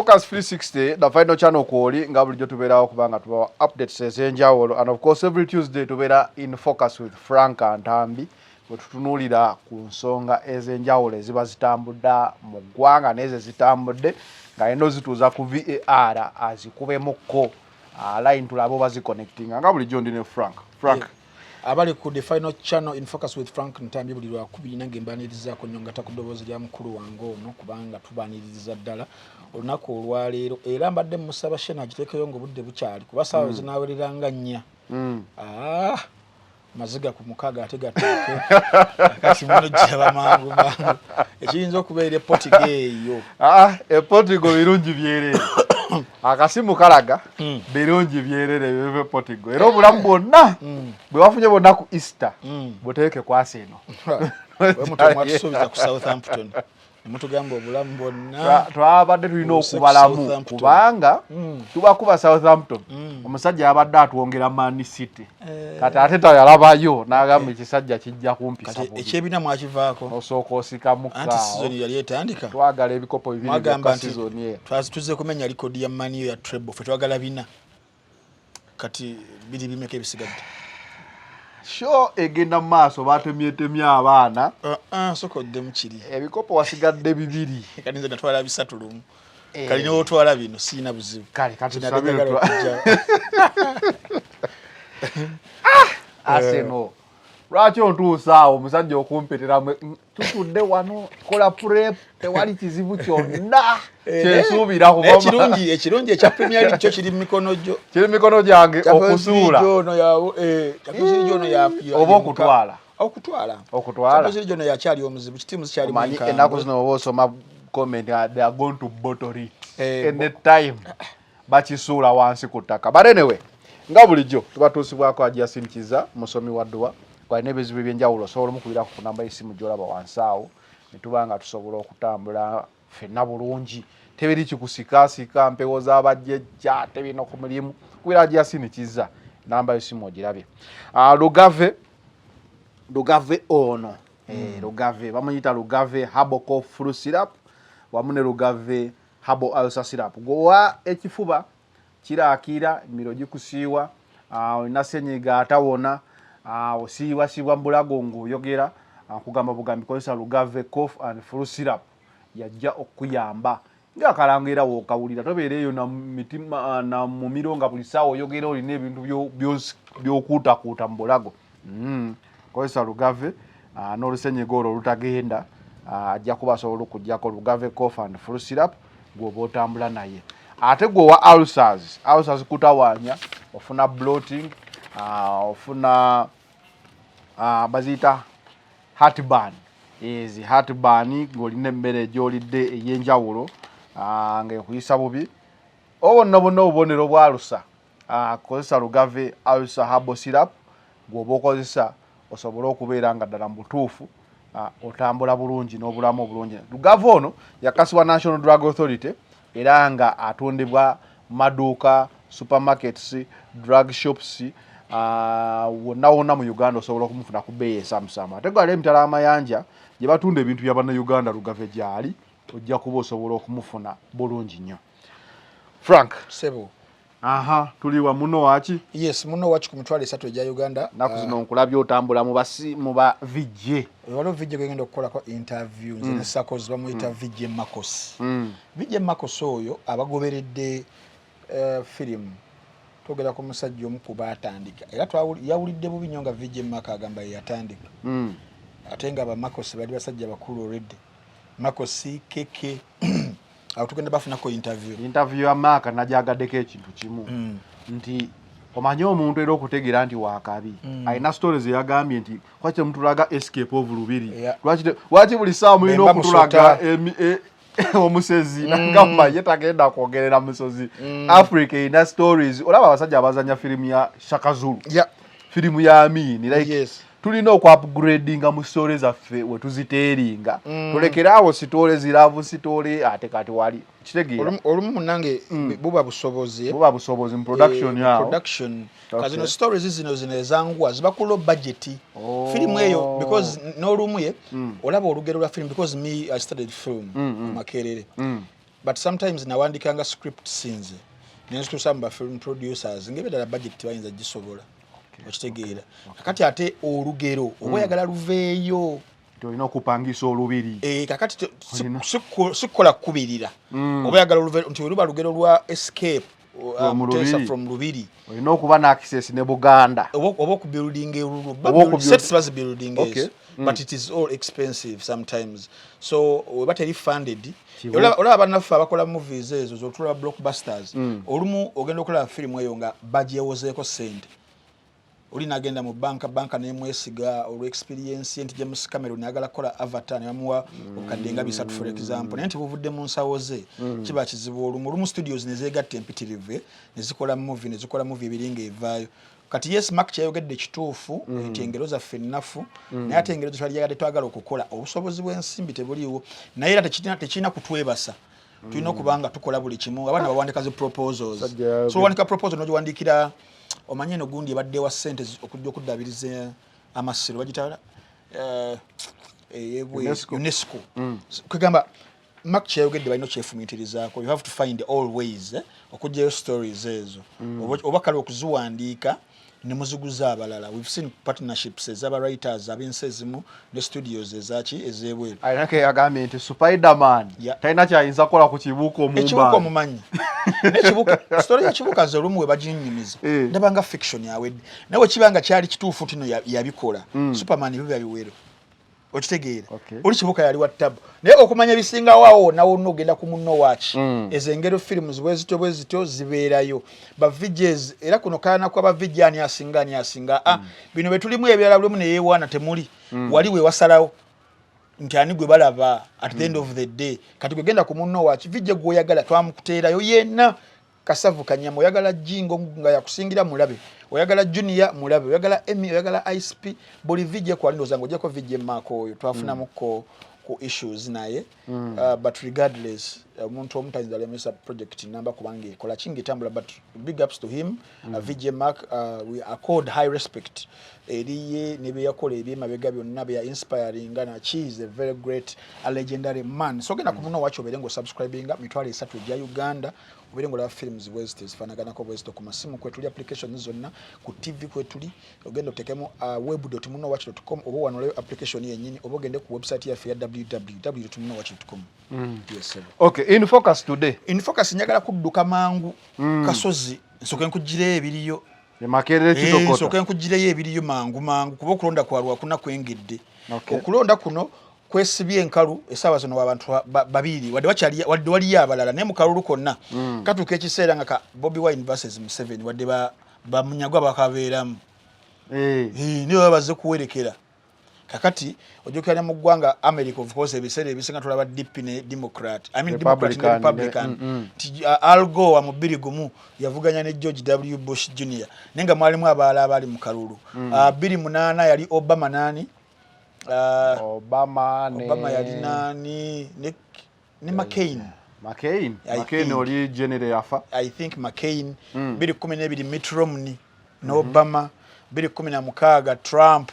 Focus 360, the final channel kwoli nga bulijjo tubeerawo kubanga tubawa updates ez'enjawulo. And of course, every Tuesday tubeera In Focus with Frank Ntambi, bwe tutunuulira ku nsonga ez'enjawulo eziba zitambudde mu ggwanga n'ezo ezitambudde ng'alina ozituuza ku VAR azikubemukko line tulabe oba ziconnectinga. Nga bulijjo ndi ne Frank. Frank. Abali ku The Final Channel, In Focus with Frank Ntambi, buli lwakubiri nange mbanirizaako nnyo nga ku ddoboozi lya mukulu wange ono, kubanga tubaniririza ddala olunaku olwaleero. Era mbadde musaba shena agiteekeyo nga obudde bukyali, kuba saawa zinaawereranga 4. Ah, maziga ku 6 ate gatuuke kati muno giraba mangu mangu ekiyinza okubeera epotigo eyo. Ah, epotigo birungi byerere, akasimu kalaga birungi byerere bive Potigo. Era obulamu bwonna bwe bafunye bwonna ku Easter buteeke kwasa eno. Mwatusuubiza ku Southampton, nemutugamba obulamu bwonna Twabadde tulina Obuse ku okubalamu Southampton. Kubanga tubakuba Southampton, omusajja yabadde atwongera Man City. Kati ate tayalabayo n'agamba ekisajja kijja kumpisa Kati bubi. Ekyebina mwakivaako. Osooka osikamu Anti kaawo. Sizoni yali etandika. Twagala ebikopo 2 Mwagamba byokka nti sizoni eno. Tuzze kumenya likodi ya Man U ya treble, fe twagala bina. Kati biri bimeka ebisigadde? Show egenda mu maaso, batemyetemye abaana. Ah, ah, sooka oddemu kiri. Ebikopo wasigadde 2. Kati nze natwala 3 lumu. Eh. Kali newotwala bino siina buzibu. Kale kati Kinadde tusabire njagala okujja. Arsenal, lwaki ontuusa awo omusajja okumpeteramu? Tutudde wano kola prep, tewali kizibu kyonna kyensuubira. Naye ekirungi ekya Premier League kyo kiri mu mikono gyo. Kiri mikono gyange okusuula. Champions League ono Oba okutwala. Okutwala. Okutwala. Champions League ono yakyali omuzibu, kitiimu zikyalimu Omanyi enkambwe. ennaku zino oba osoma comment, they are going to bottle it any time, bakisuula wansi ku ttaka. But anyway, nga bulijjo tubatuusibwako Ajasin Kiza, musomi wa dduwa. Gwalina ebizibu ebyenjawulo, osobola omukubirako ku namba y'essimu gy'olaba wansi awo, ne tuba nga tusobola okutambula ffenna bulungi. Tebiri kikusikasika mpewo z'abajjajja, tebirina ku mulimu. Kubira Ajasin Kiza, namba y'essimu ogirabye. Ah, Lugave, Lugave ono, Lugave bamuyita Lugave Herbal Cough Flu Syrup wamu ne Lugave Herbal Ulcer Syrup. Gwowa ekifuba kiraakira, emiro gikusiiwa, olina senyiga atawona, osiibwasiibwa mu bulago ng'oyogera, kugamba bugambi kozesa Lugave Cough and Flu Syrup, yajja okukuyamba ngaakalango. Era wookawulira tobeera eyo na mitima na mumiro nga buli ssaawa oyogera olina ebintu by'okuutakuuta mu bulago. Kozesa Lugave n'olusenyiga olwo olutagenda, ajja kuba asobola okugjako Lugave Cough and Flu Syrup gweoba otambula naye. Ate gwe owa ulcers, ulcers kutawaanya, ofuna bloating, ofuna baziyita heartburn, ezi heartburn ng'olina emmere gy'olidde ey'enjawulo ng'ekuyisa bubi, obwo bonna bonna obubonero bwa ulcer, kozesa Lugave Ulcer Herbal Syrup gw'oba okozesa osobole okubeera nga ddala mu butuufu otambula bulungi n'obulamu obulungi. Lugave ono yakasibwa National Drug Authority era nga atundibwa maduuka, supermarkets, drug shops, wonna wonna mu Uganda osobola okumufuna ku bbeeyi ensaamusaamu. Ate gwali emitala amayanja gye batunda ebintu bya Bannayuganda, Lugave gyali, ojja kuba osobola okumufuna bulungi nnyo. Frank. Sebo. Aha, tuli wa muno waki? Yes, muno waki ku 30,000 egya Uganda. Naku zino nkulabye otambula mu basi mu ba VJ. Waliwo VJ gwengenda okukolako interview nze ne Sakozi, bamuyita VJ Marcos. VJ Marcos oyo abagoberedde firimu, twogera ku musajja omu ku baatandika, era yawulidde bubi nnyo nga VJ Marco agamba ye yatandika, ate nga Bamarcos bali basajja bakulu already. Marcos keke awo tugenda bafunako interview. Interview ya Mark najagaddeko ekintu kimu, nti omanye omuntu era okutegeera nti wakabi, alina stories eyagambye nti lwaki temutulaga escape of Lubiri? Lwaki buli ssaawa mulina Bemba okutulaga Musota. omusezi? Nagamba ye tagenda kwogerera musozi. Africa erina stories. Olaba abasajja abazanya firimu ya Shaka Zulu, firimu ya Amini, like tulina okuupgradinga mu story zaffe wetuziteeringa. Tulekere awo story ziravu story, ate kati wali kitegeera. Olumu munange buba busobozi. Buba busobozi mu production yawo. Production. Kazino stories zino ezanguwa ziba ku low budget. Firimu eyo, because n'olumu ye olaba olugero lwa film, because me, I studied film mu Makerere. But sometimes nawandikanga script sinze nenzituusa mu ba film producers, ngaebyddala budget tebayinza gisobola, okitegeera? Kakati ate olugero oba oyagala luveeyo, olina okupangisa olubiri. Eh, kakati sikukola kukubirira. Oba oyagala nti oluba lugero lwa escape From Mutesa Lubiri. From Lubiri. Olina okuba n'access ne Buganda. Oba okubuildinga erulu. Oba Sets bazibuilding ezo, but it is all expensive sometimes, so weba teri funded. Olaba bannaffe abakola movies ezo zotulaba blockbusters, olumu ogenda okulaba firimu eyo nga bagyewozeeko sente. Oli nagenda mu banka, banka nemwesiga olw'experience nti James Cameron ayagala kukola Avatar, ne bamuwa obukadde nga 300, for example, naye nti buvudde mu nsawo ze, kiba kizibu. Olumu studios nezeegatta empitirivu nezikola movie, nezikola movie ebiri nga evaayo. Kati yes, Mark kyayogedde kituufu nti engero zaffe ennafu, naye ate engero zetwaliyagadde twagala okukola, obusobozi bw'ensimbi tebuliiwo. Naye era tekirina kutwebasa, tulina okuba nga tukola buli kimu. Abaana bawandika zi proposals. So owandika proposal nogiwandikira, omanye eno gundi ebadde wa ssente okujja okuddabiriza amasiro bagitala eyebwe UNESCO. UNESCO. Kwegamba Mark kyayogedde balina okyefumiitirizaako. You have to find all ways, okuggyayo stories ezo. Oba kale okuziwandiika ne muziguza abalala. We've seen partnerships ez'aba writers ab'ensi ezimu ne studios ezaki ez'ebweru. Alina ke yagambye nti Spiderman talina kyayinza kukola ku Kibuuka. Ekibuuka Omumbaani. Omumanyi nekibuuka, story ya Kibuuka nze olumu we baginyumiza ndaba nga fiction awedde, naye wekiba nga kyali kituufu nti no yabikola, Superman biba biwero, okitegeera? Okay. Oli Kibuuka yali wa tabu, naye okumanya ebisingawo awo wonna wonna ogenda ku Munno Waaki. Ezo engero films bwe zityo bwe zityo zibeerayo ba VJs, era kuno kaana kwa ba VJ, ani asinga, ani asinga. Ah, bino bye tulimu ebirala buli omu neyeewaana, temuli wali we wasalawo nti ani gwe balaba at the end of the day. Kati gwe genda ku Munno Waaki, VJ gweoyagala twamukuteerayo yenna, kasavu kanyama. Oyagala Jingo nga yakusingira, mulabe. Oyagala Junior, mulabe. Oyagala Emmy, oyagala Icp, buli VJ kwali. Ndowooza ng'ogyeko VJ Maako, oyo twafunamuko ku issues naye. But regardless, omuntu omu tayinza lemesa project namba kubanga ekola kinga etambula. But big ups to him, VJ Mark. We accord high respect eriye ne byeyakola ebyemabega byonna bya inspiringa naki is a very great, a legendary man. So genda ku Munno Waaki obeere ng'osubscribinga 30,000 egya Uganda, obeere ng'olaba films bwezito ezifaanaganako bwezito ku masimu kwetuli, applications zonna ku TV kwetuli. Ogenda otekemu web.munowatch.com oba wanolayo application yennyini, oba ogende ku website yaffe ya www.munowatch.com. Yes, sir. Okay, In Focus today. In Focus njagala kudduka mangu kasozi nsooke nkugireyo ebiriyo. Makerere. Kitokota. Nsooke nkugireyo ebiriyo mangu mangu, kuba okulonda kwa Lwakuna kwengedde. Okulonda kuno kwesibye enkalu essaawa zino abantu babiri, wadde wakyali, wadde waliyo abalala, naye mu kalulu konna katuuka ekiseera nga ka Bobi Wine versus Museveni, wadde bamunyagwa bakabeeramu. Eh, niyo baba bazze kuwerekera. Kakati ojjukira ne mu ggwanga America, of course, ebiseera ebisinga tulaba DP ne Democrat, I mean Democrat ne Republican. Republican. Ti Al Gore mu 2001 yavuganya ne George W Bush Jr, naye nga mwalimu abalala abaali mu kalulu. 2008 yali Obama nani? Obama ne Obama yali nani ne McCain. McCain. I McCain think. oli general yafa. I think McCain. 2012 Mitt Romney ne Obama, 2016 Trump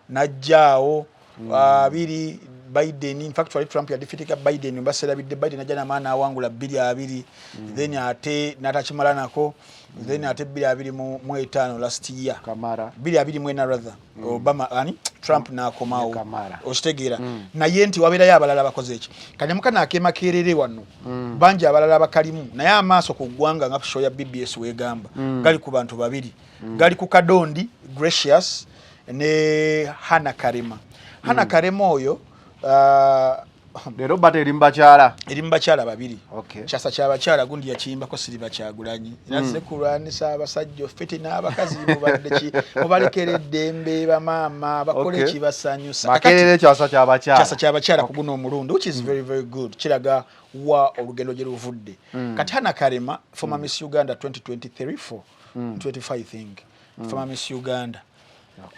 najjaawo, abiri Biden. In fact wali Trump yadefeatinga Biden, mbaserabidde. Biden ajja namaani awangula 2020, then ate n'atakimala nako, then ate 2025, last year. Kamara. 2024 rather, Obama ani Trump n'akomawo. Ne Kamara. Okitegeera? Naye nti wabeerayo abalala bakoze eki kanyamuka nakemakerere wano, bangi abalala bakalimu, naye amaaso ku ggwanga nga show ya BBS wegamba gali ku bantu babiri, gali ku Kadondi Gracious ne Hana Karema. Hana Karema oyo Leero bata eri mu bakyala. Eri mu bakyala babiri. Kyasa kyabakyala gundi yakiyimbako Siriva Kyagulanyi, era nze kulwanisa abasajja ofiti n'abakazi, mubadde ki, mubalekera eddembe bamaama bakole ekibasanyusa. Makerere kyasa kyabakyala. Kyasa kyabakyala ku guno omulundi, which is very very good, kiraga wa olugendo gye luvudde. Kati Hana Karema, former Miss Uganda 2023, 4, 25, I think, former Miss Uganda,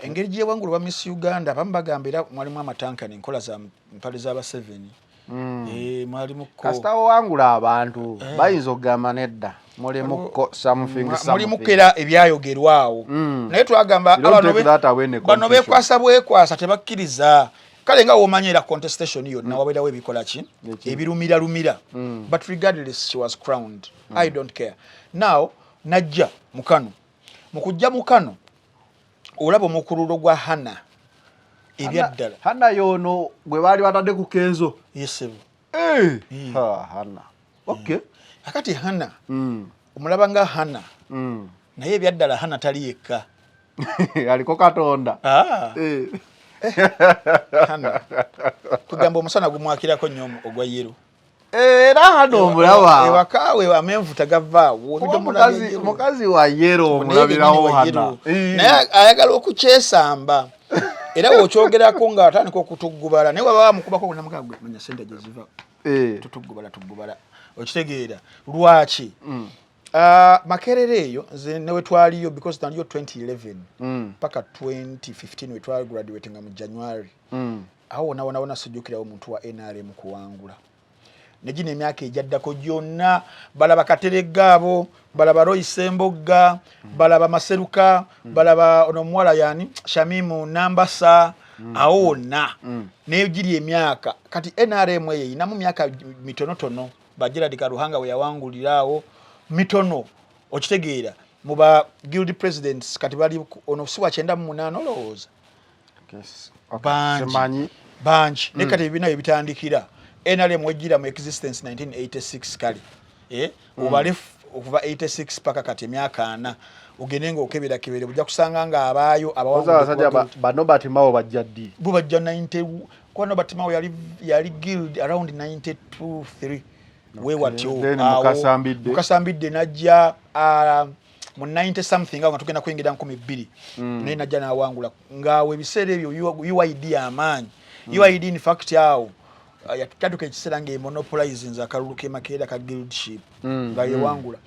engeri gyewangula oba Miss Uganda, abamu bagamba era mwalimu amatankane, enkola za mpale z'abaseveni. Eh, mwalimuko Kasita owangula abantu bayinza okugamba nedda, mulimuko something. Mulimuko era ebyayogerwa awo, naye twagamba bano bekwasa bwekwasa, tebakkiriza. Kale nga womanya era contestation yonna wabeerawo ebikola ki, ebirumira lumira. But regardless, she was crowned. I don't care. Now najja mukano, mukujja mukano olaba omukululo gwa Hana ebyaddala. Hana yono gwe baali batadde ku Kenzo? Yesebo. Eh, Hana, okay. Akati Hana omulaba nga Hana, naye ebyaddala Hana tali yekka. Aliko Katonda. Ah. Eh. Hana kugamba omusana gumwakirako nnyo ogwa yellow. Era hano omulaba. Ewaka we amenvu tagavaawo. Mukazi wa yellow omulabirawo Hana. Naye ayagala okukyesamba, era wokyogerako nga atandika okutuggubala, naye waba wamukubako namugamba, manya sente gyeziva. Tutuggubala tuggubala, okitegeera lwaki? Makerere eyo nze newetwaliyo, because naliyo 2011 paka 2015 wetwali graduatinga mu January. Awo wona wona wona sijjukirawo omuntu wa NRM kuwangula. Negino emyaka egyaddako gyonna balaba Kateregga abo, balaba Roy Sembogga, balaba Maseruka, balaba ono omuwala yani Shamimu Nambasa. Awo wonna negiri emyaka kati NRM eyo erinamu myaka mitonotono. Ba Gerard Karuhanga we yawanguliraawo mitono, okitegeera? Mu ba guild presidents kati bali ono si wa 98 olowooza? Bangi. Bangi, naye kati ebibiina bye bitandikira NRM wejjira mu existence 1986, kale obale okuva 86 paka kati emyaka 40, ogende nga okeberakebere ojja kusanga nga abaayo. Abawangudde Nobert Mao bajja ddi? Bo bajja 90, kuba Nobert Mao yali guild around 92 3 wewatyo. Mukasa Mbidde najja mu 90 something awo nga tugenda kuyingira 2000, naye najja nawangula ngaawo ebiseera ebyo UYD amaanyi. UYD in fact awo yatuka ekiseera nga emonopolizinze akalulu k'e ka guildship, nga yewangula.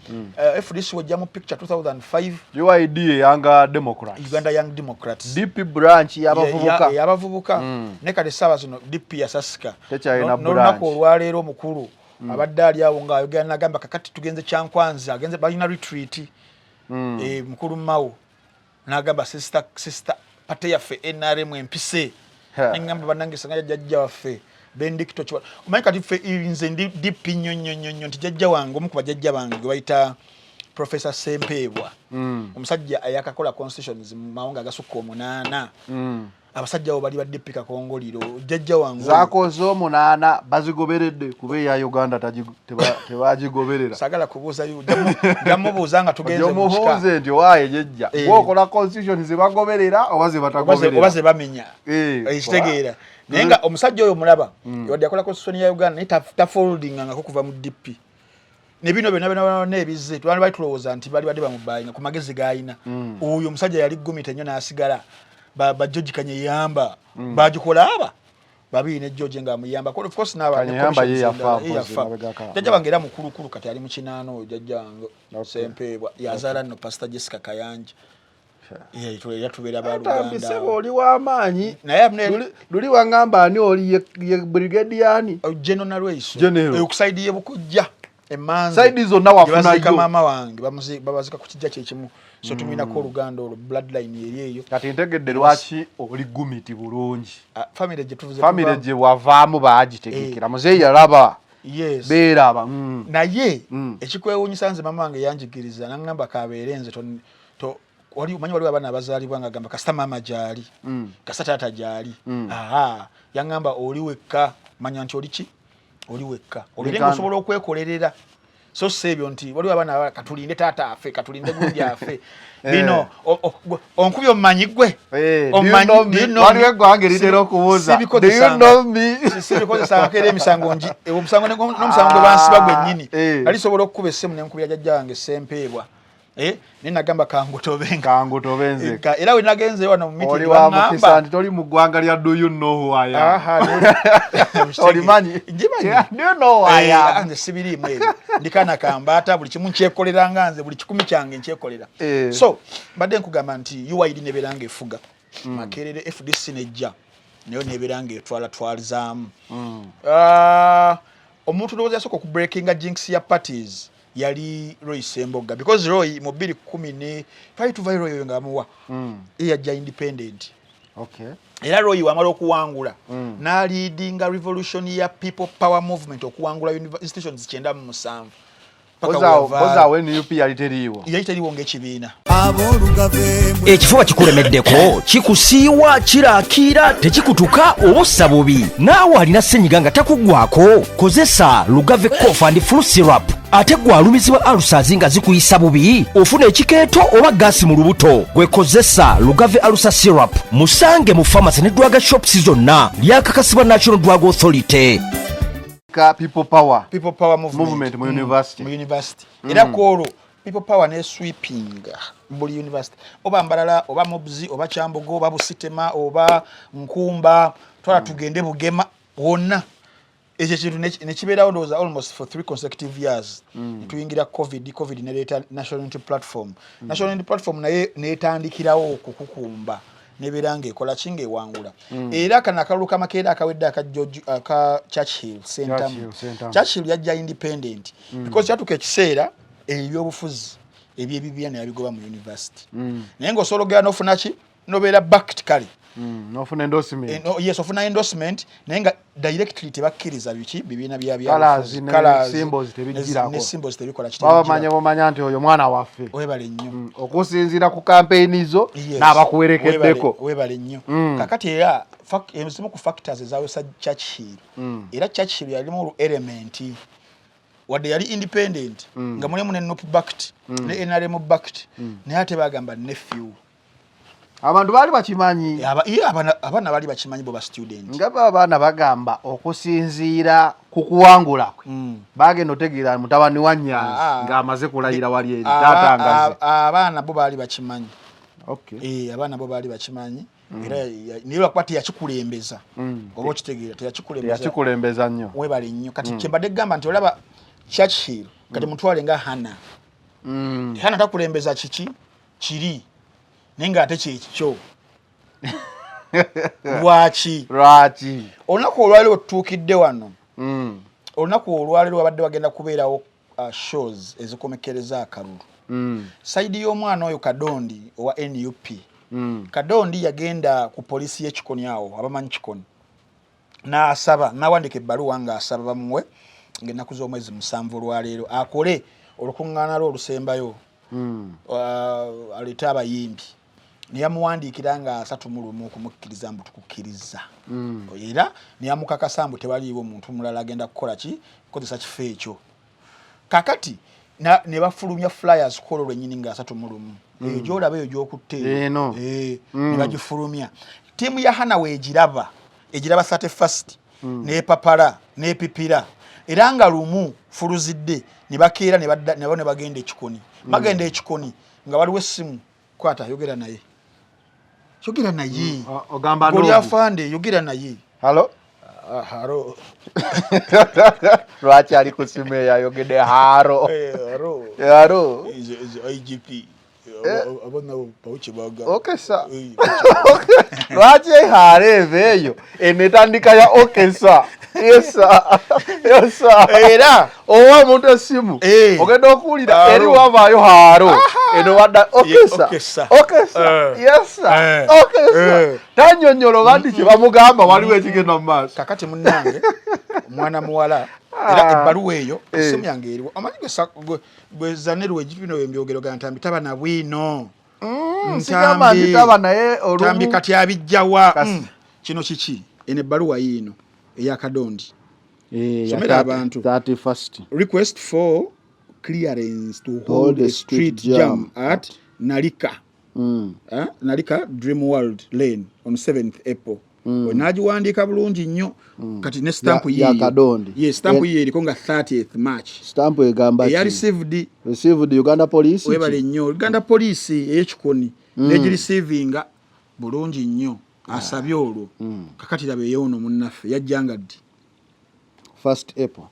FDC wejja mu picture 2005. UYD Young Democrats. Uganda Young Democrats. DP branch y'abavubuka. Y'abavubuka. Ne kati essaawa zino DP yasasika n'olunaku olwaleero omukulu abadde ali awo ng'ayogera nagamba kakati tugenze Kyankwanzi, agenze balina retreat. Mukulu Mao n'agamba sister sister party yaffe NRM empise, neŋŋamba bannange sanga jjajja waffe Bendicto Kiwa. Omanyi kati ffe nze ndi DP nnyo nnyo nnyo nnyo, nti jjajja wange, omu ku bajjajja bange gwe bayita Professor Sempeebwa, omusajja ayakakola constitutions mu mawanga agasukka 8. Abasajja abo bali ba DP kakongoliro, jjajja wange. Zakoze 8 bazigoberedde, kuba eya Uganda tebagigoberera. Sagala kubuuza, jamubuuza nga tugenze. Omubuuze nti owaaye jjajja, gwokola constitution zebagoberera oba zebatagoberera? Oba zebamenya, ekitegeera? Naye nga omusajja oyo mulaba, wadde yakola constitution ya Uganda, naye tafoldingangako kuva mu DP. Ne bino byonna byonna byonna ebizze twali bali tulowooza nti bali badde bamubayinga ku magezi g'ayina. Oyo omusajja yali gumite nnyo n'asigala. Ba George Kanyeyamba bagikola aba babiri ne George nga amuyamba. Of course n'aba ne yafa. Jjajja wange era mukulukulu, kati ali mu 80 oyo jjajja wange Sempeebwa, yazaala nno Pastor Jessica Kayanja. Era tubeera baluganda. Oli w'amaanyi luli waŋŋamba ani oli ye brigadier ani? General Nalweyiso ku side ye Bukujja emanzi side zonna wafunayo. Maama wange babazika ku kijja kyekimu, so tumwinako oluganda olwo, bloodline eri eyo. Kati ntegedde lwaki oli gumiti bulungi. Family gye tuvuze. Family gye wavaamu baagitegekera, muzeeyi yalaba. Yes. Beeraba. Naye ekikwewuunyisa, nze maama wange yanjigiriza naŋŋamba kabeere nze wali omanyi waliwo abaana abazaalibwa nga gamba kasita maama gyali, kasita taata gyali. Aha, yaŋŋamba oli wekka, manya nti oli ki, oli wekka, obeere nga osobola okwekolerera, so si ebyo nti waliwo abaana katulinde taata afe, katulinde gundi afe. Bino onkubye omumanyi gwe. Waliwo eggwanga eritera okubuuza. Sibikozesangako era emisango ngi omusango n'omusango gwe bansiba gwennyini nali sobola okukuba essimu nenkubira jjajja wange Sempeebwa. Naye nagamba kangutobenga. Kangutobenze. Era we nagenze wano mu meeting. Oli wa mukisa nti toli mu ggwanga lya "Do you know who I am?" Olimanyi? Ngimanyi. Do you know who I am? Nze sibiriimu ebyo, ndi kaana kambaata, buli kimu nkyekolera nga nze, buli 1,000 kyange nkyekolera. So mbadde nkugamba nti UYD nebeera nga efuga Makerere, FDC nejja nayo nebeera nga etwalatwalizaamu. Omuntu ndowooza yasooka okubreakinga jinx ya parties yali Roy Sembogga, because Roy mu 2010 twali tuvayo, Roy oyo ng'amuwa ye yajja independent. Era Roy wamala okuwangula n'aleadinga revolution ya People Power movement okuwangula institutions 97. Kozaawo NUP yali teriiwo. Yali teriiwo ng'ekibiina. Ekifuba kikulemeddeko, kikusiiwa, kirakiira, tekikutuka oba ossa bubi, naawe alina ssenyiga nga takuggwako, kozesa Lugave Cough and Flu Syrup. Ate gwe alumizibwa ulcers nga zikuyisa bubi, ofuna ekikeeto oba gaasi mu lubuto, gwe kozesa Lugave Ulcer Syrup. Musange mu pharmacy ne drug shops zonna. Lyakakasibwa National Drug Authority. Ka People Power. People Power movement, Movement mu university. Mu university. Era kwolwo People Power ne sweeping buli university, oba Mbarara, oba MUBS, oba Kyambogo, oba Busitema, oba Nkumba, twala tugende Bugema, wonna ekyo ekintu nekibeerawo ndowooza almost for 3 consecutive years. Netuyingira COVID. COVID nereeta National Unity Platform. National Unity Platform naye netandikirawo okukukumba, nebeera ngaekola ki, ngaewangula. Era kano akalulu kamakeera akawedde aka George, aka Churchill Sentamu. Churchill Sentamu. Churchill yajja independent because kyatuuka ekiseera ebyobufuzi ebyebibiina nebabigoba mu university, naye ng'osobola ogenda n'ofuna ki, nobeera backed kale. Nofuna endorsement. Eh, no, yes, ofuna endorsement, naye nga directly tebakkiriza biki, bibiina bya Colours byabufuzi. ne Colours symbols tebigirako. Ne symbols tebikola ki, Baba tebigirako. manya, bomanya nti oyo mwana waffe. Webale nnyo. Okusinziira ku kampeyini zo Yes. n'abakuwerekeddeko. Webale nnyo. Kakati era ezimu ku factors ezawesa Churchill, era Churchill yalimu olu element, wadde yali independent, nga mulimu ne NUP backed ne NRM backed, naye ate bagamba nephew. Abantu baali bakimanyi. Ye abaana baali bakimanyi, bo ba student. Nga bo abaana bagamba okusinziira ku kuwangula kwe, bagenda otegeera mutabani wa Nyanzi ng'amaze kulayira wali eri taata ngaze. Abaana bo baali bakimanyi. Eh, abaana bo baali bakimanyi era naye lwakuba teyakikulembeza, oba okitegeera, teyakikulembeza. Teyakikulembeza nnyo. Webale nnyo. Kati kyembadde gamba nti olaba Churchill kati mutwale nga Hana. Hana takulembeza kiki kiri, naye ngaate kyekikyo. Lwaki? Lwaki? Olunaku olwaleero wetutuukidde wano, olunaku olwaleero wabadde wagenda kubeerawo shows ezikomekereza akalulu. Side y'omwana oyo Kadondi owa NUP, Kadondi yagenda ku poliisi y'ekikoni awo, abamanyi Kikoni, n'asaba, n'awandika ebbaluwa ng'asaba bamuwe ng'ennaku z'omwezi 7 olwaleero akole olukuŋŋaana lwe olusembayo, aleete abayimbi. Neyamuwandiikira nga 31 okumukkiriza mbu tukukkiriza, era neyamukakasa mbu tewaliiwo muntu mulala agenda kukola ki, kukozesa kifo ekyo. Kakati ne bafulumya flyers kwolwo lwennyini nga 31, eyo gyolaba, eyo gyokutte. Eno. Eh, ne bagifulumya. Ttiimu ya Hana weegiraba, egiraba 31st, nepapala nepipira, era nga lumu fuluzidde ne bakeera ne badda nabo ne bagenda ekikoni. Bagenda ekikoni nga waliwo essimu. Kwata, yogera naye, yogera naye. Ogamba Goli n'ogu. Afande, yogera naye. Halo. Ah, haro. Lwaki ali ku simu eyo ayogedde haro? Eh, haro. Haro. Is IGP abana bawuche baga. Okay, sir. Eh, Lwaki ehaara eva eyo eno etandika ya okay sir, yes sir, yes sir? Era owa omuntu essimu, Eh. ogenda okuwulira Haro. eri wavaayo haaro, eno wadda okay Yeah, sir, okay, sir. okay sir, Eh. yes sir, Eh. okay sir. Eh. Tanyonyola oba nti kyebamugamba waliwo ekigenda mu maaso. Kakati munnange, omwana muwala era ebbaluwa eyo, Eh. essimu yange eriwo. Omanyi gwe zanerwa bino embyogero ga Ntambi, taba na bwino. Sigamba nti taba, naye olumu Ntambi kati abijjawa? Kasi- Kino kiki? Eno ebbaluwa yiino eyakadondi. Eh, Somera ya abantu. 31st. Request for clearance to hold a street jam at Nalika, eh? Nalika Dream World Lane on 7th April. Nagiwandiika bulungi nnyo. Kati ne stamp Ya yiiyo. Kadondi. Ye stamp Eh. yiyo eriko nga 30th March. Stamp egamba Eya ki? received. Received Uganda Police. Webale nnyo. Uganda Police ey'ekikoni negireceivinga bulungi nnyo. Asabye olwo. Kakati laba eyoono munnaffe yajjanga ddi? First April.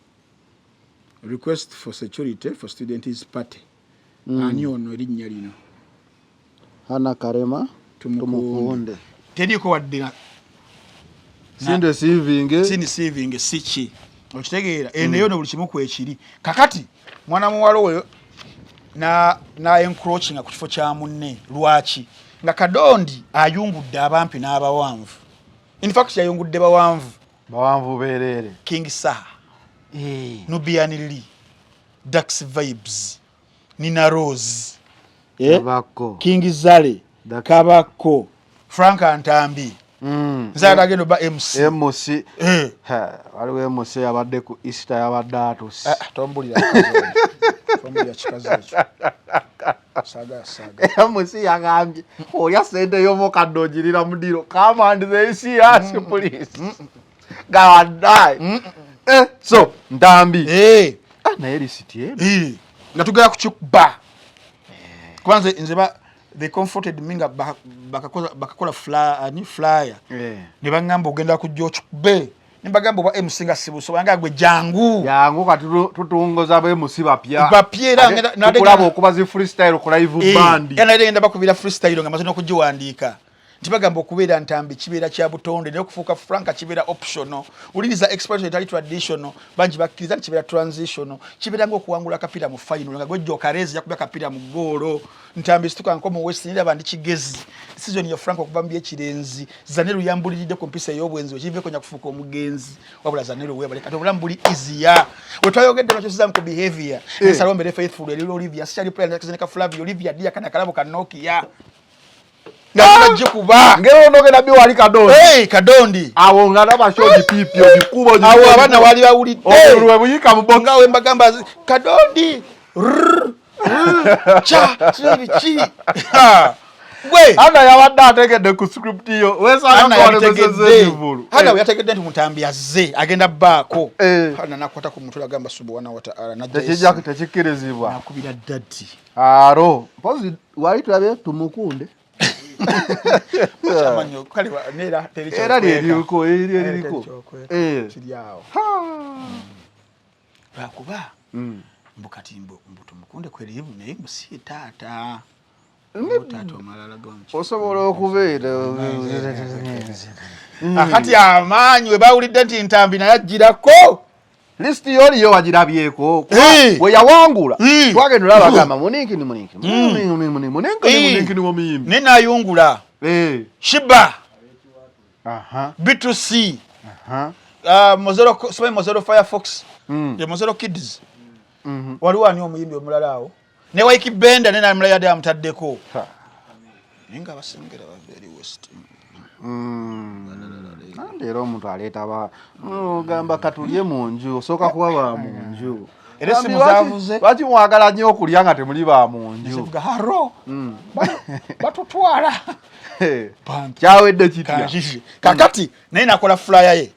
Request for security for students party. Ani ono, erinnya lino? Hana Karema. Tumukunde. Tumukunde. Teriiko wadde Seen receiving. Seen receiving si ki, okitegeera? Eno eyo no buli kimu kwekiri. Kakati mwana muwala oyo na encroachinga ku kifo kya munne. Lwaki? Nga Kadondi ayungudde abampi n'abawanvu. In fact yayungudde bawanvu. Bawanvu beereere. King Saha. Nubian Lee. Dax Vibes. Nina Rose. Kabako. King Zale. Kabako. Frank Ntambi. Nze agenda oba MC. MC. Waliwo MC yabadde ku Easter yabadde atuse. Ah, tombulira tombulira kikazi ekyo. Saga saga. MC yagambye olya sente y'omukadde ogirira mudiro. Come and they see us please. Gawadai. So Ntambi. Ah, naye lisiti eno. Nga tugenda kukikuba. Kuba nze ba they comforted me nga bakakola flyer. Ne bangamba ogenda kujja okikube. Ne bagamba oba MC nga sibusobola nga gwe jangu. Jangu kati tutungoza ba MC bapya. Bapya era ngenda tukulaba okuba zi freestyle ku live band. Era ngenda bakubira freestyle nga maze n'okugiwandiika. Nti bagamba okubeera Ntambi kibeera kya butonde naye okufuuka Frank kibeera optional. Wuliriza expression etali traditional, bangi bakkiriza nti kibeera transitional. Kibeera ng'okuwangula akapiira mu final nga gwejja okareezi yakubya akapiira mu ggoolo. Ntambi situka nko mu West niraba ndi kigezi. Season ya Frank okuva mu by'ekirenzi. Zanero yambuliridde ku mpisa ey'obwenzi ekiveeko nja kufuuka omugenzi. Wabula Zanero weebale kati obulamu buli easier. We twayogedde lwaki ku behavior. Nsalawo mbeere faithful eri Olivia, sikyali player nakazineka Flavio, Olivia Dia kana kalabo ka Nokia. Ngagikuba ngero onogenda bi wali Kadondi. Hey, Kadondi awo nga ndaba show gipipi ogikuba awo abaana wali bawulidde olwe buyika mu box nga we mbagamba Kadondi cha biki gwe Ana yabadde ategedde ku script yo wesanga ko Ana yategedde nti Mutambi azze agenda baako. Ana nakwata ku mutwe agamba subhanahu wa ta'ala najja tekikkirizibwa nakubira daddy aro mpozi wali tulabye tumukunde. Era lyeriko eriko kiri awo lwakuba mbu kati mbu tumukunde kwerivu naye mbu si taata osobola okubeera akati amaanyi we bawulidde nti Ntambi naye agirako. Lisiti yoliyo wagirabyeko we yawangula twagenda olaba agamba muninkini muninkini muninkini womuyimbi naye nayungula Shiba B2C Mozero Firefox ye Mozero Kids waliwo ani omuyimbi omulala awo ne Waiki Benda ne namulala yadde amutaddeko naye nga abasengera bava eri West. Andi era omuntu aleeta ogamba katulye mu nju osooka kuba ba mu nju. Era essimu zaavuze. Lwaki mwagala nnyo okulya nga temuli ba mu nju? Haro batutwala. Kyawedde kitya? Kakati naye nakola flyer ye.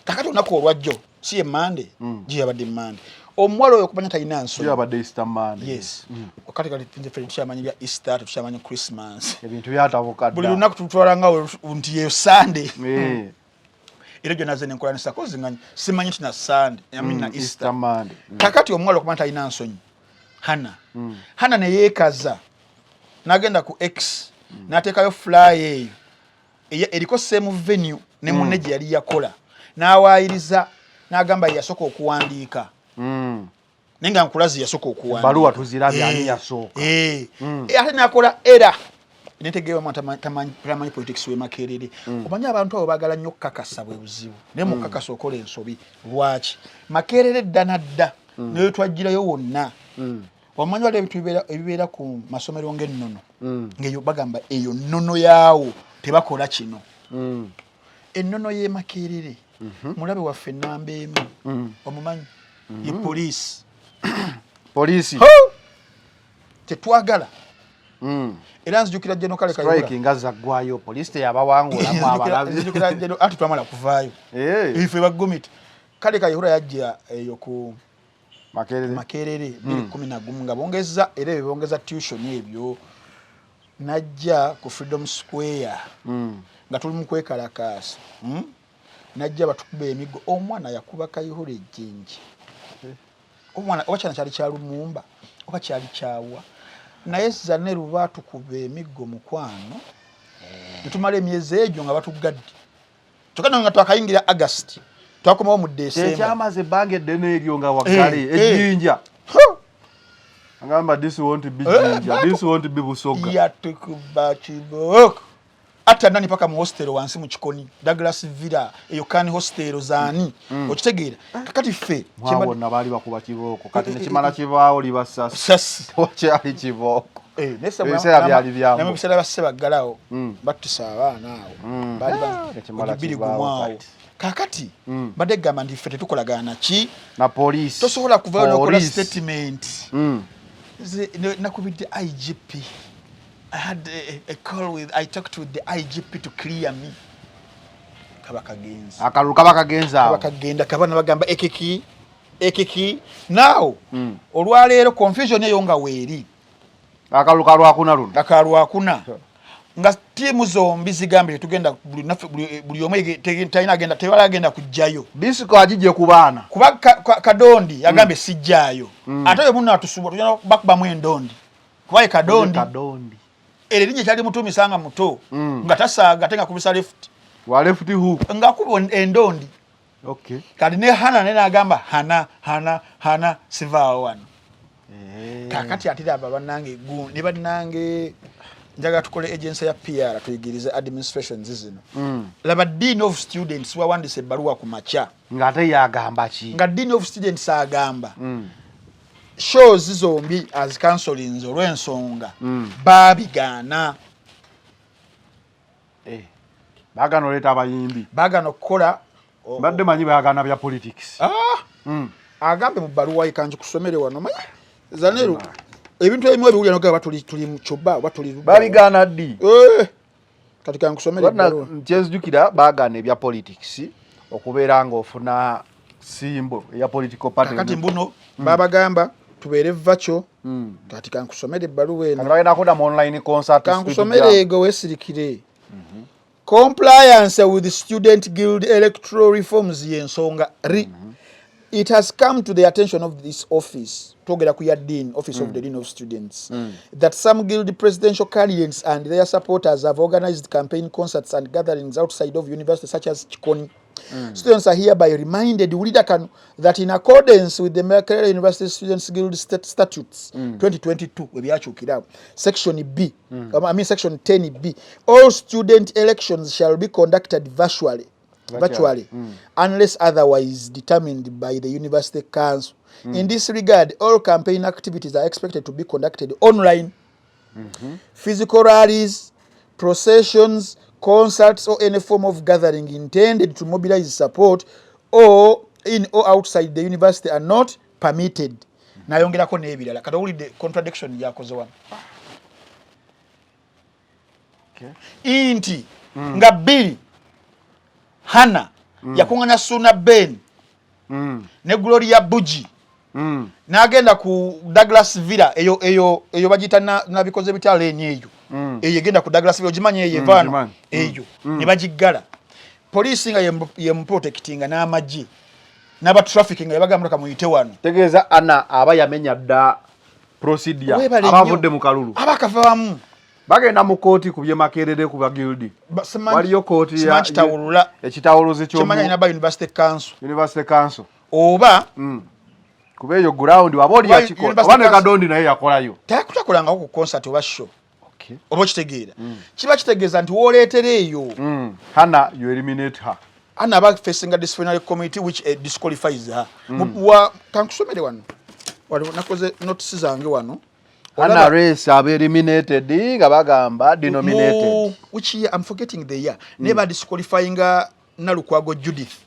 Kakati olunaku olwajjo si ye Monday, gye yabadde Monday. Omuwala oyo okumanya talina nsonyi. Yabadde Easter Monday. Yes. Wakati kati nze ffe tukyamanyi bya Easter, tukyamanyi Christmas. Ebintu byatabuka dda. Buli lunaku tutwala nga nti ye Sunday. Era gyo naze nenkola nesako zinganyi simanyi nti na Sunday, I mean na Easter Monday. Kakati omuwala okumanya talina nsonyi. Hana. Hana ne yeekaza. N'agenda ku X, n'ateekayo flyer eyo. Eriko same venue ne munne gye yali yakola. N'awaayiriza n'agamba yasooka okuwandiika. Naye nga nkulazi yasooka okuwandiika. Ebbaluwa tuzirabye ani yasooka. Ate n'akola era. Netegeewa tamanyi politics we Makerere. Omanyi abantu abo baagala nnyo okukakasa bwe buzibu. Naye mu kukakasa okola ensobi. Lwaki? Makerere dda na dda. Naye twagirayo wonna. Omanyi waliwo ebintu ebibeera ku masomero ng'ennono. Ng'eyo bagamba eyo nnono yaawo tebakola kino. Ennono y'e Makerere. Mulabe waffe ennamba emu. Omumanyi? Ye poliisi. Poliisi. Tetwagala. Era nzijukira General Kale Kayihura. Strike nga zaggwayo poliisi teyabawangulamu abalabi. Nzijukira General anti twamala kuvaayo. Ife bagumite. Kale Kayihura yajja eyo ku Makerere. Makerere 2011 nga bongeza era ebyo bongeza tuition ebyo. Najja ku Freedom Square. Nga tuli mu kwekalakaasa. Najja batukuba emiggo. Omwana yakuba Kayihura ejjinja. Omwana oba kyana kyali kya Lumumba oba kyali kyawa. Naye Zaneru baatukuba emiggo mukwano. Ne tumala emyezi egyo nga batugadde. Kyokka nno nga twakayingira August. Twakomawo mu December. Tekyamaze ebbanga eddene eryo nga waggale ejjinja. Agamba this won't be Eh, Jinja, this won't be Busoga. Yatukuba kibooko atta nani paka mu hostel wansi mu kikoni Douglas Villa eyo kani hostel zaani okitegeera. Kakati ffe Mwawonna baali bakuba kibooko, kati nekimala kibaawo liba sasi. Sasi. Wakyali kibooko. Eh, Ebiseera byali byangu. Namwe ebiseera bya Ssebaggalawo battusa abaana awo baali Ah, nekimala bbiri kibaawo gumu awo. kati. Kakati mbadde gamba nti ffe tetukolagana naki Na poliisi. Tosobola kuvayo nokola Poliisi. statement. Nze nakubidde IGP. I had a call with, I talked with the IGP to clear me. Kaba kagenzi. Akalulu kaba kagenze awo. Kaba kagenda kaba nabagamba ekiki ekiki now olwaleero confusion eyo nga weeri. Akalulu ka Lwakuna luno. Aka Lwakuna nga ttiimu zombi zigambye tetugenda buli naffe buli omu talina agenda, tewali agenda kujjayo. Disiko agijje ku baana. Kuba Kadondi yagambye sijjaayo. Ate oyo munno atusubwa tugenda bakubamu endondi. Kuba ye Kadondi. Kadondi. Eryo erinnya kyali mutuumisa nga muto. Nga tasaaga ate nga kubisa left. Wa left hook. Nga akuba endondi. Okay. Kati ne Hana naye n'agamba Hana, Hana, Hana sivaawo wano. Kaakati ate abo bannange ne bannange njagala tukole agency ya PR tuyigirize administrations zino. Laba Dean of Students wawandiise ebbaluwa ku makya. Ng'ate yagamba ki? Nga Dean of Students agamba. Shows zombi as counselings olw'ensonga baabigaana. Baagaana oleeta abayimbi. Baagaana okukola. Mbadde manyi baagaana bya politics. Agambe mu bbaluwa ye kanji kusomere wano. Manyi Zaneru ebintu ebimu ebiwulira n'ogamba tuli mu kyobba oba tuli ludda. Babigaana ddi? Kati kankusomere Bonna ebbaluwa. Kyenzijukira baagaana ebya politics okubeera ng'ofuna simbo eya political party. Kakati mbuno babagamba tubeere virtual. Kati kankusomere ebbaluwa eno. Kati bagenda kudda mu online concert. Kankusomere ego weesirikire. Compliance with the Student Guild electoral reforms y'ensonga. It has come to the attention of this office, twogera ku ya Dean, Office of the Dean of Students, that some guild presidential candidates and their supporters have organized campaign concerts and gatherings outside of universities such as Chikoni. Students are hereby reminded, wulira kano, that in accordance with the Makerere University Students Guild Statutes 2022, we byakyukira awo, section B, I mean section 10B, all student elections shall be conducted virtually. Virtually, unless otherwise determined by the University Council. In this regard, all campaign activities are expected to be conducted online. Physical rallies, processions, concerts, or any form of gathering intended to mobilize support or in or outside the university are not permitted. Nayongerako n'ebirala. Kati owulidde contradiction gyakoze wano. Nti nga bbiri Hana yakuŋŋanya Suna Ben ne Gloria Buji n'agenda ku Douglas Villa eyo, eyo, eyo bagiyita nabikoze bitya lane eyo. Eyo egenda ku Douglas Villa, ogimanyi eyo evaano? Ngimanyi. Eyo ne bagiggala. Poliisi nga yemuprotectinga n'amagye n'aba traffic nga yabagamba motoka muyite wano. Tegeeza Anna aba yamenya dda procedure, Weebale aba nnyo. avudde mu kalulu. Aba akavaamu. Bagenda mu kooti ku by'e Makerere ku bagildi. Waliyo kooti ya Simanyi kitawulula. Ekitawuluzi ky'omu Kimanyi alina ba University Council. University Council. Oba Kuba eyo ground waba oli Oba yakikola. University Oba ne Council. Kadondi naye yakolayo. Takutakolangako ku concert oba show. Oba okitegeera. Kiba kitegeeza nti w'oleetera eyo. Hannah, you eliminate her. Hannah aba facing a disciplinary committee which disqualifies her. Kankusomere wano. Wano nakoze notes zange wano. Hannah Olaba race aba eliminated nga bagamba denominated. Which year? I'm forgetting the year. Never disqualifying Nalukwago Judith.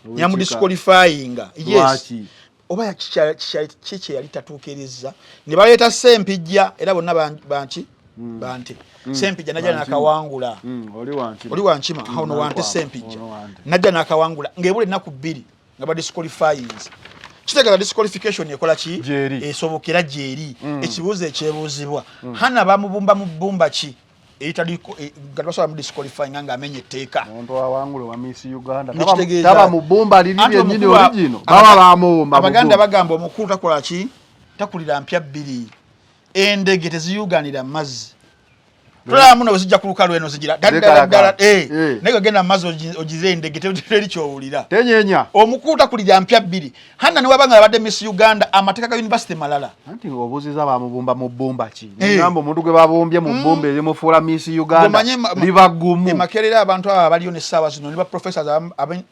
Which Nyamu year? disqualifying. Yes. Lwaki? Oba ya kiki yali tatuukiriza. Ne baleeta Ssempijja era bonna banki? Bante. Ssempijja najja n'akawangula. Oli wankima. Oli wankima. Ono wante Nalukwago. Ssempijja. Ono wante. Najja n'akawangula. Ng'ebula ennaku bbiri nga ba disqualifying. Kitegeeza disqualification ekola ki? Gyeri. Esobokera gyeri. Ekibuuzo ekyebuuzibwa. Hannah bamubumba mu bbumba ki? Eritaliko, nga tebasobola mu disqualifying nga amenye etteeka. Omuntu awangula wa Miss Uganda. Nekitegeeza Taba mu bbumba liri Anti lyennyini omukulu original. Baba bamubumba mu Abaganda bbumba. bagamba omukulu takola ki? Takulira mpya bbiri. Endege teziyuganira mazzi. Tulaba muno bwe zijja ku lukalu eno zigira ddala ddala, eh. Naye genda mu mazzi ogize endege, teri kyowulira. Tenyenya. Omukuuta kulira mpya bbiri. Hana ne wabanga abadde Miss Uganda, amateeka ga university malala. Anti obuuziza bamubumba mu bbumba ki? Ngamba omuntu gwe babumbye mu bbumba erimufuula Miss Uganda liba ggumu. E Makerere abantu abo abaliyo n'essaawa zino ne ba professors,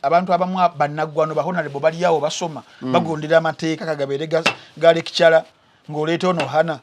abantu abamu bannaggwano, ba honorable bali awo basoma, bagondera amateeka kagabeere ga lecturer ng'oleeta ono Hana,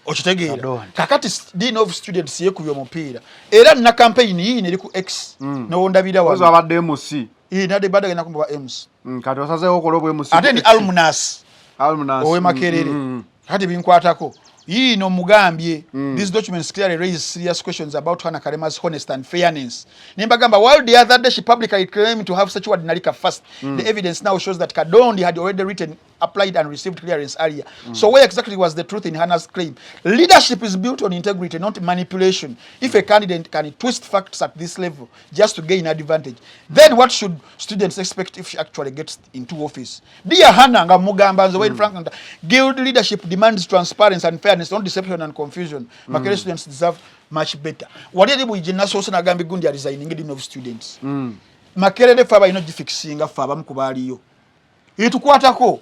okitegeera? Kakati dean of students yekubye omupiira era nina campaign yiino eri ku X, nowondabira. Wano abadde MC. Nadde badde agenda kumba MC. Kati osazeewo okola obwa MC. Ate ndi alumnus owe Makerere. Kati binkwatako. Yiino mugambye, "These documents clearly raise serious questions about Hannah Karema's honesty and fairness." Nimbagamba, while the other day she publicly claimed to have secured Nalika first, the evidence now shows that Kadondi had already written, applied and received clearance earlier. So where exactly was the truth in Hannah's claim? Leadership is built on integrity, not manipulation. If a candidate can twist facts at this level just to gain advantage, then what should students expect if she actually gets into office? Dear Hannah, nga mugamba nze Wayne Frank, guild leadership demands transparency and fairness, not deception and confusion. Makerere students deserve much better. Wali eri buli gye nasoose nagamba egundi ya resigning dean of students. Makerere ffe abalina ogifixinga, ffe abamu ku baaliyo. Etukwatako.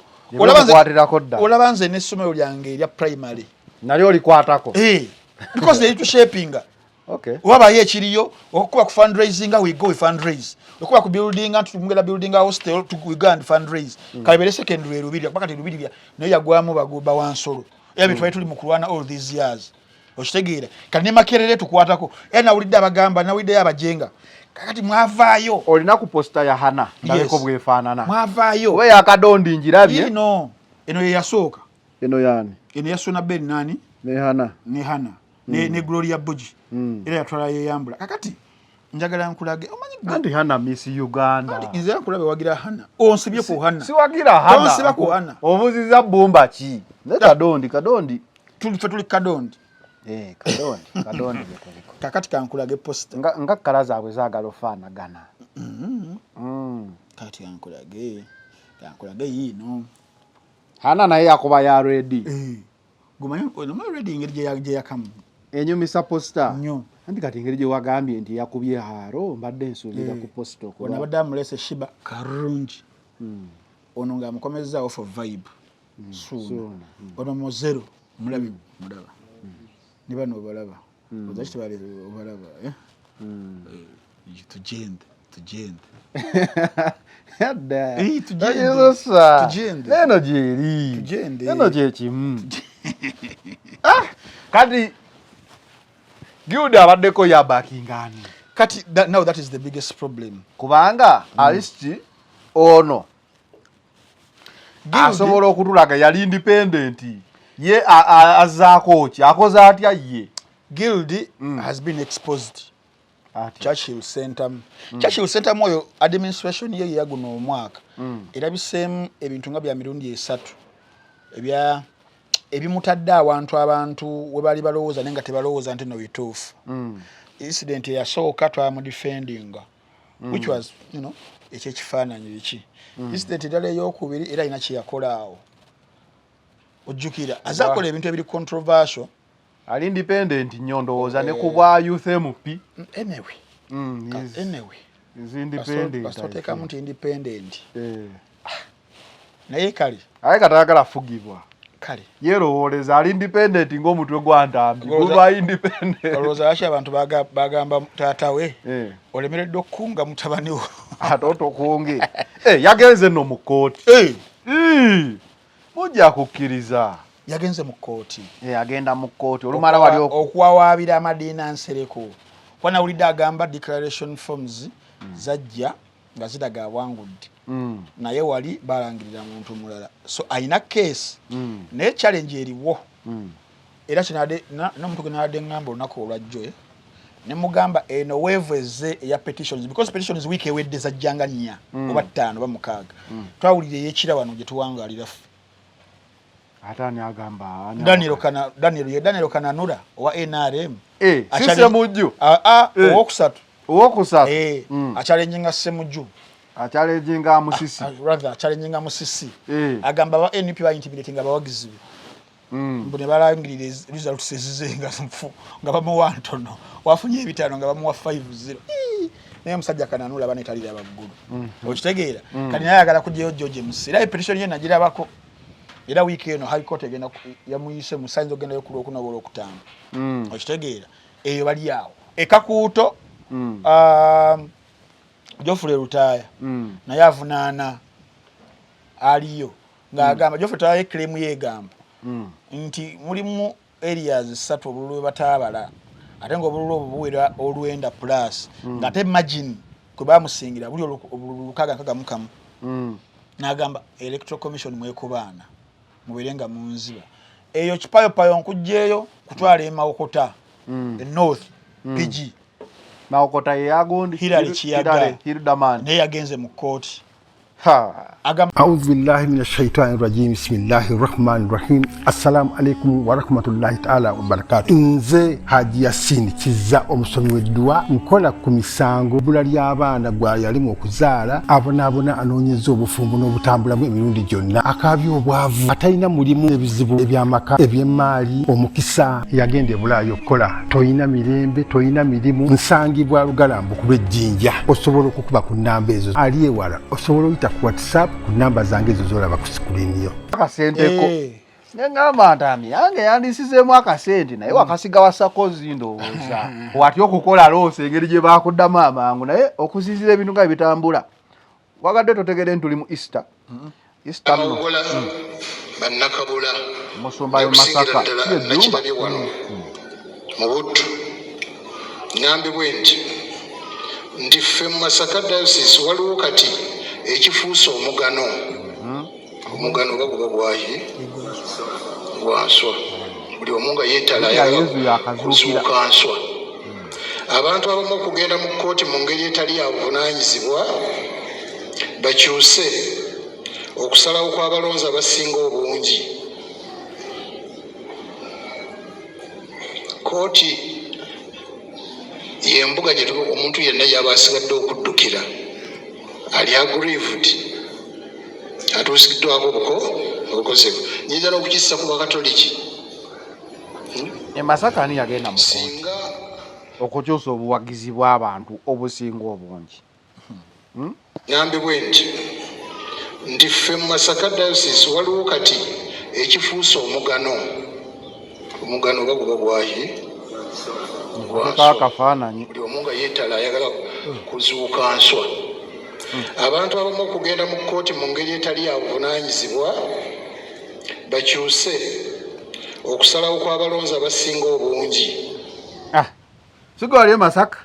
Olaba nze n'essomero lyange erya primary. Nali olikwatako. Eh, because they shapinga. Wabayo ekiriyo okukuba ku fundraising, we go, we fundraise. Okuba ku building, nti tumugenda building a hostel, to we go and fundraise. Kalibere secondary Lubiri, kuba kati Lubiri naye yagwamu bagoba wansolo. Era bitwali tuli mu kulwana all these years. Okitegeera? Kati ne Makerere tukwatako. Era nawulidde abagamba, nawuliddeyo abajenga. Kakati mwavaayo. Olina ku poster ya Hana, ndabeko bwefaanana. Mwavaayo. Oba yakadondi njirabye. Ino eno ye yasooka. Eno yani? Eno yasuna Ben nani? Ne Hana. Ne Hana. Ne Gloria Buji. Era yatwala yeyambula. Kakati njagala nkulage, omanyi. Anti Hana Miss Uganda. Nze nkulabe wagira Hana. Onsibye ku Hana. Siwagira Hana. Tonsiba ku Hana. Obuziza bbumba ki? Ne Kadondi, Kadondi. Tuli, ffe tuli Kadondi. Eh, Kadondi, Kadondi gye tuliko. Kakati kankulage poster. Nga colour zaabwe zaagala ofaanagana. Kati kankulage yiino. Hana naye yakuba ya red. Eh. Gumanyi omanyi red engeri gye yakamu. Enyumisa poster. Nnyo. Anti kati engeri gye wagambye nti yakubye haaro, mbadde nsuubira ku poster okuba. Ono abadde amulese Shiba Karungi. Ono ng'amukomezzaawo for vibe. Suuna. Suuna. Ono Mozero mulabi mulaba. Ne bano obalaba. Ozaki tebali obalaba, eh? Eh, tugende tugende. Yadda. Eh, tugende. Togizusa. Tugende. Neno gyeri. Tugende. Neno kyekimu. Ah, kati Guild abaddeko yabakingani. Kati now that is the biggest problem. Kubanga at least ono asobola okutulaga yali independent, ye azzaako ki, akoze atya ye? Guild has been exposed. Atya? Churchill Center. Churchill Center oyo administration ye yaguno omwaka erabiseemu ebintu nga bya mirundi esatu ebya ebimutadde awantu abantu we bali balowooza naye nga tebalowooza nti no bituufu. Incident eyasooka twamudefendinga, which was ekyekifaananyi biki. Incident endala eyokubiri era alina kyeyakola awo, ojjukira aze akola ebintu ebiri controversial. Ali independent nnyo ndowooza ne ku bwa youth MP. Anyway, anyway, is independent. Kasita oteekamu nti independent. Eh. Naye kale. Aye katayagala fugibwa. Kale. Yerowooleza ali independent ng'omutwe gwa Ntambi guba independent. Olowooza lwaki abantu bagamba taata we Eh. olemereddwa okukunga mutabani wo? Ate otokunge. Eh, yagenze nno mu kkooti. Eh, Ii, mujja kukkiriza. Yagenze mu kkooti. Eh, agenda mu kkooti olumala wali okuwawaabira amadiina Nsereko, kuba nawulidde agamba declaration forms zajja nga ziraga awangudde, naye wali balangirira muntu mulala, so ayina case. Naye challenge eriwo, era kinadde n'omuntu gwe nabadde ŋŋamba olunaku olwajjo, eh, ne mugamba eno wave ezze eya petitions, because petitions wiiki ewedde zajjanga nnya oba ttaano oba mukaaga. Twawulira ey'ekira wano gye tuwangaalira ffe. Ate ani agamba ani? Daniel Kana, Daniel ye Daniel Kananura owa NRM. Eh, si Ssemujju? Ah, ah, Eh. owokusatu. Owokusatu. Eh, achallenginga Ssemujju. Achallenginga Musisi. Ah, rather achallenginga Musisi. Eh. Agamba aba NUP ba intimidating abawagizi be. Mbu ne balangirira results ezize nga nfu, nga bamuwa ntono, wafunye ebitaano nga bamuwa 5-0. Naye omusajja kananula bane talira baggulu. Okitegeera? Kati naye ayagala kugyayo George Musisi, era petition ye nagirabako, era wiiki eno High Court egenda yamuyise musanze ogendayo ku Lwokuna oba Olwokutaano. Okitegeera? Eyo bali awo ekakuuto. Geoffrey Lutaaya naye avunaana aliyo ng'agamba, Geoffrey Lutaaya claim ye egamba nti mulimu areas ssatu obululu bwe bataabala, ate ng'obululu obwo buwera olwenda plus, ng'ate margin kwe bamusingira buli obululu 661. N'agamba Electoral Commission mwekubaana mubeere nga munziba eyo kipayopayo nkugjeeyo kutwala emawokota e North PG. Mawokota ye yagundi. Hillary Kiyaga. Hildaman. Naye yagenze mu kkooti. Ha. Agamba أعوذ بالله من الشيطان الرجيم، بسم الله الرحمن الرحيم. السلام عليكم ورحمة الله تعالى وبركاته. Nze Haji Yasin Kiza, omusomi w'edduwa. Nkola ku misango, bbula ly'abaana, gwa yalimu okuzaala, abonaabona, anoonyeza obufumbo n'obutambulamu emirundi gyonna, akaabya obwavu, atalina mulimu, ebizibu eby'amaka, eby'emmaali, omukisa, yagenda ebulaayo okukola, toyina mirembe, toyina mirimu. Nsangibwa Lugalambu ku lw'Ejjinja. Osobola okukuba ku nnamba ezo. Ali ewala osobola oyita ku WhatsApp ku namba zange ezo zolaba ku screen yo. Akasenteko. Eh. Neŋŋamba nti yange yandisizeemu akasente, naye wakasiga wasakozi ndowooza watya okukola loss engeri gye bakuddamu amangu, naye okusinziira ebintu nga bitambula wagadde totegere nti tuli mu Easter, Easter nno. Mawogola bannakabula. Omusumba we Okusingira Masaka ddala si ejjumba. Nakirabye wano mu buttu ŋŋambibwe nti ffe mu Masaka Diocese waliwo kati ekifuuse omugano. Omugano oba guba gwayi gwanswa, buli omu nga yeetala Naye ayagala Yesu yakazuukira. kuzuuka nswa. Abantu abamu okugenda mu kkooti mu ngeri etali ya buvunaanyizibwa, bakyuse okusalawo kw'abalonzi abasinga obungi. Kkooti yembuga gye omuntu yenna yaba asigadde okuddukira ali aggrieved, atuusiddwako obuko obukosefu. Nyinza n'okukissa ku Bakatoliki. E Masaka ani yagenda mu kooti singa okukyusa obuwagizi bw'abantu obusinga obungi? Ŋŋambibwe nti ffe mu Masaka Diocese waliwo kati ekifuuse omugano. Omugano oba guba gwayi nkuteeka akafaananyi. Buli omu nga yeetala ayagala kuzuuka nswa. Abantu abamu okugenda mu kkooti mu ngeri etali ya buvunaanyizibwa, bakyuse okusalawo kw'abalonzi abasinga obungi. Ah, sigwali e Masaka.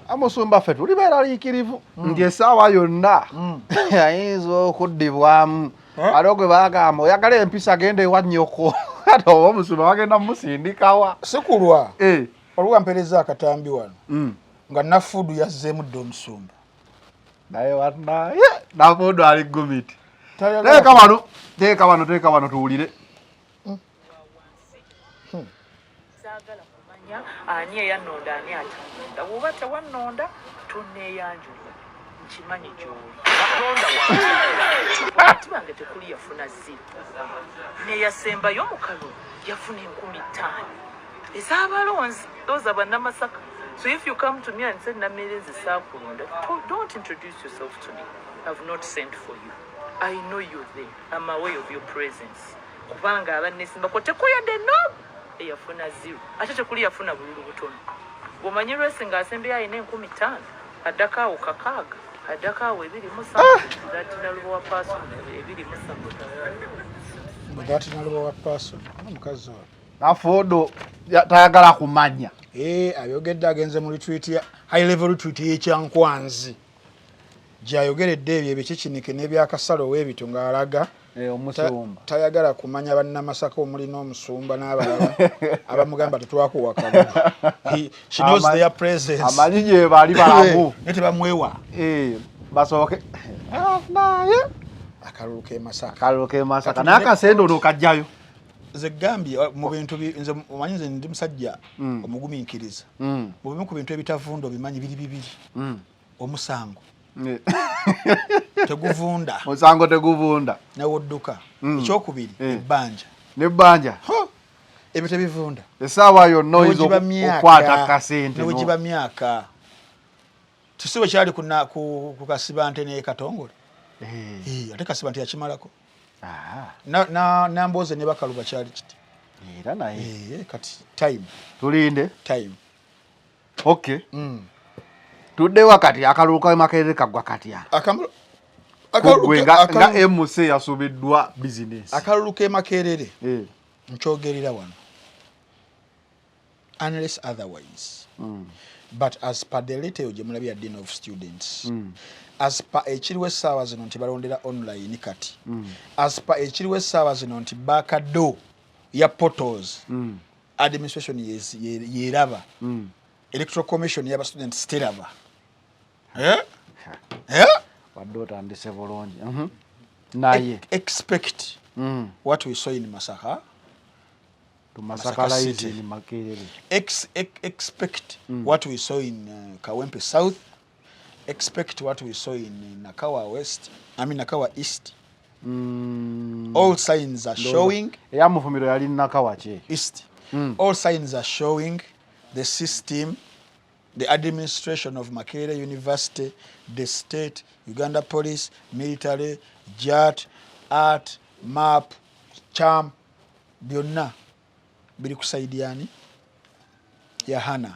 Amusumba ffe tuli beeraliikirivu nti essaawa yonna ayinza okuddibwamu. Aliwo gwe bagamba oyagala empisa, genda ewa nnyoko. Ate oba omusumba bagenda mumusindikawa? Sikulwa Eh, olwa mpereza akatambi wano nga Nafuudu yazzeemu dda omusumba. Naye wanaye Nafuudu ali gumiti. Tayagala. Teeka wano, teeka wano, teeka wano tuwulire. Saagala kumanya ani eyannonda, ani atannonda. Bw'oba tewannonda, tonneeyanjulira, nkimanyi gy'oli. Katonda wange bange tekuli yafuna zero, neyasembayo mu kalulu yafuna 5,000 ez'abalonzi. Those are Bannamasaka. So if you come to me and say, "Namere, nze saakulonda," don't introduce yourself to me. I've not sent for you. I know you're there. I'm aware of your presence, kubanga abannesimbako tekuyadde no eyafuna zero, ate tekuli yafuna bululu butono. Bw'omanyi lwesi ng'asembyeyo alina 5,000, addako awo 6, addako awo 27, thatinalubawa person 27. Thatinalubawa person omukazi oyo. Nafuudu tayagala kumanya. Eh, abyogedde agenze mu retreat ya high level retreat y'Ekyankwanzi gyayogeredde ebyo ebikikinike n'ebyakasalo w'ebito ng'alaga Eh, omusumba tayagala kumanya Bannamasaka omuli n'omusumba n'abalala abamugamba tetwakuwa kalulu. She knows their presence. Amanyi gye bali balamu. Naye tebamwewa. Eh, basooke. Ah, naye akalulu k'e Masaka. Akalulu k'e Masaka naye akasente ono kajjayo. Nze gambye mu bintu nze omanyi nze ndi musajja omugumiikiriza. Mu bimu ku bintu ebitavunda obimanyi biri bibiri. Omusango teguvunda. Musango teguvunda. Newodduka. Ekyokubiri, ebbanja. Nebbanja Ebyo tebivunda. Essaawa yonna oyinza okukwata kasente. Newegiba myaka. Tisi bwe kyali ku Kasibante ne Katongole. Eh. Eh, ate Kasibante yakimalako. Ah. Nambooze ne Bakaluba kyali kiti. Era naye. Eh, kati time. Tulinde. Time. Okay. Tuddewa kati akalulu ka Makerere kaggwa katya? Akalulu nga MC yasubiddwa business. Akalulu ke Makerere. Eh. Nkyogerera wano. Unless otherwise. But as per the letter eyo gye mulabye ya Dean of Students. As per ekiriwo essaawa zino nti balondera online kati. As per ekiriwo essaawa zino nti back door ya portals. Administration yeraba. Electoral Commission y'aba students teraba. Eh? Eh? Wadde otandise bulungi. Naye. Expect what we saw in Masaka. To Masaka Masaka lies City. in Makerere. Expect what we saw in Kawempe South. Expect what we saw in Nakawa West. I mean Nakawa East. All signs are showing. Eya Mufumiro yali Nakawa ki? East. All signs are showing the system, the administration of Makerere University, the state, Uganda Police, military, JAT, art, map, charm, byonna biri ku side yani ya Hana.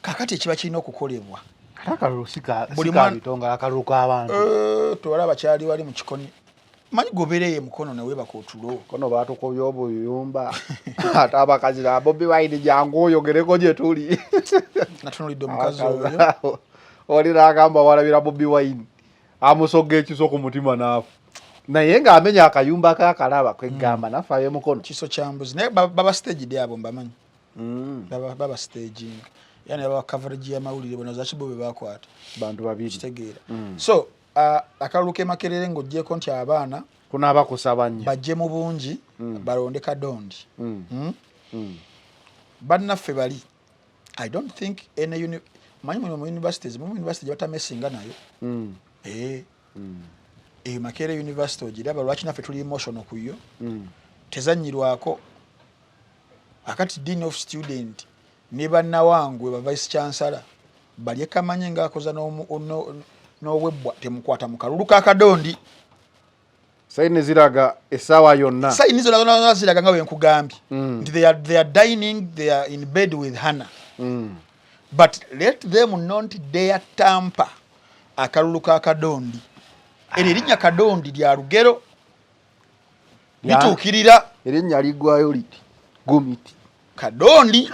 Kakati ekiba kirina okukolebwa. Ate akalulu si Buli ka bitongole, akalulu k'abantu. Tewalaba kyali wali mu kikoni. Manyi gobereyo emukono ne weebaka otulo. Kono baatukubye obuyumba. Ate abakazi ba Bobi Wine jangu oyogereko gye tuli. Natunulidde omukazi Abakazi oyo. abo. Oli n'agamba walabira Bobi Wine. Amusogga ekiso ku mutima n'afa. Naye ng'amenya akayumba k'akalaba kwegamba n'afa ab'emukono. Kiso kya mbuzi. Naye baba staged abo mbamanyi. Baba staging. Yani baba coverage y'amawulire bona za kibo be bakwata. Bantu babiri. Kitegeera. So, akalulu k'e Makerere ng'oggyeko nti abaana kunaaba kusaba nnyo. Bajje mu bungi, balonde Kadondi. Bannaffe bali. I don't think any manyi mu universities, mu university gye batamesinga nayo. Makerere University ogiraba lwaki naffe tuli emotional ku yo. Tezannyirwako. Akati Dean of Student ne bannawangwe ba Vice Chancellor balye kamanye ng'akoza n'obwebbwa temukwata mu kalulu ka Kadondi. Sayini ziraga essaawa yonna. Sayini zonna zonna ziraga nga bwe nkugambye. Nti they are dining, they are in bed with Hannah. But let them not dare tamper akalulu ka Kadondi. Eryo erinnya Kadondi lya lugero. Lituukirira. Erinnya liggwayo liti. Gumiti. Kadondi.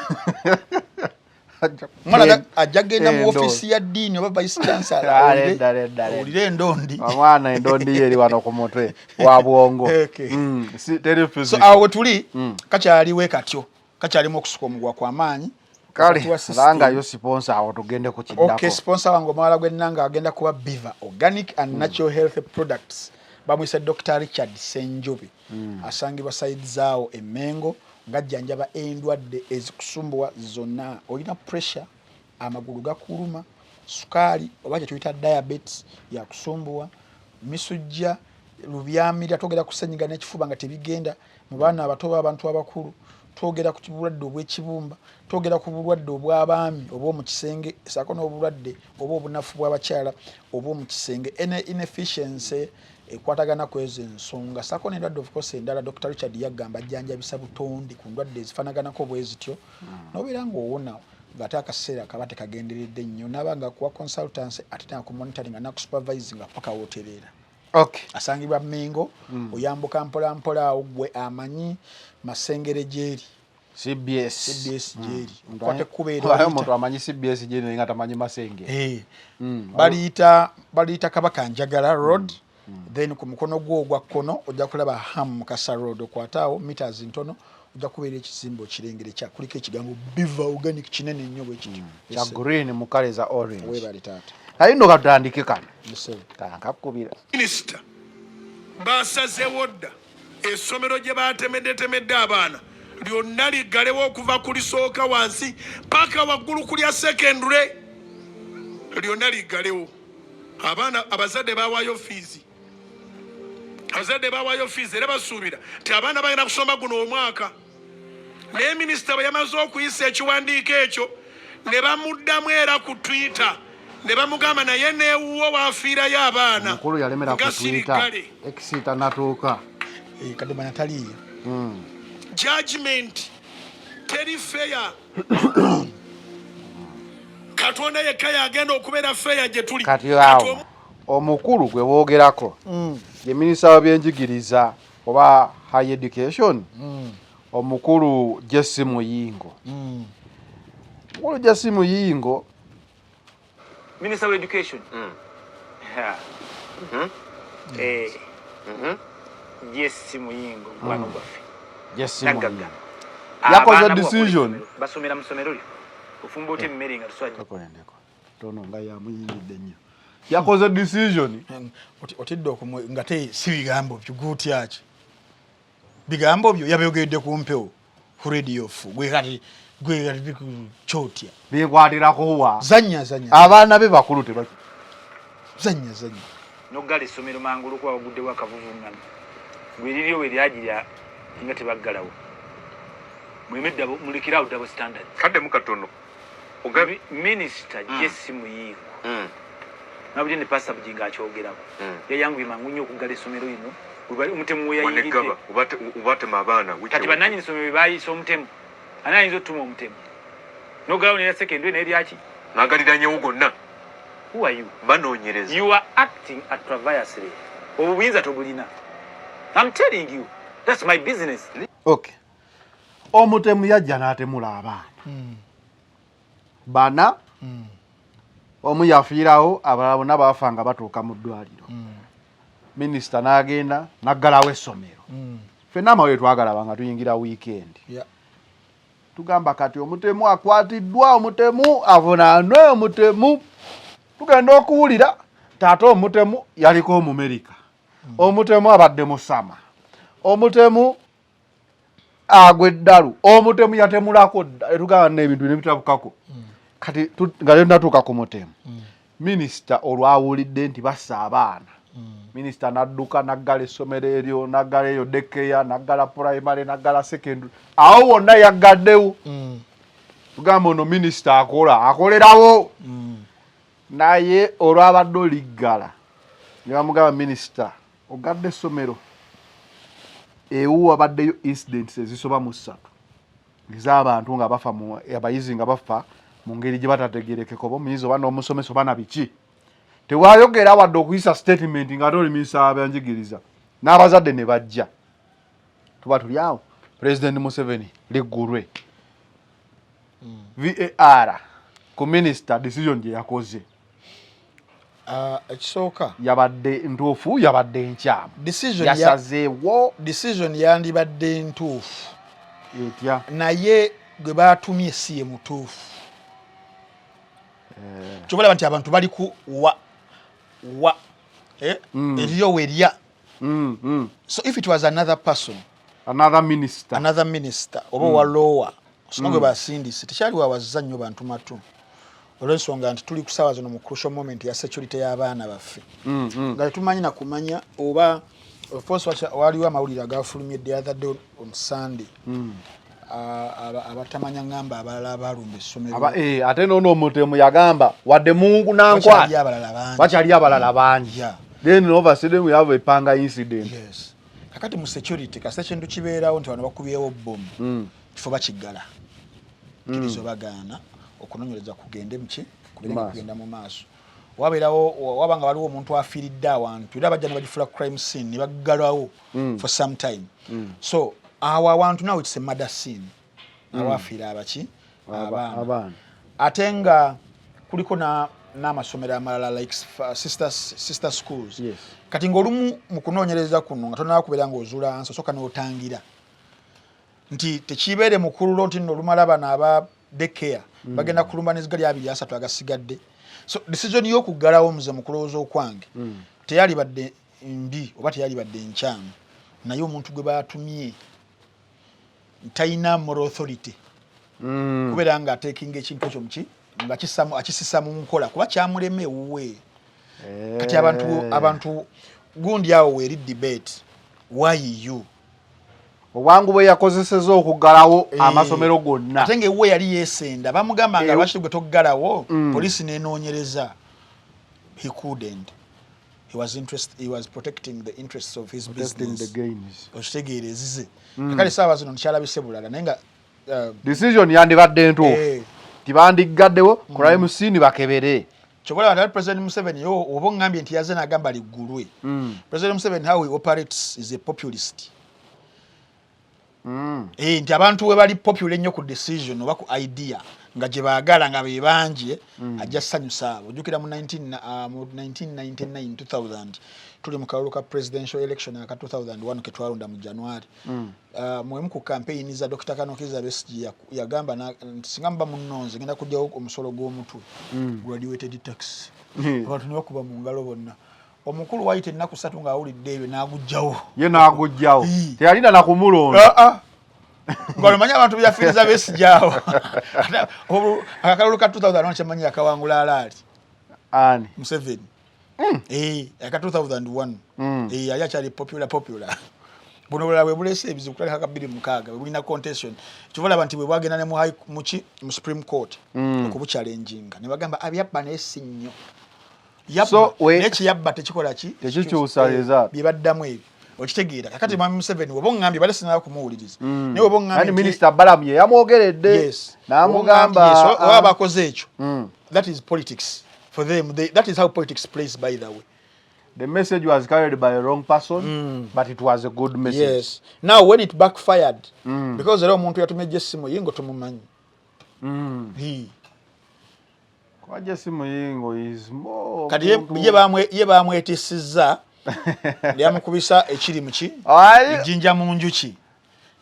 Omwana ajja kugenda mu Endondi. ofiisi ya Dean oba Vice Chancellor, Ah, nedda, nedda, nedda. owulire endondi. Omwana endondi ye eri wano ku mutwe wa bwongo. Okay. Si, teri So physical. awo we tuli, kakyaliwo katyo. Kakyalimu okusuka omuguwa kw'amaanyi. Kale, Wakati wa system. langayo sponsor awo tugende ku kiddako. Okay, sponsor wange omwala gw'ennanga agenda kuba Biva Organic and Natural Health Products. Bamuyise Dr. Richard Ssenjobe. Asangibwa side zaawo e Mengo ng'ajjanjaba endwadde ezikusumbuwa zonna. Olina pressure, amagulu gakuluma, sukaali oba kye tuyita diabetes yakusumbuwa, misujja, lubyamirira, twogera ku ssenyiga n'ekifuba nga tebigenda mu baana abato oba abantu abakulu, twogera ku bulwadde obw'ekibumba, twogera ku bulwadde obw'abaami obw'omu kisenge, ssaako n'obulwadde oba obunafu bw'abakyala obw'omu kisenge. Ene inefficiency ekwatagana ku ezo ensonga, ssaako n'endwadde of course endala. Dr. Richard yagamba ajjanjabisa butonde ku ndwadde ezifaanaganako bwe zityo, n'obeera ng'owona ng'ate akaseera kaba tekagenderedde nnyo, n'aba nga akuwa consultancy ate n'akumonitoringa n'akusupervisinga paka w'otereera. Asangibwa Mengo, oyambuka mpola mpola awo gwe amanyi Masengere gy'eri. CBS. CBS gy'eri. Okwata ekkubo eryo Ayo baliyita omuntu amanyi CBS gy'eri naye nga tamanyi Masengere. Baliyita Kabaka Njagala Road. Then ku mukono gwo ogwa kkono ojja kulaba Ham Mukasa Road, okwate awo meters ntono ojja kubeera ekizimbe okirengere kya kuliko ekigambo Biva Organic kinene nnyo bwe kityo. Kya green mu kale za orange. Weebale taata. Naye nno katutandike kano. Yes. Kankakubira. Minisita basazeewo dda essomero gye batemeddetemedde abaana lyonna liggalewo okuva ku lisooka wansi paka waggulu ku lya secondary, lyonna liggalewo. Abaana abazadde bawaayo fiizi. Abazadde bawayo fees era basuubira nti abaana bagenda kusoma guno omwaka. Naye minisita bwe yamaze okuyisa ekiwandiiko ekyo ne bamuddamu era ku Twitter ne bamugamba naye neewuwo waafiirayo abaana. Omukulu yalemera ku nga Twitter. sirikale. X tanatuuka. Eh, Kademanya taliiyo. Judgment teri fair. Katonda yekka yagenda okubeera fair gye tuli. Kati awo omukulu gwe boogerako ye minisita w'ebyenjigiriza oba high education, omukulu Jesse Muyingo. Omukulu Jesse Muyingo. Minister of Education. Yeah. Eh. Jesse Muyingo, mukwano gwaffe. Jesse Naggaga. Muyingo yakoze Abaana bo decision. bakola essomero, basomera mu ssomero lyo. Ofumba otya emmere nga tuswajja? Tokolendeko tono nga yamuyingidde nnyo, yakoze decision. Otidde okumwe nga te si bigambo byo, gutyaki bigambo byo yabyogedde ku mpewo ku radio fu gwe kati gwe kati kyotya. Bikwatirako wa? Zanya zanya. Abaana be bakulu tebaki. Zanya zanya. N'oggala essomero mangu olwokuba waguddewo akavuvungano. Gwe eriryo we lyagirya nga tebaggalawo. Muleme mulekere awo double standard. Kaddemu katono. Minisita Jesse Muyingo. Nabudde ne Pastor Bugingo akyogerako. Yayanguye mangu nnyo okuggala essomero lino. Omutemu we yayingidde. Wanegaba obatema abaana wiiki Kati ewedde. bannannyini ssomero be baayise omutemu. Ani ayinza otuma omutemu? N'oggalawo n'erya secondary n'eryaki? N'agaliranyewo gonna. Who are you? Banoonyereza. You are acting atraviously. Obwo buyinza tobulina. I'm telling you, that's my business. Okay. Omutemu yajja n'atemula abaana bana, omu yafiirawo, abalala bonna baafa nga batuuka mu ddwaliro. Minisita n'agenda n'aggalawo essomero. Ffenna amawulire twagalaba nga tuyingira weekend. Tugamba kati omutemu akwatiddwa, omutemu avunaanwe, omutemu tugenda okuwulira taata omutemu yaliko Omumerika, omutemu abadde musama, omutemu agwa eddalu, omutemu yatemulako dda. Etugamba n'ebintu nebitabukako. Kati nga tenatuuka ku mutemu, minisita olwawulidde nti bassa abaana, minisita n'adduka n'aggala essomero eryo, n'aggala eyo daycare, n'aggala primary, n'aggala secondary, awo wonna yaggaddewo. Tugamba ono minisita akola, akolerawo. Naye olwabadde oliggala ne bamugamba, minisita ogadde essomero, ewu wabaddeyo incidents ezisoba mu 3 ez'abantu nga bafa abayizi nga bafa mu ngeri gye batategerekeka, oba omuyizi oba n'omusomesa oba na biki. Tewayogera wadde okuyisa statement nga ate oli minisita w'abyanjigiriza. N'abazadde ne bajja, tuba tuli awo, President Museveni liggulwe VAR ku minisita, decision gye yakoze. Ekisooka, yabadde ntuufu, yabadde nkyamu? Decision Yasazeewo. Decision yandibadde ntuufu. Etya? Naye gwe batumye si ye mutuufu. Kyobalaba nti abantu bali ku wa wa eriyo werya. So if it was another person, another minister, another minister oba owa lower osoma gwe basindise, tekyali wawaziza nnyo bantu matu, olw'ensonga nti tuli ku saawa zino mu crucial moment ya security y'abaana baffe, nga tetumanyi na kumanya oba of course waliwo amawulire agafulumye the other day on Sunday. Abatamanya ngamba abalala abalumba essomero. Ate noono omutemu yagamba wadde mungu Wakyali nankwata abalala bangi. Wakyali abalala bangi. Then over sudden we have a panga incident. Yes. Kakati mu security kasita kintu kibeerawo nti bano bakubyewo bomu, kifo bakiggala, kkiriza bagaana, okunoonyereza kugende muki, kubeere nga Maaso. kugenda mu maaso. Wabeerawo waba nga waliwo omuntu afiiridde awantu, era bajja ne bagifula crime scene ne baggalawo for some time. So awo awantu now it's a murder scene, awafiira abaki, abaana. Abaana. Ate nga kuliko n'amasomero amalala like sister schools. Kati ng'olumu mu kunoonyereza kuno nga tonaba kubeera ng'ozuula ansa, osooka n'otangira nti tekibeere mukululo nti nno olumala bano aba daycare bagenda kulumba nezigali 23 agasigadde. So decision y'okuggalawo muze mu kulowooza okwange teyalibadde mbi oba teyalibadde nkyamu, naye omuntu gwe batumye talina moral authority kubeera nga ateekinga ekintu ekyo muki nga akisisa mu nkola, kuba kyamulema ewuwe. Kati abantu Gundi awo weri debate, why you? Obwangu bwe yakozeseza okuggalawo Eh, amasomero gonna. Ate ngaewuwe yali yeesenda, bamugamba nga lwaki gwe toggalawo, poliisi nenoonyereza. He couldn't. He was interest, he was protecting the interests of his Protecting business. the gains. Okitegeera? Ezize. Kale saawa zino nkyalabise bulala, naye nga Decision yandibadde entuufu. Tibandiggaddewo crime scene bakebere. Kyobola ati President Museveni yo oba oŋŋambye nti yaze n'agamba liggulwe. President Museveni, how he operates, is a populist. Eh, nti abantu we bali popular ennyo ku decision oba ku idea nga gye baagala nga be bangi, ajja ssanyusa abo. Ojjukira mu 19 mu 1999 2000, tuli mu kalulu ka presidential election aka 2001 ke twalonda mu January. Mwemu ku campaign za Dr. Kano Kizza Besigye, yagamba nti singa muba munnonze, ngenda kugyawo omusolo gw'omutwe, graduated tax. Abantu ne bakuba mu ngalo bonna. Omukulu wayita ennaku 3 ng'awulidde ebyo, n'agugjawo. Ye n'agugjawo. Ii. Teyalina nakumulonda. Ah, ah. Nga omanyi abantu byafiiriza Besigye awo. Akalulu ka 2001 kyemanyi yakawangula alaali. Ani? Museveni. Eh, aka 2001. Eh, yali akyali popular popular. Buno bulala bwe buleese ebizibu kutandika ka 2006, bwe bulina contention. Kyova olaba nti bwe bwagenda ne mu high muki mu Supreme Court okubuchallenginga, ne bagamba abyabba naye si nnyo. Yabba, So, naye kiyabba tekikola ki? Tekikyusa Eh, result. bye baddamu ebyo. Okitegeera? Kakati mwami Museveni, woba oŋŋambye, bale sinaba kumuwuliriza. Naye woba oŋŋambye Ani Minisita Balamu ye yamwogeredde Yes. n'amugamba. Yes, oba bakoze ekyo. That is politics for them. That is how politics plays, by the way. The message was carried by a wrong person, but it was a good message. Yes. Now when it backfired, because era omuntu yatumye Jesse Muyingo tumumanyi. He. Kuba Jesse Muyingo is more Kati ye, ye bamwetisizza yamukubisa ekiri muki Ayi. ejjinja mu njuki,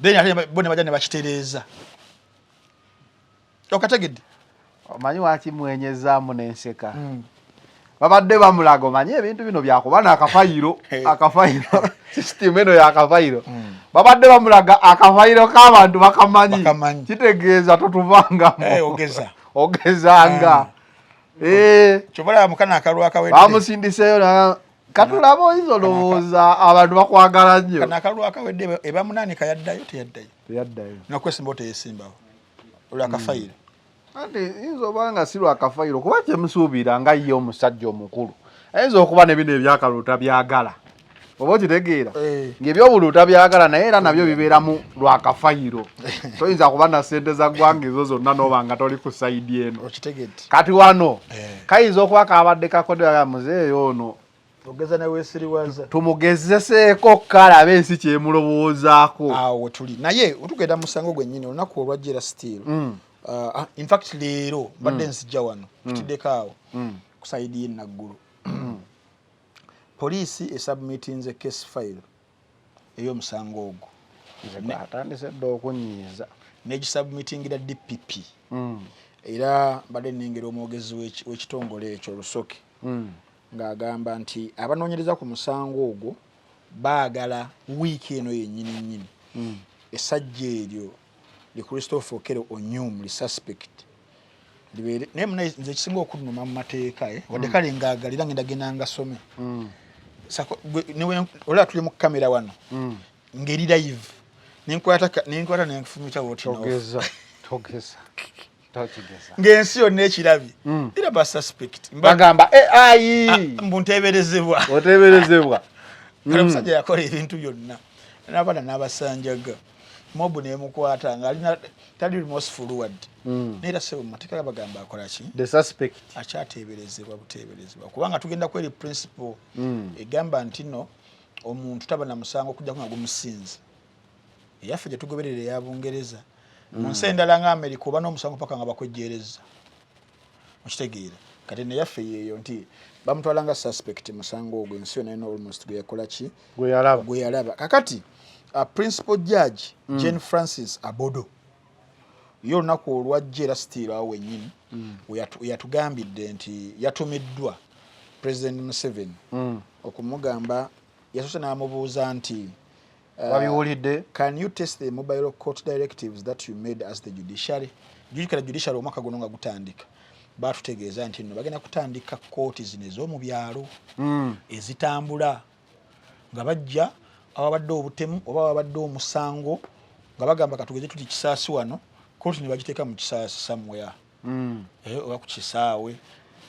then ate bo ne bajja ne bakitereeza. Okategedde? Omanyi waki mwenyezaamu n'enseka? Babadde bamulaga, omanyi ebintu bino byakuba n'akafayiro, akafayiro, system eno yakafayiro. Babadde bamulaga akafayiro k'abantu bakamanyi. Bakamanyi. Kitegeeza totuvangamu. Eh, ogeza. Ogezanga. Eh, Kyova olaba mukana akalulu akawedde. Bamusindiseeyo katulaba oyinza olowooza abantu bakwagala nnyo. Kano akalulu akawedde, ebamunaanika yaddayo teyaddayo? Teyaddayo. Nokwesimbawo teyesimbawo olwakafayiro. Anti yinza oba nga si lwakafayiro, kuba kyemusuubira nga ye omusajja omukulu ayinza okuba ne bino ebyakalulu tabyagala, oba okitegeera? Eh. Ng'ebyobululu tabyagala, naye era nabyo bibeeramu lwakafayiro. Toyinza kuba na ssente za ggwanga ezo zonna n'oba nga toli ku side eno. Okitegedde? Kati wano Eh. kayinza okuba kabadde kakodea muzeeyo ono. Ogeza neweesiriwaza. Tumugezeseeko kalabe ensi kyemulowoozaako. Awo wetuli, naye otugenda mu musango gwennyini olunaku olwajjera still. In fact leero mbadde nzijja wano, tutiddeko awo ku side y'enaggulu, poliisi esubmitinze case file ey'omusango ogwo. Nze atandise dda okunyiiza. Negisubmitingira DPP. Era mbadde nnengera omwogezi w'ekitongole ekyo Olusoke ng'agamba nti abanoonyereza ku musango ogwo baagala wiiki eno yennyini nnyini essajja eryo li Christopher Okello Onyum, li suspect, libeere. Naye munaye, nze ekisinga okunnuma mu mateeka, wadde kale ngaagalira ngenda genda ngasome. Olaba tuli mu kamera wano ngeri live, nenkwata nenfumita woti. Togeza, togeza, tokigeza. Ng'ensi yonna ekirabye, era ba suspect Bagamba AI. Ah, mbu nteeberezebwa. Oteeberezebwa. Kale omusajja yakola ebintu byonna n'abaana n'abasanjaga, mob nemukwata ng'alina tali remorseful wadde. Naye era sebo mu mateeka bagamba akola ki? The suspect. Akyateeberezebwa buteeberezebwa, kubanga tugenda kweri principle egamba nti no omuntu taba na musango okujjako nga gumusinze. Eyaffe gye tugoberera eya Bungereza. Mu nsi endala nga Amerika oba n'omusango paka nga bakwejjeereza. Okitegeera? Kati neyaffe yeeyo nti bamutwala nga suspect musango ogwo ensi yonna yonna almost gwe yakola ki? Gwe yalaba. Gwe yalaba. Kakati principal judge Jane Francis Abodo ye olunaku olwajja era still awo wennyini we yatugambidde nti yatumiddwa President Museveni okumugamba, yasoose n'amubuuza nti Wabiwulidde? "Can you test the mobile court directives that you made as the judiciary?" Jujukira judiciary omwaka guno nga gutandika batutegeeza nti nno bagenda kutandika kooti zino ez'omu byalo ezitambula. Nga bajja awabadde obutemu oba awabadde omusango, nga bagamba katugeze tuli Kisaasi wano, kooti ne bagiteeka mu Kisaasi somewhere oba ku kisaawe,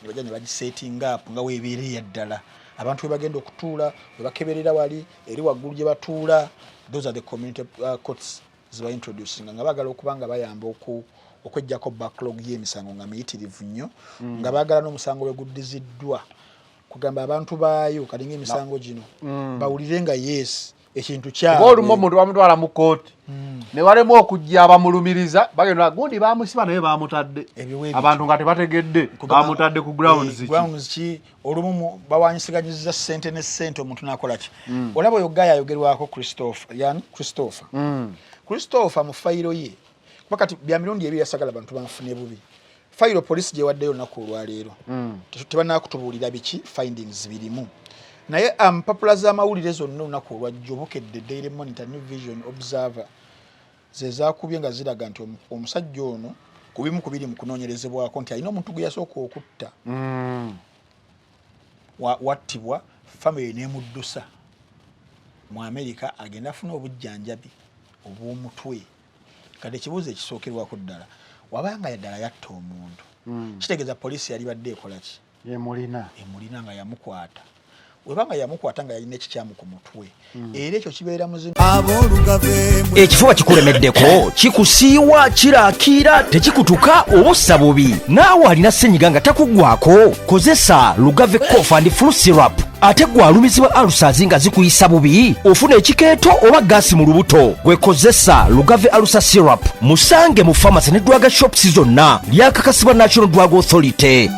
ne bajja ne bagisettinga up nga weebeera eyaddala, abantu we bagenda okutuula, we bakeberera wali eri waggulu gye batuula. Those are the community courts ziba introducinga nga baagala okuba nga bayamba okweggyako backlog y'emisango nga miyitirivu nnyo, nga baagala n'omusango bwe guddiziddwa kugamba abantu baayo kati ng'emisango gino bawulire nga yes, ekintu Kuba olumu kyabwe. Omuntu bamutwala mu kooti ne balema okujja abamulumiriza, bagenda gundi bamusiba naye bamutadde Ebyo we bityo. Abantu nga tebategedde bamutadde ku grounds Eh, ki. Grounds ki. Olumu bawanyisiganyiriza ssente ne ssente, omuntu nakola ki. Olaba oyo guy ayogerwako Christopher, yani Christopher, Christopher mu fayiro ye, kuba kati bya mirundi ebiri yasagala bantu banfune bubi. Fayiro poliisi gyewaddeyo olunaku olwaleero, tebanakutubuulira biki findings birimu, naye mpapula z'amawulire zonna olunaku olwajjo, Bukedde, Daily Monitor, New Vision, Observer, ze zakubye nga ziraga nti omusajja ono ku bimu ku biri mu kunoonyerezebwako nti alina omuntu gwe yasooka okutta, wattibwa family nemuddusa mu Amerika agenda afuna obujjanjabi obw'omutwe. Kati ekibuuzo ekisookerwako ddala, wabanga ddala yatta omuntu, kitegeeza poliisi yali badde ekola ki? Yemulina. Emulina nga yamukwata. Webanga yamukwata nga yalina ekikyamu ku mutwe, era ekyo kibeera muzino. Ekifuba kikulemeddeko, kikusiiwa, kiraakiira, tekikutuka oba ossa bubi, naawe alina ssenyiga nga takuggwako, kozesa Lugave Cough and Flu Syrup. Ate gwe alumizibwa ulcers nga zikuyisa bubi, ofuna ekikeeto oba gaasi mu lubuto, gwe kozesa Lugave Ulcer Syrup. Musange mu pharmacy ne drug shops zonna. Lyakakasibwa National Drug Authority.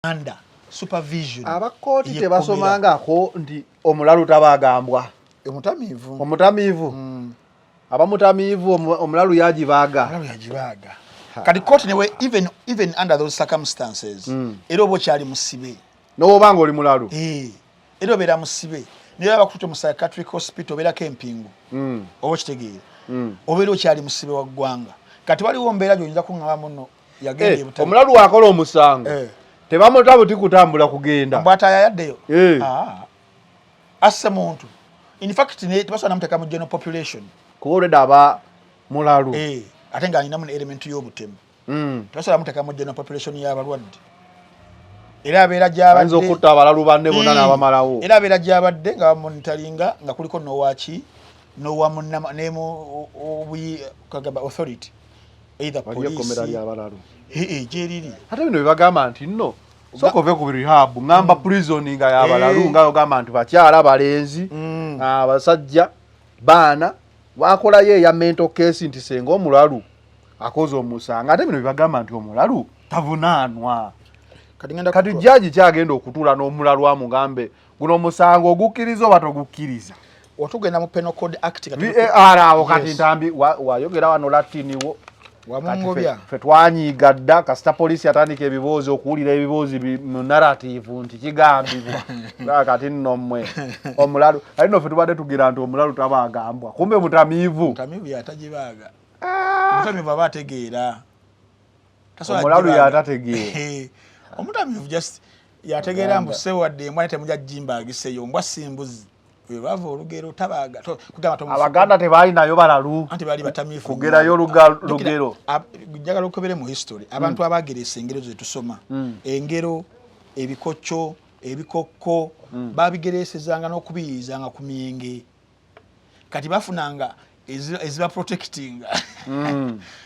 Under supervision. Abakooti Y'ekkomera. Tebasomangako nti omulalu tabagambwa? Omutamiivu. Omutamiivu aba mutamiivu, omulalu yagibaaga. Omulalu yagibaaga. Kati kooti newe even under those circumstances, era oba okyali musibe. Nowoba nga oli mulalu. Eh, era obeera musibe, naye bakututte mu psychiatric hospital, obeerako empingu, oba okitegeera, obeera okyali musibe wa ggwanga. Kati waliwo mbeera gy'oyinza kuŋŋamba muno yagenda Eh, ebutale. Omulalu wakola omusango, Eh. tebamuta buti kutambula kugenda. Bw'atayayaddeyo. Eh. Ah. Asse muntu, in fact tebasobola namuteeka mu general population. Kuba olwedda aba mulalu. Eh, ate ng'alinamu ne element y'obutemu, tebasobola muteeka mu general population y'abalwadde, era abeera Ayinza gy'abadde. okutta abalalu banne bonna n'abamalawo. Era abeera gy'abadde nga bamonitoringa, nga kuliko nowaki, nowa munnama nemu obuyi kagamba authority, either Waliyo ekkomera police. ly'abalalu? Eh, eh, gyeriri. Ate bino bebagamba nti nno sooka ove ku rehab, ŋŋamba prison nga yabalalu, nga ogamba nti bakyala, balenzi, abasajja, baana, wakolayo eya mental case nti senga omulalu akoze omusango. Ate bino bebagamba nti omulalu tavunaanwa. Kati ngenda Kati jaji kyagenda okutuula n'omulalu amugambe guno omusango ogukkiriza oba togukkiriza? Otugenda mu Penal Code Act kati. VAR awo kati. Yes. Ntambi wayogera wano latini wo. Wamungobya. Kati ffe twanyiiga dda kasita poliisi yatandika ebiboozi, okuwulira ebiboozi mu narrative nti kigambibwa. Kati nno mmwe omulalu ali nno ffe tubadde tugira nti omulalu taba agambwa, kumbe mutamiivu. Mutamiivu yatagibaaga. Omutamiivu aba ategeera. Tasobola Omulalu gibaaga. yatategeera. Omutamiivu just yategeera mbu sewadde embwa, naye temujja gimbaagiseyo, mbwa si mbuzi. Lwava olugero tabaaga kugamba Abaganda tebalinayo balalu. Anti baali batamiivu. Kugerayo nnyo. lugero. Njagala okebere mu history abantu abageresa engero zetusoma, engero, ebikokyo, ebikokko, babigeresezanga n'okubiyizanga ku myenge. Kati bafunanga eziba protectinga.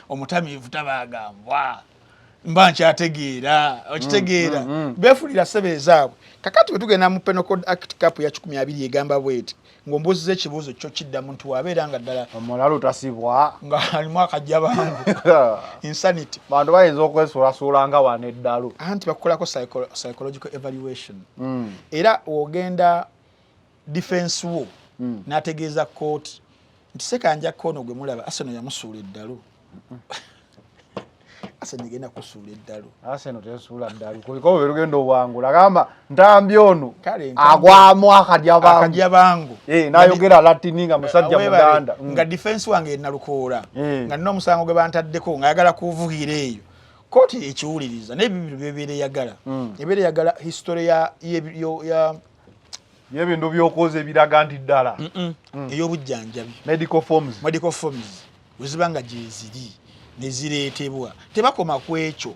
Omutamiivu tabaagambwa, mba nkyategeera, okitegeera, beefunira ssebe ezaabwe. Kakati bwe tugenda mu Penal Code Act cap ya 20 egamba bweti, ng'ombuuziza ekibuuzo kyo kiddamu nti wabeera nga ddala Omulalu tasibwa. Nga alimu akajabangu, insanity. Bantu bayinza okwesuulasuula nga wano eddalu. Anti bakukolako psychological evaluation, era ogenda defense wo n'ategeeza kooti nti Sekanja ono gwe mulaba, Arsenal yamusuula eddalu, Arsenal egenda kusuula eddalu. Arsenal tesuula ddalu kuliko bwe lugenda obwangula, gamba Ntambi ono Kale, Ntambi- agwamu akajabangu. Akajabangu. Eh, n'ayogera latini nga musajja Weebale, muganda. Nga defense wange enalukoola, nga nina omusango gwe bantaddeko, ng'ayagala kuvugira eyo, kooti ekiwuliriza, naye bibiri byebeera eyagala, ebeera eyagala history ya Y'ebintu by'okoze ebiraga nti ddala Ey'obujjanjabi. Medical forms. Medical forms weziba nga gyeziri nezireetebwa, tebakoma ku ekyo,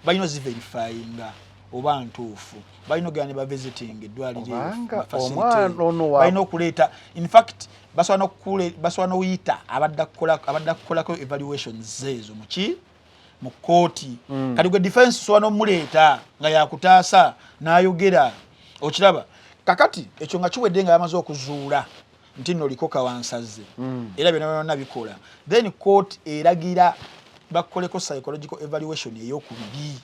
balina oziverifyinga oba ntuufu, balina ogenda ne bavisiting eddwaliro eryo, Kubanga ma facility omwana eyo. ono Balina okuleeta, in fact basobola n'okuyita abadde akukolako evaluations ezo muki mu kooti. Kati gwe defense osobola n'omuleeta nga yakutaasa n'ayogera. Okiraba kakati ekyo nga kiwedde, nga bamaze okuzuula nti nno oliko kawansaze, era byonna byonna bikola, then court eragira bakoleko psychological evaluation eyokubiri,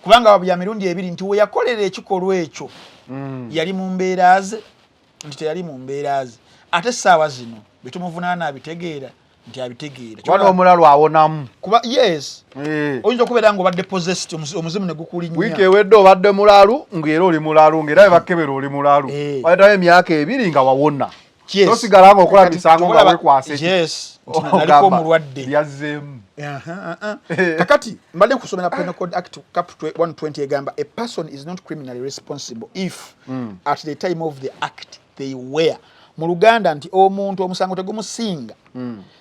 kubanga bya mirundi ebiri, nti we yakolera ekikolwa ekyo yali mu mbeera ze, nti teyali mu mbeera ze, ate essaawa zino betumuvunaana abitegeera nti abitegeera. Kuba n'omulalu awonamu. Kuba yes, oyinza okubeera nga obadde possessed, omuzimu ne gukulinnya. Wiiki ewedde obadde mulalu, ng'era oli mulalu, ng'era bebakebera oli mulalu. Wayitawo emyaka 2 nga wawona. Tosigala ng'okola Kati misango nga weekwasa yes, nti naliko omulwadde. Byazzeemu. Aha. Kakati mbadde kusomera Penal Code Act Cap 120, egamba a person is not criminally responsible if at the time of the act they were, mu Luganda nti omuntu omusango tegumusinga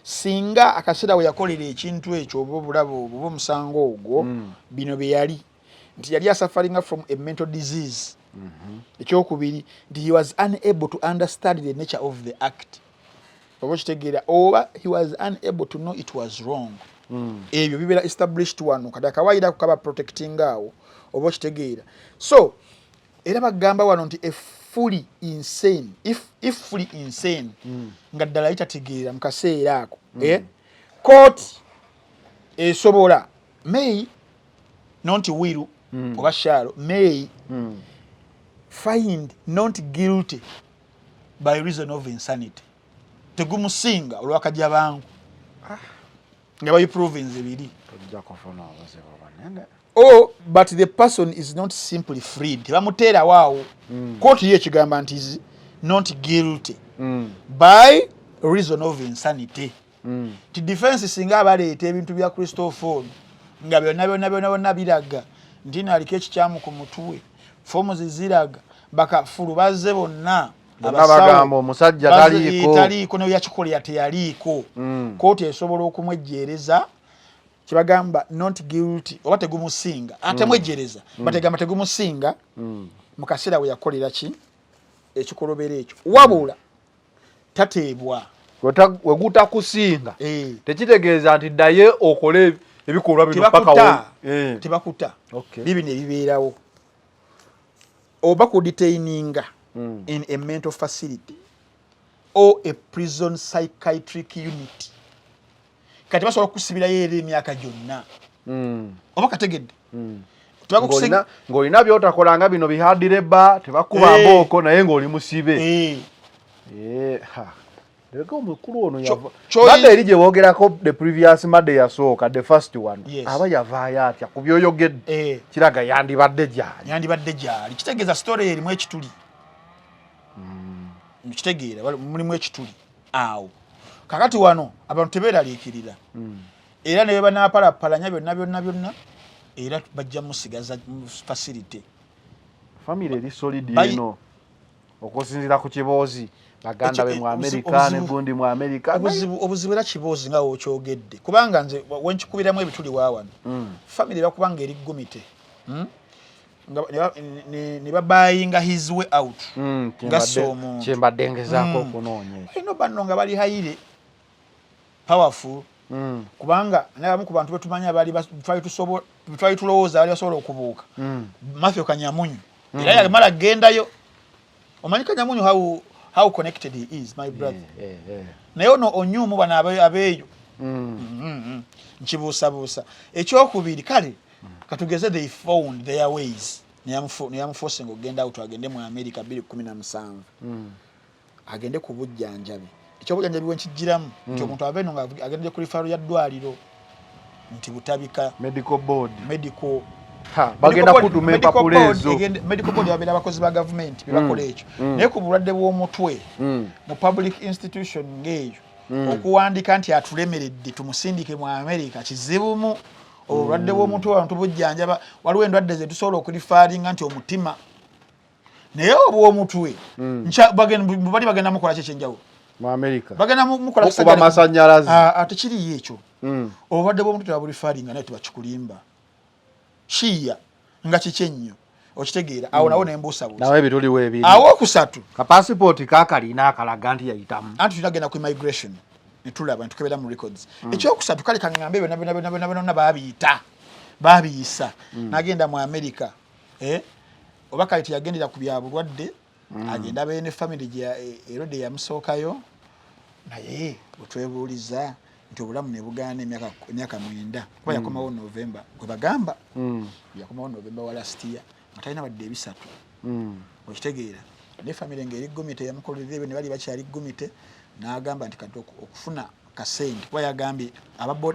singa akaseera we yakolera ekintu ekyo oba obulabo obwo oba omusango ogwo, bino bye yali, nti yali asufferinga from a mental disease. Ekyokubiri nti he was unable to understand the nature of the act, oba okitegeera, oba he was unable to know it was wrong. Ebyo bibeera established wano. Kati akawaayiro ako kaba protecting awo, oba okitegeera. So era bagamba wano nti a fully insane, if fully insane, nga ddala yitategeera mu kaseera ako, eh? Court esobola may not, will oba shall, may find not guilty by reason of insanity. Tegumusinga olwakajabangu nga bayiprovinze biri. Tojja kufuna obuzibu bunene. Or but the person is not simply freed, tebamuteerawo awo. Kooti ye ekigamba nti is not guilty by reason of insanity, ti defense singa abaleeta ebintu bya Christopher ono nga byonna byonna byonna byonna biraga nti naaliko ekikyamu ku mutwe, fomu ziraga bakafulu bazze bonna. Bonna abasawo bagamba omusajja taliiko. Taliiko, naye yakikolera teyaliiko. Kooti esobola okumwejjeereza kyebagamba not guilty oba tegumusinga, atemwejjereza, bategamba tegumusinga mu kaseera we yakolera ki ekikolobero ekyo, wabula tateebwa. Wegutakusinga Eh. tekitegeeza nti ddaye okole ebikolwa bino paka Tebakuta. Eh. Tebakuta. Bibino ebibeerawo oba kudetaininga in a mental facility or a prison psychiatric unit. Kati basobola okukusibirayo era emyaka gyonna, oba kategedde. Ng'olina byotakolanga bino bihadireba, tebakuba mbooko, naye ng'oli musibe. Eh, ha. Leka omukulu ono yava madde eri gye boogerako, the previous madde yasooka, the first one. Aba yavaayo atya ku byoyogedde? Kiraga yandibadde gyali. Yandibadde gyali, kitegeeza story erimu ekituli. Kitegeera mulimu ekituli awo. Kakati wano abantu tebeeraliikirira, era ne bwe banapalapalanya byonna byonna byonna, era bajja musigaza mu facility. Family eri solid eno okusinziira ku kiboozi baganda be mu Amerika ne gundi mu Amerika. Obuzibu era kiboozi nga wokyogedde, kubanga nze wenkikubiramu ebituli wa wano, family bakubanga eri gumite, Nga ne babayinga his way out nga si omuntu. Kyembadde ngezaako okunoonya ekyo. Balina banno nga bali highly powerful, kubanga nabamu ku bantu betumanyi abaali twali tulowooza baali basobola okubuuka, Matthew Kanyamunyu, era yamala gendayo. Omanyi Kanyamunyu, how connected he is, my brother. Naye ono onyumu bano abeeyo nkibuusabuusa. Ekyokubiri, kale katugeze they found their ways, neyamuforcinga okugenda out, agende mu America 217, agende ku bujjanjabi. Ekyobujjanjabi wenkijjiramu nti omuntu ava eno nga agende ku referral ya ddwaliro nti Butabika Medical board. Medical Ha, bagenda kutuma empapula ezo. Medical board babeera abakozi ba gavumenti bebakola ekyo, naye ku bulwadde bw'omutwe mu public institution ng'eyo okuwandika nti atulemeredde tumusindike mu America kizibumu. Obulwadde bw'omutwe wano tubujjanjaba, waliwo endwadde zetusobola okureferringa nti omutima. Naye obw'omutwe bali bagenda mukola ki ekyenjawulo? Mu America bagenda mukola mukuba masanyalaze. Ah, ah, tekiriyo ekyo. Obulwadde bw'omutwe tebabulifaalinga, naye tebakikulimba kiya nga kiki ennyo, okitegeera? Awo nawo nembuusabuusa. Nawe ebituliwo ebiri. Awo okusatu, ka passport kakalina akalaga nti yayitamu. Anti tulina genda ku immigration netulaba netukebera mu records. Ekyokusatu, kale kaŋŋambe byonna byonna byonna byonna byonna baabiyita, baabiyisa. Nagenda mu America, eh? Oba kale teyagendera ku bya bulwadde, agenda abeere ne family gye erode yamusookayo. Naye wetwebuuliza nti obulamu ne bugaana emyaka 9, kuba yakomawo November, gwe bagamba yakomawo November wa last year nga talina wadde 300. Okitegeera? Ne family ng'eri gumite, yamukolera ebyo ne bali bakyali gumite, n'agamba nti kati okufuna kasente, kuba yagambye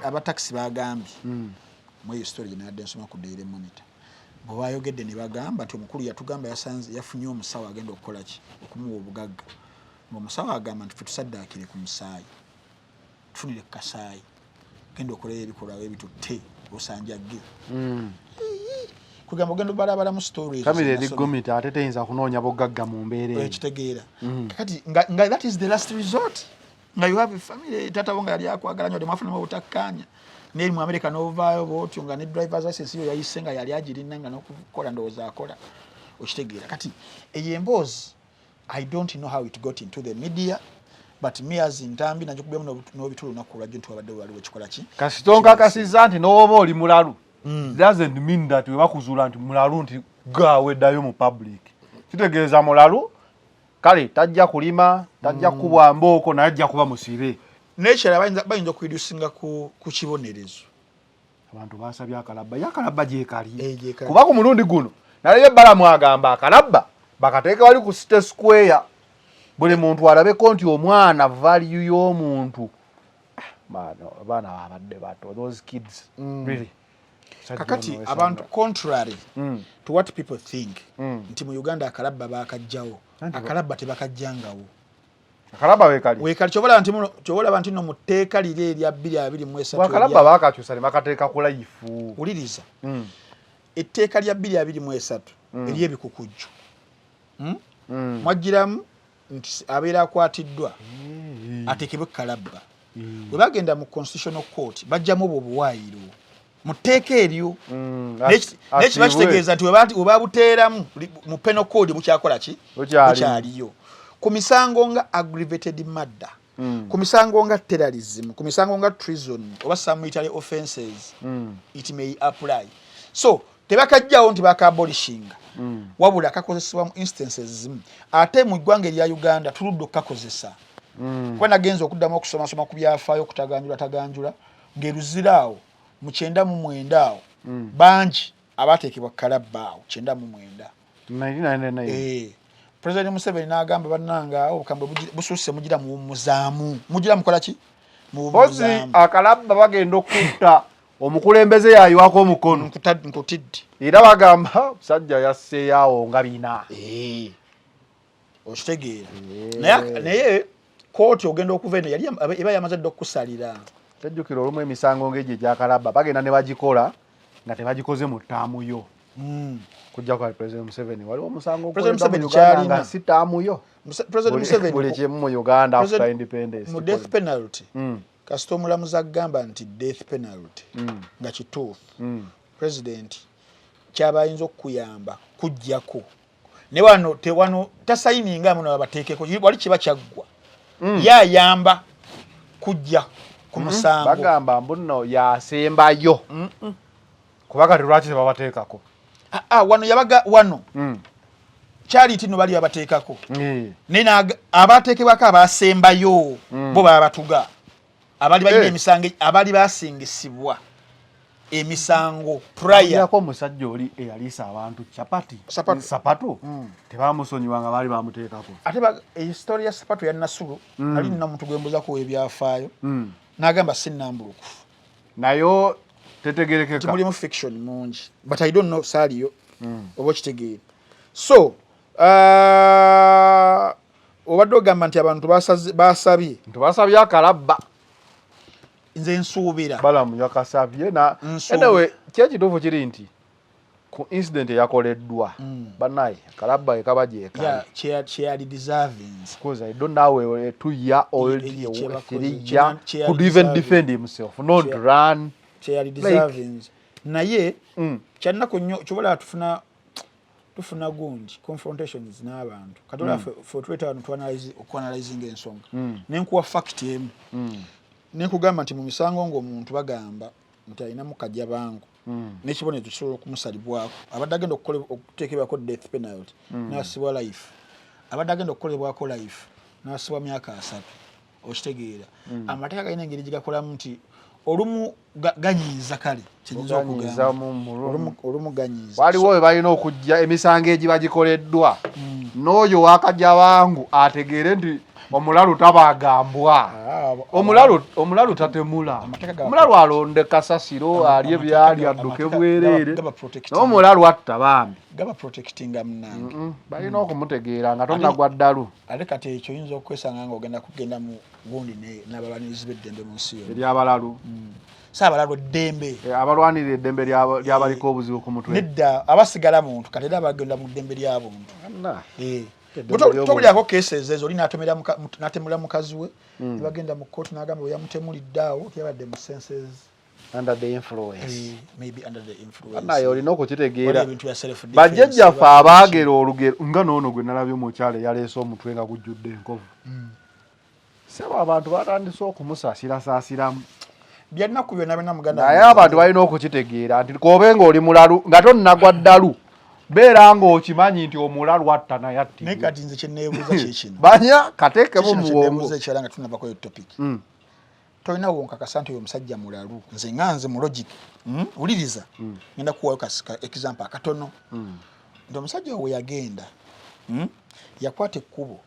abatakisi bagambye mu eyo story gye nabadde nsoma ku Daily Monitor, bwe bayogedde ne bagamba nti omukulu yatugamba yasanze yafunye omusawo agenda okukola ki, okumuwa obugagga, ng'omusawo agamba nti ffe tusaddaakire ku musaayi, tufunire ku kasaayi, genda okoleyo ebikolwa ebitutte osanjagge. Kugamba ogenda obalabalamu stories. Family eri gumite ate teyinza kunoonya bugagga mu mbeera eyo. Ekitegeera? Kati nga that is the last resort, nga you have a family, taata wo nga yali akwagala nnyo, temwafunamu obutakkaanya neri mu America n'ovaayo bwotyo nga ne drivers license yo yayise nga yali agirina, nga n'okukola ndowooza akola. Okitegeera? Kati eyo emboozi, I don't know how it got into the media, but me as Ntambi nagikubyemu n'obitulu olunaku olwajjo nti wabadde waliwo ekikola ki. Kasita onkakasizza nti n'oba oli mulalu doesn't mean that we bakuzuula nti mulalu nti gaaweddayo mu public. Kitegeeza mulalu kale tajja kulima, tajja kubwa mbooko, naye ajja kuba musibe. N'ekirala, bayinza okureducinga ku kibonerezo. Abantu basabye akalabba, ye akalabba gyekali. Eh, gyekali. Kuba ku mulundi guno nalabye Balamu agamba akalabba bakateeke wali ku City Square, buli muntu alabeko nti omwana, value y'omuntu. Ah, abaana babadde bato, those kids, really. Musajja Kakati ono wesanga. abantu, contrary to what people think nti mu Uganda akalabba bakajjawo, akalabba tebakajjangawo. Akalabba wekali. Wekali. Kyobalaba nti muno, kyobalaba nti no mu tteeka liri erya 2023 Akalabba bakakyusa ne bakateeka ku life. Wuliriza, etteeka lya 2023 ery'ebikukujju, Mwagiramu nti abeera akwatiddwa ateekebwe kalabba. Bwe bagenda mu Constitutional Court bajjamu obwo obuwaayiro mu tteeka eryo. Naye kiba kitegeeza nti we babuteeramu mu penal code bukyakola ki? Bukyalimu. Bukyaliyo ku misango nga aggravated murder, ku misango nga terrorism, ku misango nga treason oba some military offenses, it may apply. So tebakajjawo nti bakabolishinga, wabula kakozesebwa mu instances zimu. Ate mu ggwanga erya Uganda tuludde okukakozesa, kuba nagenza okuddamu okusomasoma ku byafaayo okutaganjula taganjula ng'eruzira awo mu 99 awo, bangi abateekebwa kalabba awo 99. 1999. Eh, President Museveni n'agamba, bannange, awo obukambwe bususse, mugira muwummuzaamu, mugira mukola ki? Pozi Muwummuzaamu. Akalabba bagenda okutta omukulembeze yayiwako omukono. Nkutidde. Era bagamba musajja yasseeyawo nga 4. Eh, okitegeera? Naye kooti ogenda okuva eno yali eba yamaze dda okukusalira. Tejjukira olumu emisango ng'egyo egyakalabba bagenda ne bagikola nga tebagikoze mu ttaamu yo. Kujja kwa President Museveni waliwo omusango President ogukoleddwa mu Museveni Uganda kyalina. nga si ttaamu yo. President Museveni Buli kimu mu Uganda after independence mu death kikoze. penalty, kasita omulamuzi agamba nti death penalty nga kituufu, president kyaba ayinza okukuyamba kujjako ne wano te wano tasayininga muno babateekeko, wali kiba kyaggwa. Ye ayamba kujja ku musango. Bagamba mbu nno yasembayo, kuba kati lwaki tebabateekako? Ah, ah, wano yabaga wano kyali nti no bali babateekako, naye abateekebwako abasembayo bo babatuga abali balina emisango, abali basingisibwa emisango prior. Yako omusajja oli eyaliisa abantu chapati. Sapatu. Sapatu tebamusonyiwa nga baali bamuteekako. Ate history ya Sapatu ya Nasulu, ali nina omuntu gwembuzako ebyafaayo n'agamba si nnambulukufu. Nayo tetegerekeka. Mulimu fiction mungi, but I don't know, saaliyo, oba okitegeera? So obadde ogamba nti abantu basabye. Nti basabye akalabba. Nze nsuubira Balamu yakasabye na Nsuubira. Anyway, kyekituufu kiri nti Ku incident eyakoleddwa, banaye kalabba ekaba gyekali. Yeah, kyeyali deserving. Because I don't know a 2-year old, Ye- a kyebakoze. 3-year Kyeyali could even deserving. defend himself, not run. Kyeyali deserving, naye kyannaku nnyo. Kyobalaba tufuna gundi confrontations n'abantu. Kati olaba fe tuleeta wano okuanalyzinga ensonga, nenkuwa fact emu, nenkugamba nti mu misango ng'omuntu bagamba nti alinamu kajabangu n'ekibonerezo kisobola okumusalibwako, abadde agenda okuteekebwako death penalty n'asibwa life, abadde agenda okukolebwako life n'asibwa myaka 30. Okitegeera, amateeka galina engeri gye gakolamu nti olumu ganyiiza, kale kyenyinza Ganyiiza okugamba. Olumu ganyiiza. Waliwo we balina okujja emisango egiba gikoleddwa n'oyo wakajabangu ategeere nti omulalu tabagambwa. Ah, Omulalu tatemula. Amateeka Omulalu alonde kasasiro, alye byali, adduke bwereere. gaba protecting. Naye omulalu atta bambi. Gaba protectinga munange. Balina okumutegeera nga tonagwa ddalu. Ate kati ekyo oyinza okwesanga nga ogenda kugenda mu gundi n'abalwanirizi b'eddembe mu nsi yonna. Eryabalalu. Saabalalu eddembe. Eh, abalwanirira eddembe ly'abaliko obuzibu ku mutwe. Nedda, abasigala muntu kati era bagenda mu ddembe ly'abuntu. Anna. Eh. Eddembe ly'obuntu. Tobulyako cases ezo, oli n'atemula mukazi we, nebagenda mu kooti n'agamba bwe yamutemulidde awo teyabadde mu senses. Under the influence. Eh, maybe under the influence. Naye olina okukitegeera. Waliwo ebintu bya self defense. Bajjajjaffe abaagera olugero nga noono gwe nalabye omukyala eyaleese omutwe nga gujjudde enkovu, sebo, abantu batandise okumusaasirasaasiramu. Byannaku byonna byonna, muganda Naye wange. abantu balina okukitegeera nti kobe ng'oli mulalu nga tonnagwa ddalu, beera ng'okimanyi nti omulalu atta naye Naye attibwe. Kati nze kyeneebuuza kyekino. Banya kateekemu Kino mu bwongo. kyeneebuuza ekirala nga tunavakoyo topic. Tolina wonkakasa nti oyo omusajja mulalu. Nze nga nze mu logic, Wuliriza, ngenda kuwayo ka example akatono nti omusajja oyo we yagenda, Yakwata ekkubo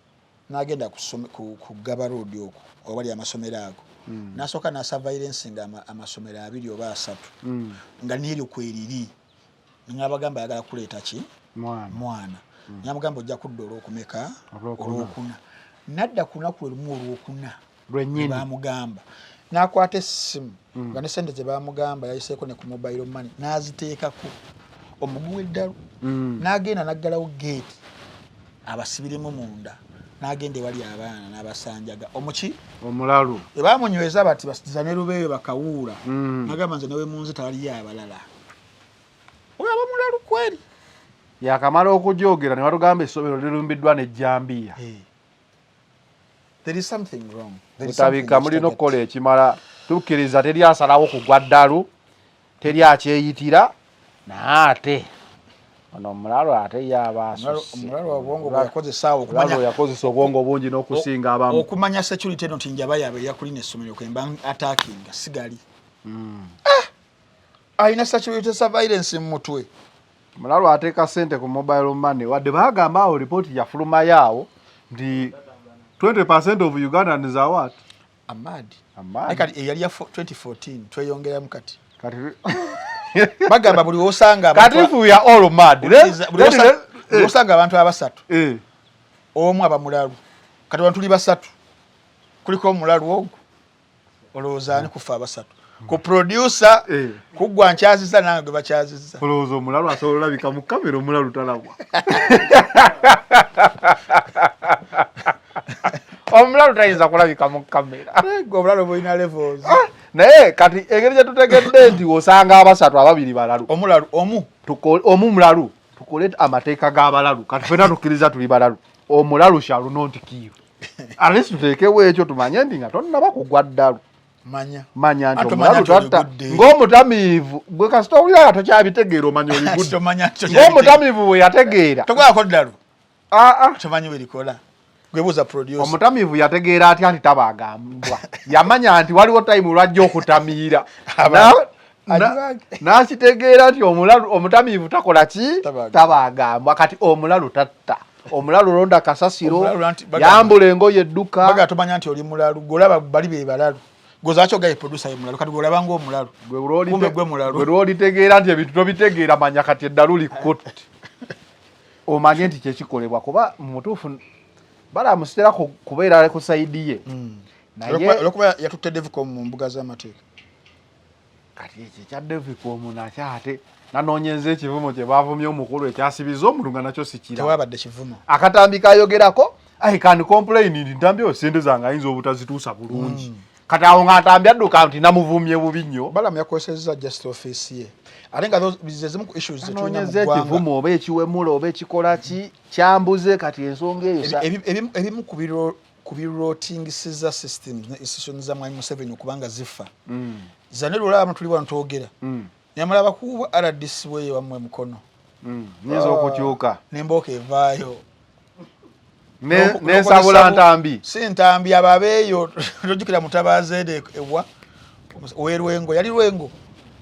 n'agenda ku Gaba Road okwo owali amasomero ago, n'asooka n'asurveillancing amasomero abiri oba asatu nga neryo kweriri, ngabagamba ayagala kuleeta ki? Mwana. Mwana. Namugamba ojja kudda olwokumeka? Olwokuna. Olwokuna. Nadda ku lunaku lwe lumu olwokuna. Lwennyini. Bamugamba n'akwata essimu nga ne sente ze bamugamba yayiseeko ne ku mobile money n'aziteekako omugu w'eddalu, n'agenda n'aggalawo geeti abasibiremu munda, n'agenda ewali abaana n'abasanjaga omuki. Omulalu. Bwe bamunyweza bati basizane lubeeyo bakawuula, nagamba nze newe munzi tawaliyo abalala, oyo aba mulalu kweri. Yakamala okujogera ne batugamba essomero lirumbiddwa n'ejjambiya. Eh. There is something wrong. There is Butabika something. Mulina okukola ekimala. Tukkiriza teri asalawo kugwa ddalu, teri akyeyitira, naye ate ono omulalu ate yaba asusse. Omulalu obwongo bwe yakozesa awo Omulalu okumanya yakozesa obwongo bungi n'okusinga abamu. Okumanya security eno nti njaba yaabwe eyakulina essomero kwemba attacking sigali. Ah! Alina security surveillance mu mutwe. Omulalu ateeka sente ku mobile money, wadde bagamba awo ripooti yafulumayo awo nti 20% of Ugandans are what? Amad. Amad. Naye kati eyali ya 2014 tweyongeramu kati. Kati bagamba buli wosanga kati if we are all mad, buli wosanga abantu abasatu, omu aba mulalu. Kati wano tuli basatu, kuliko omulalu ogwo. Olowooza ani kufa abasatu ku producer? Kuggwa nkyaziza nange gwe bakyaziza. Olowooza omulalu asobola olabika mu kamera? Omulalu talabwa. Omulalu tayinza kulabika mu kamera. Gwe obulalu bulina levels. Naye kati engeri gye tutegedde nti osanga abasatu ababiri balalu, omulalu omu, omu mulalu, tukole amateeka g'abalalu. Kati fena tukkiriza tuli balalu, omulalu shall not kill. At least tuteekewo ekyo tumanye nti nga tonnaba kugwa ddalu, manya manya nti Ate omanya omulalu nti tatta. oligudde. Ng'omutamiivu gwe kasita owulira nga tokyabitegeera, omanya oligudde. Tomanya nti Ng'omutamiivu bwe yategeera. Togwako ddalu. Ah, ah. Tomanyi bwerikola, gwebuuza producer. Omutamiivu yategeera atya nti tabagambwa? Yamanya nti waliwo time lwajja okutamiira. Agibange. N'akitegeera nti omulalu omutamiivu takola ki? Tabagamba. Tabagambwa. Kati omulalu tatta, omulalu londa kasasiro. Omulalu anti Yambula engoye edduka. Baga tomanya nti oli mulalu, golaba bali be balalu, gozaki ogaye producer ye mulalu, kati golaba ng'omulalu. Kumbe gwe mulalu. Gwe lwolitegeera nti ebintu tobitegeera, manya kati eddalu likkutte, omanye nti kyekikolebwa, kuba mu mutuufu balamusitera kubeera ku side ye, naye Olwokuba yatutte Devcom mu mbuga z'amateeka. Kati ekyo ekya David Omunaki ate nanoonyeza ekivumo kye baavumye omukulu ekyasibiza omuntu nga nakyo sikira. Tewabadde kivumo. Akatambi kayogerako, I can complain nti Ntambi oyo ssente zange ayinza obutazituusa bulungi. Kati awo nga Ntambi adduka nti namuvumye bubi nnyo. Balamu yakozesezza just office ye, ate nga ze zimu ku issues zetulina mu Nanoonyeza ggwanga. Ekivumo oba ekiwemula oba ekikola ki kyambuze, kati ensonga eyo Ebimu ku birotingisiza systems ne institutions za Mwami Museveni okubanga zifa. Zane lwolaba tuli wano twogera, namala bakuubwa RDC weyo wammwe mukono. Nyinza okukyuka. Nembooka evaayo. Nensabula Ntambi. Si Ntambi, abo abeeyo. Tojjukira Mutabaazi ede ewa owerwengo yali Lwengo?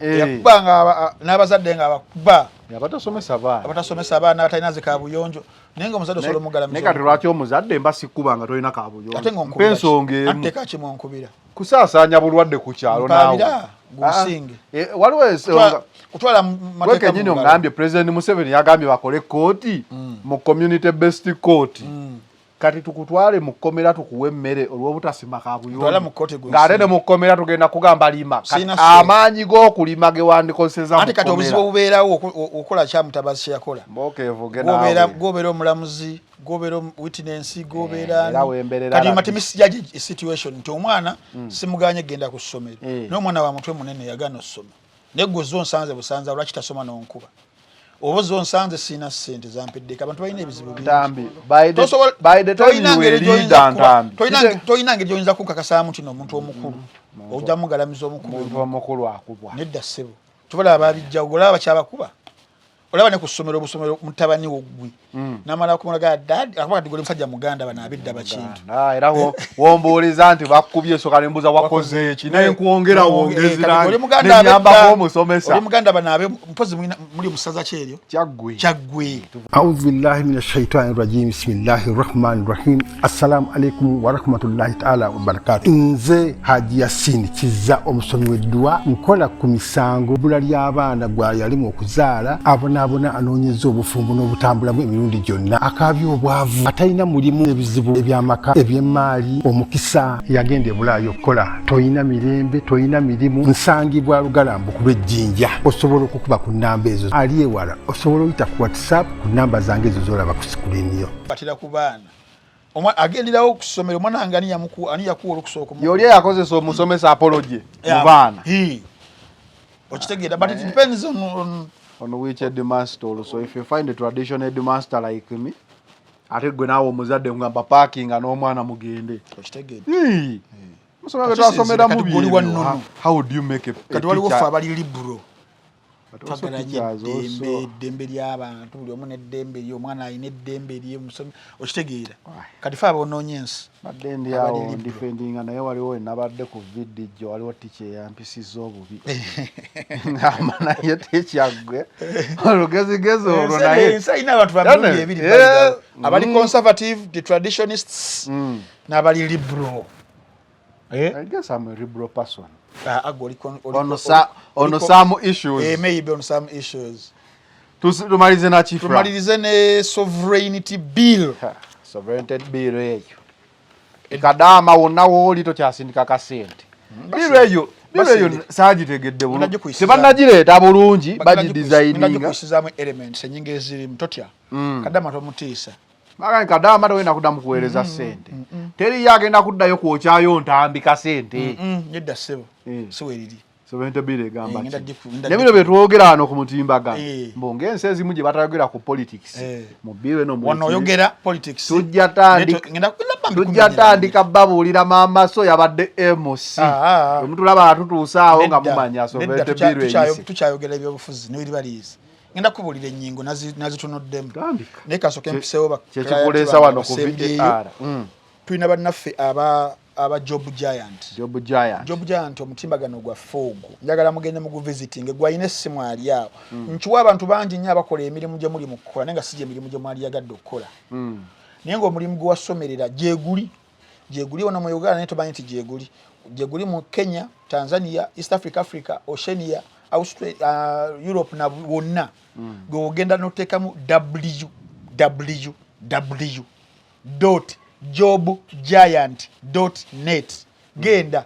Yakubanga n'abazadde nga abakuba. Abatasomesa baana. Abatasomesa abaana, abatalina zi kabuyonjo, naye nga omuzadde osobola omugalamiza. Naye kati lwaki omuzadde mba sikkuba nga tolina kabuyonjo? Ate nga Mpa ensonga emu. Ate ki mwonkubira? Kusaasaanya bulwadde ku kyalo naawe. Mpaabira gunsinge. Ah, waliwo ensonga Kutwala mu gwe mateeka kenyini mu ngalo. Ongambye President Museveni yagambye bakole kooti mu community based court. Kati tukutwale mu kkomera tukuwe emmere olw'obutasima Twala mu kkooti kabuyonjo, ng'ate ne mu kkomera tugenda kugamba lima. Kati Sirina ssente. amaanyi g'okulima ge wandikozeseza mu Anti kati obuzibu kkomera. obubeerawo okola kyamutabazi kyeyakola. Mbooka evuge Gwobeera naawe. Gwobeera omulamuzi, gwobeera witness, gwobeera Era wemberera kati rabbi. mati misjudge situation nti omwana simuganye genda ku ssomero, naye omwana wa mutwe munene yagaana ossoma, naye gwe zo nsanze busanza lwaki tasoma n'onkuba, oba zo nsanze siina ssente zampeddeko. Abantu balina ebizibu bingi. Ntambi, by the time Tolina you ngeri were gy'oyinza leader, Ntambi. Tolina ngeri gy'oyinza kunkakasaamu nti n'omuntu omukulu ojja mugalamiza omukulu. Omuntu omukulu akubwa. Nedda ssebo, tubalaba babijjawo, olaba bakyabakuba, olaba ne ku ssomero obusomero mutabani wo gwe namala kumulaga dad akuba kati gwe musajja muganda bano abedda bakintu. Ah, era wombuuliza nti bakubye, soka nembuuza wakoze eki, naye nkwongera wongezi. Kati oli muganda nenyambako abedda omusomesa. Oli muganda bano abe mpozi muli musaza kyeryo. Kyaggwe. Kyaggwe. أعوذ بالله من الشيطان الرجيم، بسم الله الرحمن الرحيم. السلام عليكم ورحمة الله تعالى وبركاته. Nze Haji Yasin Kiza, omusomi w'edduwa. Nkola ku misango, bbula ly'abaana, gwa yalimu okuzaala, abonaabona, anoonyeza obufumbo n'obutambulamu emirundi gyonna, akaabya obwavu, atalina mulimu, ebizibu eby'amaka, eby'emmaali, omukisa yagenda ebulaayo okukola, toyina mirembe, toyina mirimu. Nsangibwa Lugalambu ku lw'Ejjinja. Osobola okukuba ku nnamba ezo. Ali ewala osobola oyita ku WhatsApp ku namba zange ezo zolaba ku screen yo. Batera ku baana. Agenderawo ku ssomero, omwana wange ani ani yakuwa olukusa okumukuba? Yoli eyakozesa omusomesa apology mu baana. He. Okitegeera, but it depends on On which headmaster also. If you find a traditional headmaster like me, ate gwe naawe omuzadde ngamba parkinga n'omwana mugende. Okitegeera. Hii. Musomero Kati twasomeramu kati gwe oli wa byebyo. nnono. How would you make a Kati waliwo teacher? ffe abali liberal. But also Twagala nnyo teachers also. eddembe, eddembe ly'abantu, buli omu n'eddembe lye, omwana alina eddembe lye, musomi, okitegeera. Kati fe abonoonya ensi. Badde ndi Abali awo liberal. ndifendinga, naye waliwo we nabadde ku VDJ, waliwo teacher eyampisizza obubi, ngamba naye teacher gwe olugezigezi olwo naye Ensi alina abantu ba mirundi Yane, ebiri, by abali conservative, the traditionists, n'abali liberal. I guess I'm a liberal person. Ah, ah, gwe On some issues. Maybe on some issues. Tumalize na chifra. Tumalirize ne sovereignty bill. Ha, sovereignty bill eyo. Kadaama wonna wooli tokyasindika kasente. Bill eyo, bill eyo Basindika. saagitegedde bulungi. Ngenda Tebannagireeta bulungi, Bagenda bagidesigninga. gikuyisizaamu elements enyingi ezirimu, totya. Kadama tomutiisa. Bagambye Kadaama togenda kuddamu kuweereza ssente. Teriyo agenda kuddayo kwokyayo Ntambi kasente. Nedda ssebo, si weriri. Sovereignty bill egamba Ngenda ki? ngenda Ne bino bye twogera wano ku mutimbagano. Eh. Mbu ng'ensi ezimu gye batayogera ku politics. Mu bill eno Wano oyogera politics. Tujja tandika Ngenda tujja tandika babuulira maamaso yabadde MC. Ah, ah, ah. Bwe mutulaba atutuusa awo nga Nedda, mumanya nedda, sovereignty bill eyise. Tukyayogera ebyobufuzi neweri baliizi. Ngenda kubuulira ennyingo nazitunuddemu, Tandika. naye kasooke mpiseewo ba Kyekikuleesa client wano ku abasembyeyo. VAR. Tulina bannaffe aba Job Giant. Job Giant. Job Giant, omutimbagano gwaffe ogwo njagala mugende muguvisiting. Gwalina essimu ali awo, nkiwa abantu bangi nnyo abakola emirimu gye muli mu kukola, naye nga si gye mirimu gye mwali yagadde okukola, naye ng'omulimu gwe wasomerera gyeguli, gyeguli wano mu Uganda, naye tomanyi nti gyeguli, gyeguli mu Kenya, Tanzania, East Africa, Africa, Oceania, Australia, Europe na wonna. Gwe ogenda noteekamu www.jobgiant.net, genda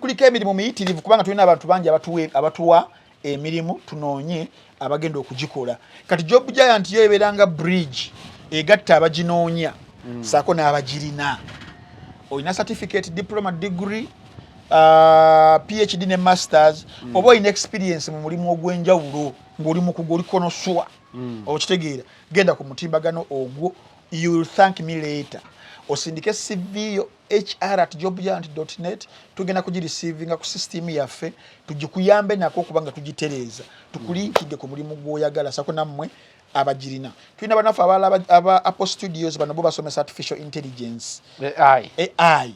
Kuliko emirimu miyitirivu, kubanga tulina abantu bangi abatuwa emirimu, tunoonye abagenda okugikola. Kati Job Giant yo ebeera nga bridge egatta abaginoonya saako n'abagirina. Olina certificate, diploma, degree, PhD ne masters, oba olina experience mu mulimu ogw'enjawulo ng'oli mukugu, oli connoisseur, okitegeera, genda ku mutimbagano ogwo, you will thank me later. Osindike CV yo hr@jobgiant.net, tugenda kugireceivinga ku system yaffe, tugikuyambe nako okuba nga tugitereeza, tukulinkidde ku mulimu gw'oyagala. Sako nammwe abagirina, tulina bannaffe abalala aba Apple Studios. Bano bo basomesa artificial intelligence. AI. AI.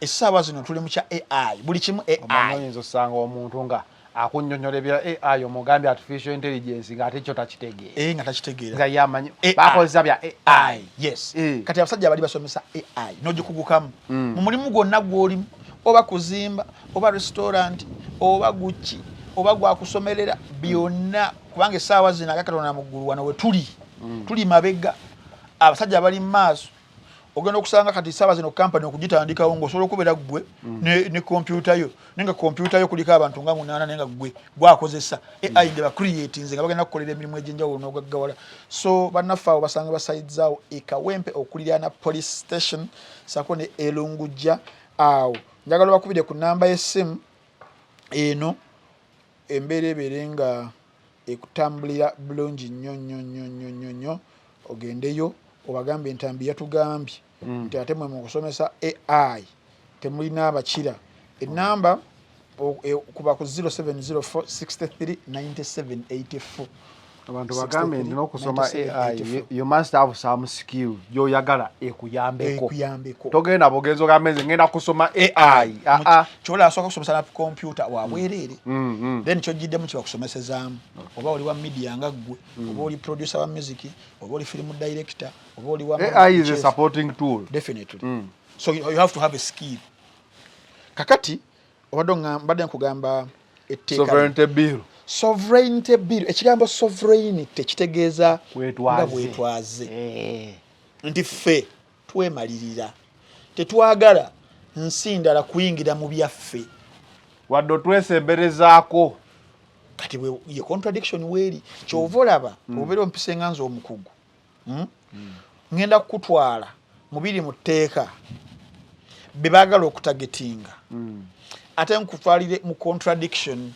Essaawa zino tuli mu kya AI, buli kimu Omanyi, AI. oyinza osanga omuntu nga akunnyonnyola ebya AI, omugambye artificial intelligence, ng'ate kyo takitegeera. Eh, nga takitegeera. Nga ye amanyi AI. bakozesa bya AI. AI, yes. Eh. Kati abasajja bali basomesa AI n'ogikugukamu mu mulimu gwonna gw'olimu, oba kuzimba, oba restaurant, oba guki, oba gwakusomerera, byonna, kubanga essaawa zino agakatonda mu ggulu wano we tuli, tuli mabega, abasajja bali mu maaso. Ogenda okusanga kati essaawa zino kampani okugitandikawo ng'osobola okubeera ggwe ne kompyuta yo, naye nga kompyuta yo kuliko abantu nga munaana, naye nga ggwe gwakozesa AI nga bacreatinze nga bagenda kukolera emirimu egy'enjawulo n'ogaggawala. So bannaffe abo basanga basayidizaawo e Kawempe okuliraana police station, sako ne Elungujja awo. Njagala obakubire ku namba y'essimu eno, embeera ebeere nga ekutambulira bulungi nnyo nnyo nnyo nnyo nnyo nnyo. Ogendeyo obagambe, Ntambi yatugambye nti ate mwe mukusomesa AI temulina abakira. Enamba kuba ku 0704 63 97 84. Abantu bagambe nti n'okusoma 97 AI, 84. you must have some skill gy'oyagala ekuyambeko. Ekuyambeko. Togenda bugenzi ogambe nze ngenda kusoma AI. Ah, ah. Kyola asooka kusomesa na kompyuta wabwereere, then kyogiddemu kyebakusomesezaamu, oba oli wa media nga ggwe, oba oli producer wa music, oba oli film director, oba oli wa AI is a chef. supporting tool. Definitely. So you have to have a skill. Kakati obadde mbadde nkugamba etteeka. Sovereignty bill. Sovereignty bill, ekigambo sovereignty kitegeeza Bwetwaze. nga bwetwaze, Eh. nti ffe twemalirira, tetwagala nsi ndala kuyingira mu byaffe. Wadde otwesemberezaako. Kati ye contradiction weeri. Kyova olaba obeera ompise nga nze omukugu, Ngenda kukutwala mubiri mu tteeka be baagala okutargetinga, ate nkutwalire mu contradiction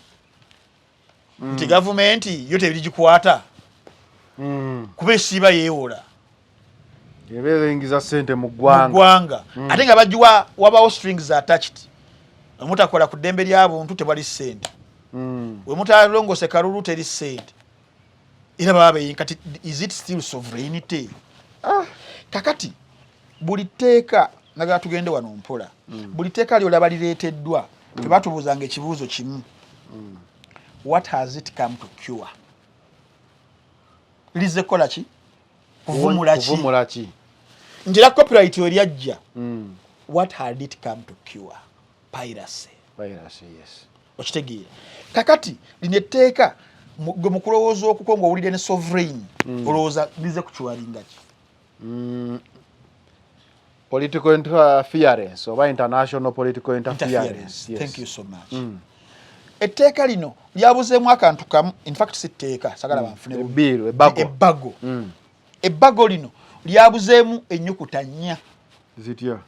nti gavumenti yo tebirigikwata kuba esiiba yeewola. Ebeera eyingiza ssente mu mu ggwanga. Ggwanga, ate nga bagiwa, wabawo strings attached. Wemutakola ku ddembe ly'abuntu tewali ssente, wemutalongose kalulu teri ssente, era baba beyi. Kati is it still sovereignty? Kakati buli tteeka, nagala tugende wano mpola, buli tteeka lyolaba lireeteddwa, tebatubuuzanga ekibuuzo kimu: what has it come to cure? Lize kukola ki? Kuvumula ki? Kuvumula ki? Nti era copyright weryajja, what had it come to cure? Piracy. Piracy, yes. Okitegeera? Kakati lino etteeka, gwe mu kulowooza okuko ng'owulire ne sovereign, olowooza lize kucuringa ki? Political interference oba international political interference. Interference. Yes. Thank you so much. Etteeka lino lyabuzeemu akantu kamu. In fact si tteeka, sagala banfune bubi. Ebbiru, ebbago. Ebbago, ebbago lino lyabuzeemu ennyukuta nnya. Zitya?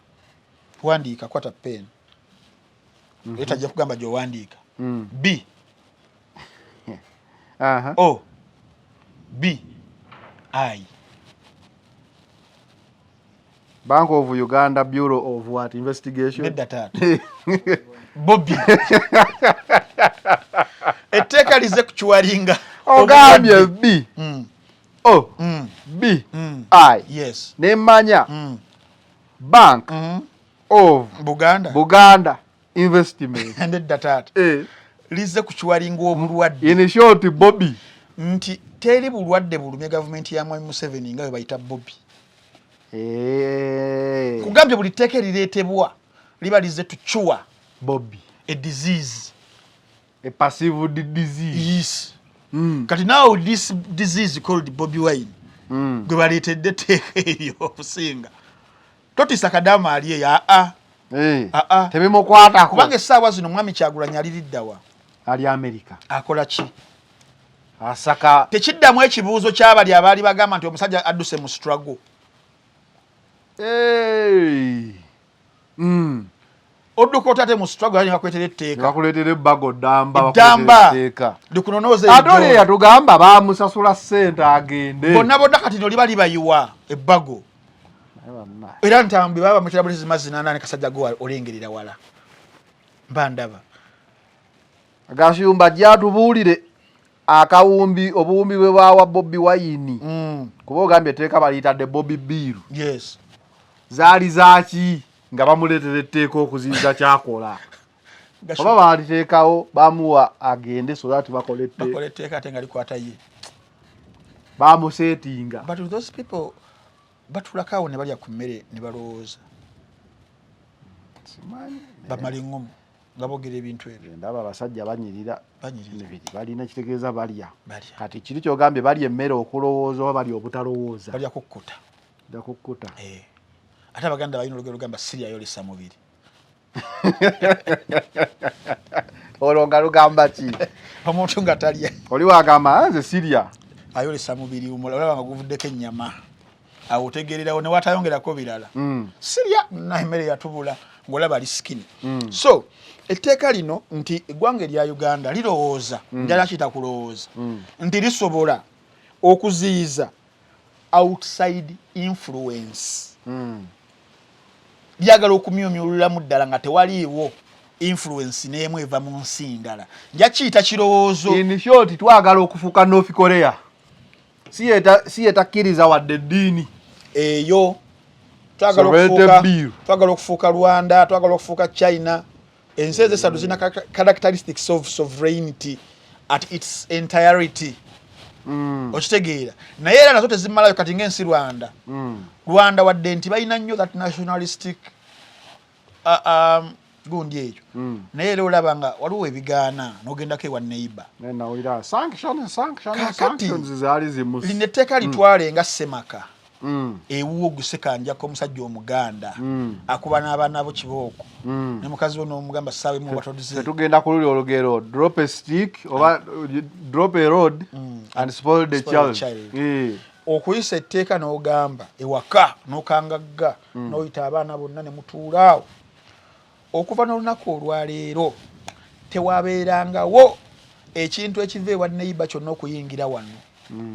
Wandiika, kwata pen, era tajja kugamba gyowandiika. B O B I. Bank of Uganda, Bureau of what? Investigation. Nedda taata, Bobi. Etteeka lize kucuringa Ogambye obulwadde. B O B I. Yes. Nemanya Bank of Buganda. Buganda Investment. Nedda taata. Eh. Lize kucuringa obulwadde. In short, Bobby. Nti teri bulwadde bulumye gavumenti ya Mwami Museveni nga bwe bayita Bobi. Eh. Kugambye buli tteeka erireetebwa liba lize to cure Bobby. a disease. A perceived disease. Yes. Kati now this disease called Bobi Wine gwe baleetedde etteeka eryo okusinga totisa kadamu ali eyo aa. Eh, Ah, ah. Tebimukwatako. Kubanga essaawa zino mwami Kyagulanyi aliriddawa? Ali Amerika. Akola ki? Asaka. Tekiddamu ekibuuzo ky'abali abaali bagamba nti omusajja adduse mu struggle. Hey. Odduka otate mu struggle ali bakuleetera etteeka. Bakuleetera ebbago ddamba. Ddamba likunonooza. Ate oli yatugamba baamusasula ssente agende. Bonna bonna kati no liba libayiwa ebbago. Era Ntambi baba bamutera bulezi mazzi nanaani kasajja go olengerera wala. Mba ndaba. Gashumba gyatubuulire akawumbi obuwumbi bwe bwawa Bobi Wine. Kuba ogambye etteeka baliyitadde Bobi Bill. Yes. Zaali zaaki nga bamuleetera etteeka okuziyiza kyakola? Oba baaliteekawo bamuwa agende so that bakole etteeka. Bakole etteeka ate nga likwata ye. Bamuseetinga. But those people batuulako awo ne balya ku mmere ne balowooza. Bamala eŋŋomo nga boogera ebintu ebyo. Ndaba abasajja banyirira. Banyirira. Balina kitegeeza balya. Balya. Kati kiri ky'ogambye balya emmere okulowooza oba balya obutalowooza? Balya kukkuta. Balya kukkuta. Eh. Ate Abaganda balina olugero lugamba sirya yolesa mubiri. Olwo nga lugamba ki? Omuntu nga talya. Oli wagamba nze sirya. Ayolesa mubiri olaba nga guvuddeko ennyama. Awo otegeererawo ne watayongerako birala. Sirya na emmere yatubula ng'olaba ali skinny. So etteeka lino nti eggwanga erya Uganda lirowooza, njala kiyita kulowooza, nti lisobola okuziyiza outside influence. Lyagala okumyumyululamu ddala nga tewaliiwo influence n'emu eva mu nsi ndala. Nja kiyita kirowoozo. In short, twagala okufuuka North Korea. Si yetakkiriza wadde eddiini. Eyo. Twagala okufuuka Rwanda, twagala okufuuka China. Ensi ezo esatu zirina characteristics of sovereignty at its entirety. Okitegeera. Naye era nazo tezimalayo kati ng'ensi Rwanda. Rwanda wadde nti balina nnyo that nationalistic gundi eyo. Naye era olaba nga waliwo ebigaana n'ogendako ewa neighbor. Nawulira sanction, sanction, Kakati, sanctions zaali zimusi. Lino etteeka litwale nga Ssemaka. Ewuwo gusekanjako omusajja Omuganda. Akuba n'abaana bo kibooko. Ne mukazi we n'omugamba ssaawa emu oba todze. Tetugenda ku luli olugero drop a stick oba drop a rod and spoil the Spoil the child. child. Okuyisa etteeka n'ogamba ewaka n'okangagga n'oyita abaana bonna ne mutuula awo. Okuva n'olunaku olwaleero tewabeerangawo ekintu ekiva ewa neighbor kyonna okuyingira wano.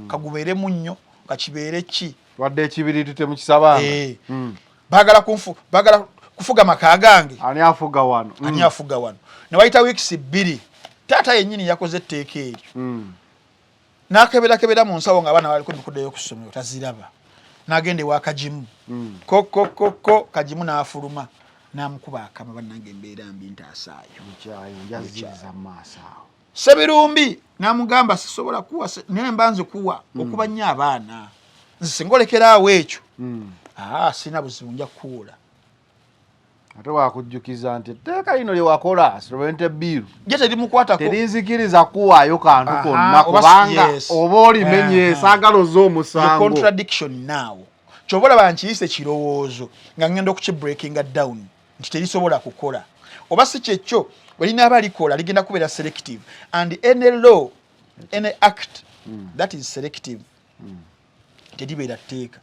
Kagubeere munnyo, kakibeere ki. Wadde ekibiriiti temukisabanga. Baagala baagala kufuga maka gange. Ani afuga wano? Ani afuga wano? Ne wayita weeks 2, taata yennyini yakoze etteeka eryo. N'akeberakebera mu nsawo ng'abaana baliko emikuddeyo ku ssomero taziraba. N'agenda ewa Kagimu. Ko, ko, ko, ko, Kagimu n'afuluma. N'amukuba akama bannange embeera mbi ntaasaayo. Nkyayo, njaziriza mu maaso awo. Sebirumbi n'amugamba sisobola kuwa naye mba nze kuwa okuba nnyo abaana. Nze singa olekeraawo ekyo. Sirina buzibu nja kukuwola. Ate wakujjukiza nti etteeka lino lye wakola sovereignty bill Je terimukwatako. Terinzikiriza kuwaayo kantu konna kubanga oba olimenye saagala ozze omusango. The contradiction now. Ky'oba olaba nkiyise kirowoozo nga ngenda okukibreakinga down nti terisobola kukola. Oba si kyekyo bwe linaaba likola ligenda kubeera selective and any law, any act that is selective teribeera tteeka.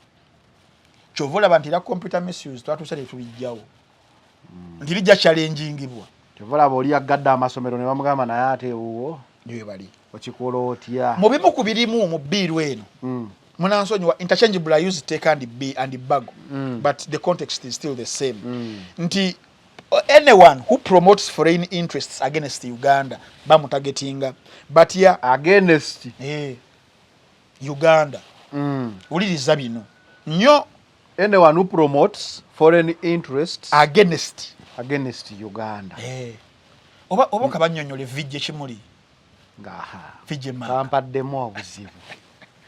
Ky'ova olaba nti era computer misuse twatuuse ne tulijjawo. Nti lijja challengingibwa. Ky'ova olaba oli yaggadde amasomero ne bamugamba naye ate ewuwo. Niwe bali. Okikola otya? Mu bimu ku birimu mu bbiiru eno. Munansonyiwa interchangeable I use take and b and bago. But the context is still the same. Nti anyone who promotes foreign interests against Uganda bamutargetinga. But ya against Uganda. Wuliriza bino. Nnyo anyone who promotes foreign interests against Uganda. Oba oba kabannyonnyola evijje kimuli. Ngaha. Vijje maka. Kampaddemu obuzibu.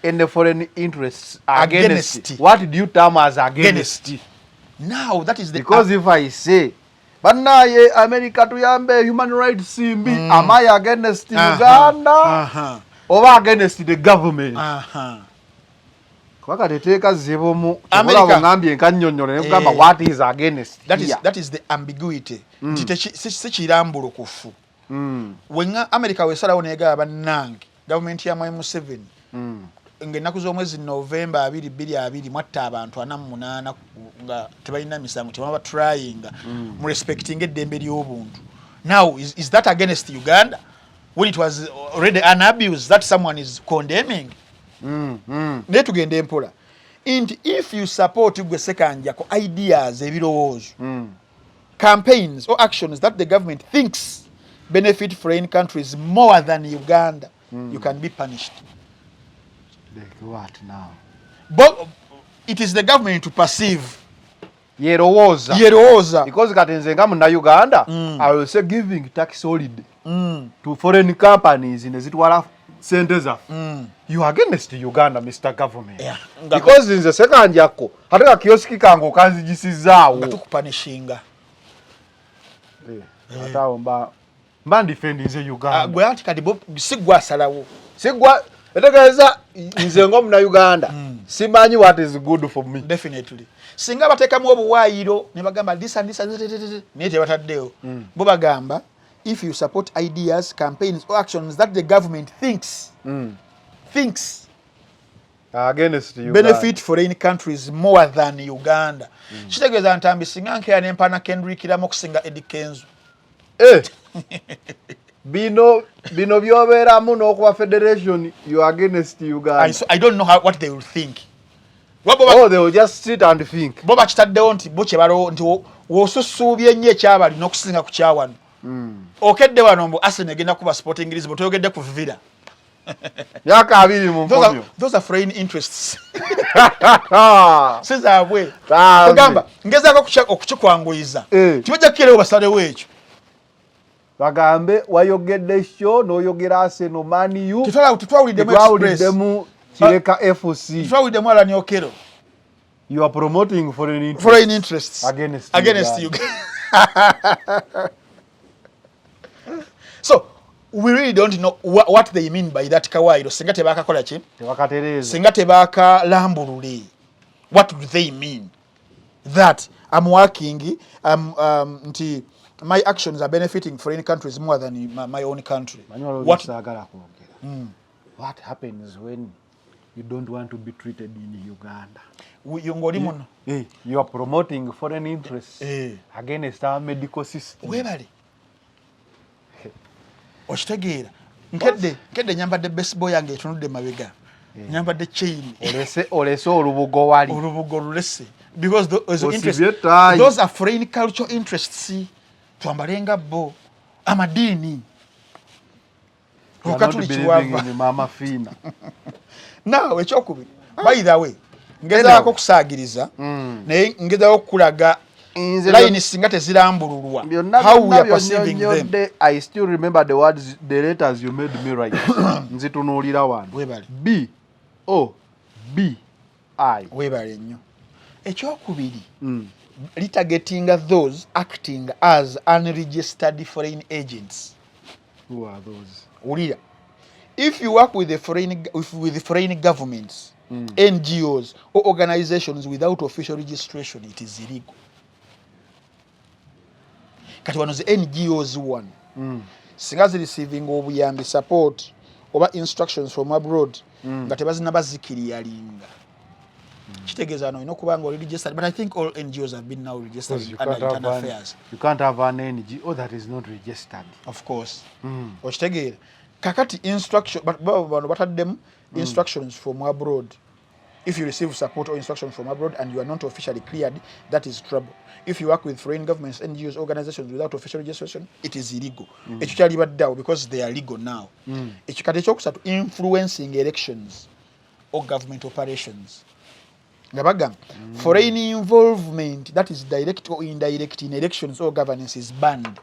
Any foreign interests against. Against. What do you term as against? Against. Now that is the because if I say bannaye America tuyambe human rights mbi, am I against Uganda? Oba against the government? Kuba kati eteeka zibumu. America- Olaba ngambye nkannyonnyola ne kugamba Eh. what is against That is, here. that is the ambiguity nti si kirambulukufu. Wenga America wesalawo negaba, bannange, gavumenti ya Mwami Museveni, ng'ennaku z'omwezi Novemba 2020 mwatta abantu 48 nga tebalina misango, tebaba tryinga mu respecting eddembe ly'obuntu. Now is that against Uganda when it was already an abuse that someone is condemning? Naye tugende mpola nti if you support, gwe Sekanjako, ideas, ebirowoozo, campaigns or actions that the government thinks benefit foreign countries more than Uganda, you can be punished. Like what now? Bo, it is the government to perceive. Yerowooza. Yerowooza. Because kati nze nga munnayuganda, I will say giving tax holiday to foreign companies ne zitwala sente zaffe, you are against Uganda, Mr Government. Yeah. Because nze Sekanjako, ate ka kioski kange okanzigisizaawo. Nga tukupunishinga. Ate awo mba ndifendinze Uganda. Gwe anti kati bo si gwe asalawo. Sigwa etegeeza nze ng'omunnayuganda simanyi what is good for me. Definitely, singa bateekamu obuwaayiro ne bagamba this and this and this, this, this, naye tebataddewo. Bo bagamba if you support ideas, campaigns or actions that the government thinks against Uganda. Benefit foreign countries more than Uganda, kitegeeza Ntambi singa nkeera nempana Kendrick Lamar okusinga Eddie Kenzo. Eh, bino byobeeramu n'okuba federation, you are against Uganda. So I don't know what they will think. Oh, they will just sit and think. Bo bakitaddewo nti bo kyebalowo nti wosusuubye ennyo ekyabali n'okusinga ku kyawano. Okedde wano mbu Arsenal egenda kuba Sporting Lisbon, toyogedde ku Villa. Myaka 20 mu nkomyo. Those are foreign interests, si zaabwe. Tambi. Kugamba ngezaako okukikwanguyiza. Eh. Tibajja kukeerewo basalewo ekyo. Bagambe wayogedde show n'oyogera Arsenal, Man U. Tetwawuliddemu Express. Tetwawuliddemu Kireka FC. Tetwawuliddemu Allan Okello. You are promoting foreign interests. Foreign interests against against Uganda. Uganda. So we really don't know what they mean by that kawairo. Singa tebakakola ki? Tebakatereeza. Singa tebakalambulule, what do they mean that I'm working nti my actions are benefiting foreign countries more than my own country? Manyi waliwo What? byesaagala kwogera. What happens when you don't want to be treated in Uganda? Ng'oli muno. Eh, you are promoting foreign interests Eh. against our medical system. Webale, okitegeera, nkedde nyambadde baseball yange etunudde mabega, nyambadde chain. Olese olubugo wali. Olubugo lulese because those Osibye interests, ettaayi. those are foreign cultural interests. Twambale nga bo, amadiini. You are not Okatuliki believing wava. in Mama Fina. Now ekyokubiri, by the way, ngezaako okusaagiriza, naye ngezaako okulaga Nze layini singa tezirambululwa, byonna how we byonna are perceiving them. byonnyonnyodde. I still remember the words, the letters you made me write. Nzitunuulira wano. Webale. B O B I. Weebale nnyo. Ekyokubiri, litargetinga those acting as unregistered foreign agents. Who are those? Wulira, if you work with foreign governments, NGOs or organizations without official registration, it is illegal. Kati wano zi NGOs wano singa zireceiving obuyambi, support oba instructions from abroad nga tebazina baziclearinga, kitegeeza wano olina okuba nga oli registered, but I think all NGOs have been now registered Because you under can't have internal an, affairs. You can't have an NGO that is not registered. Of course. Okitegeera, kakati instruction bano bataddemu instructions from abroad. If you receive support or instruction from abroad and you are not officially cleared, that is trouble. If you work with foreign governments, NGOs, organizations without official registration, it is illegal. Ekyo kyalibaddeawo because they are legal now. Ekyo kati ekyokusatu, influencing elections or government operations, nga bagamba foreign involvement that is direct or indirect in elections or governance is banned.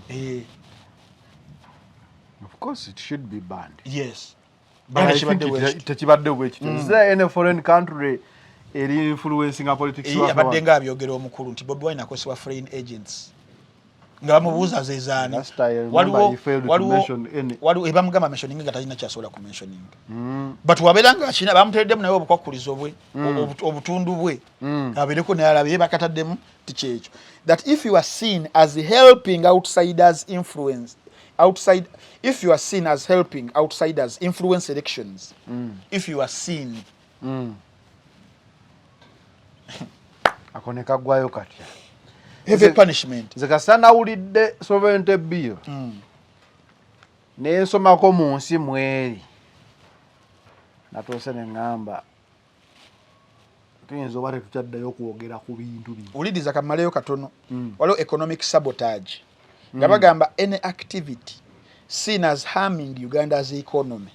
Eh, Of course it should be banned. Yes. But I think Tekibadde bwe kityo. tekibadde bwe kityo. Is there any foreign country eri influencing politics Eh, waffe abadde wano? nga abyogera omukulu nti Bobi Wine akozesebwa foreign agents. Nga bamubuuza zezaani. Waliwo ebamugamba mentioning nga talina kyasobola ku mentioning. But wabeera nga akina bamuteereddemu naye obukwakkulizo bwe, obutundu bwe, abeereko naye alabe bakataddemu tikyekyo. That if you are seen as helping outsiders influence outside, if you are seen as helping outsiders influence elections, if you are seen. Ako ne kaggwayo katya. Heavy punishment. Nze kasita nawulidde sovereignty bill, nensomako mu nsi mweri, natuuse ne ŋŋamba tuyinza oba tetukyaddayo okwogera ku bintu bino. Wuliriza kamaleyo katono. Waliwo economic sabotage nga bagamba any activity seen as harming Uganda's economy,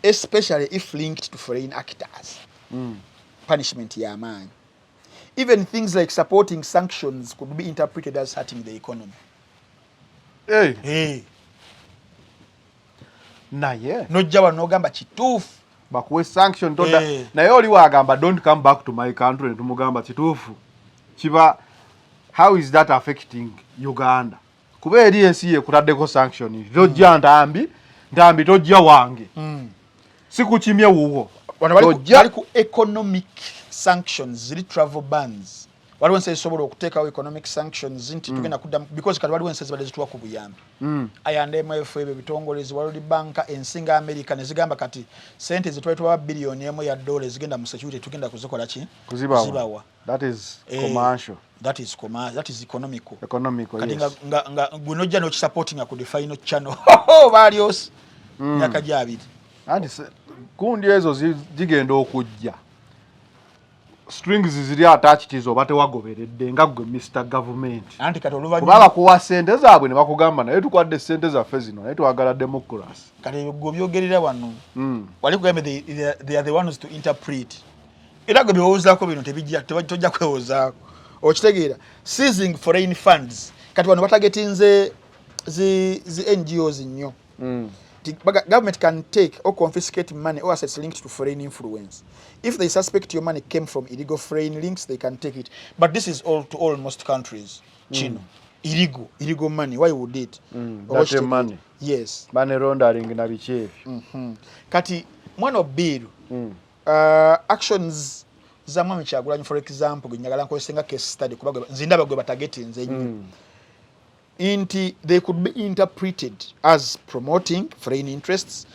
especially if linked to foreign actors, punishment y'amaanyi. Even things like supporting sanctions could be interpreted as hurting the economy. Hey. Hey. Naye nojja wano n'ogamba kituufu. Bakuwe sanction toda. Eh. Naye oli wagamba, "Don't come back to my country," netumugamba kituufu kiba, how is that affecting Uganda? Kuba eri ensi yekutaddeko sanction, tojja Ntambi, Ntambi tojja wange, sikukimye wuwo. Wano Tojja. bali ku economic sanctions, ziri travel bans. Waliwo ensi ezisobola okuteekawo economic sanctions nti tugenda kuddamu, because kati waliwo ensi ezibadde zituwa ku buyambi, I&MF, ebyo ebitongole, zi World Bank, ensi nga America, ne zigamba kati sente zetwali tubawa $1 billion ezigenda mu security tugenda kuzikola ki? Kuzibawa. Kuzibawa. That is Eh, commercial. That is commercial, that is economical. Economical. Kati nga gwe nojja n'okisupportinga ku the final channel, baalyosi myaka gyabiri. Anti gundi ezo zigenda okujja, strings ziri attached, oba tewagoberedde nga gwe Mr Government. Anti kati kuba oluvannyuma bakuwa sente zaabwe ne bakugamba, naye tukwadde sente zaffe zino, naye twagala democracy. Kati gwe byogerera wano, wali kugambe they are the ones to interpret. Era gwe byewozaako bino tebijja, tojja kwewozaako, okitegeera? Seizing foreign funds, kati wano batargetinze zi NGOs nnyo. Government can take or confiscate money or assets linked to foreign influence. If they suspect your money came from illegal foreign links, they can take it. But this is all to all most countries. Kino illegal money, why would it? Oba Dirty okitegeera? Money. Yes. Money laundering na biki ebyo. Kati mwana bill, actions za Mwami Kyagulanyi, for example, gwe njagala nkozese nga case study, kuba nze ndaba gwe batargetinze ennyo, nti they could be interpreted as promoting foreign interests,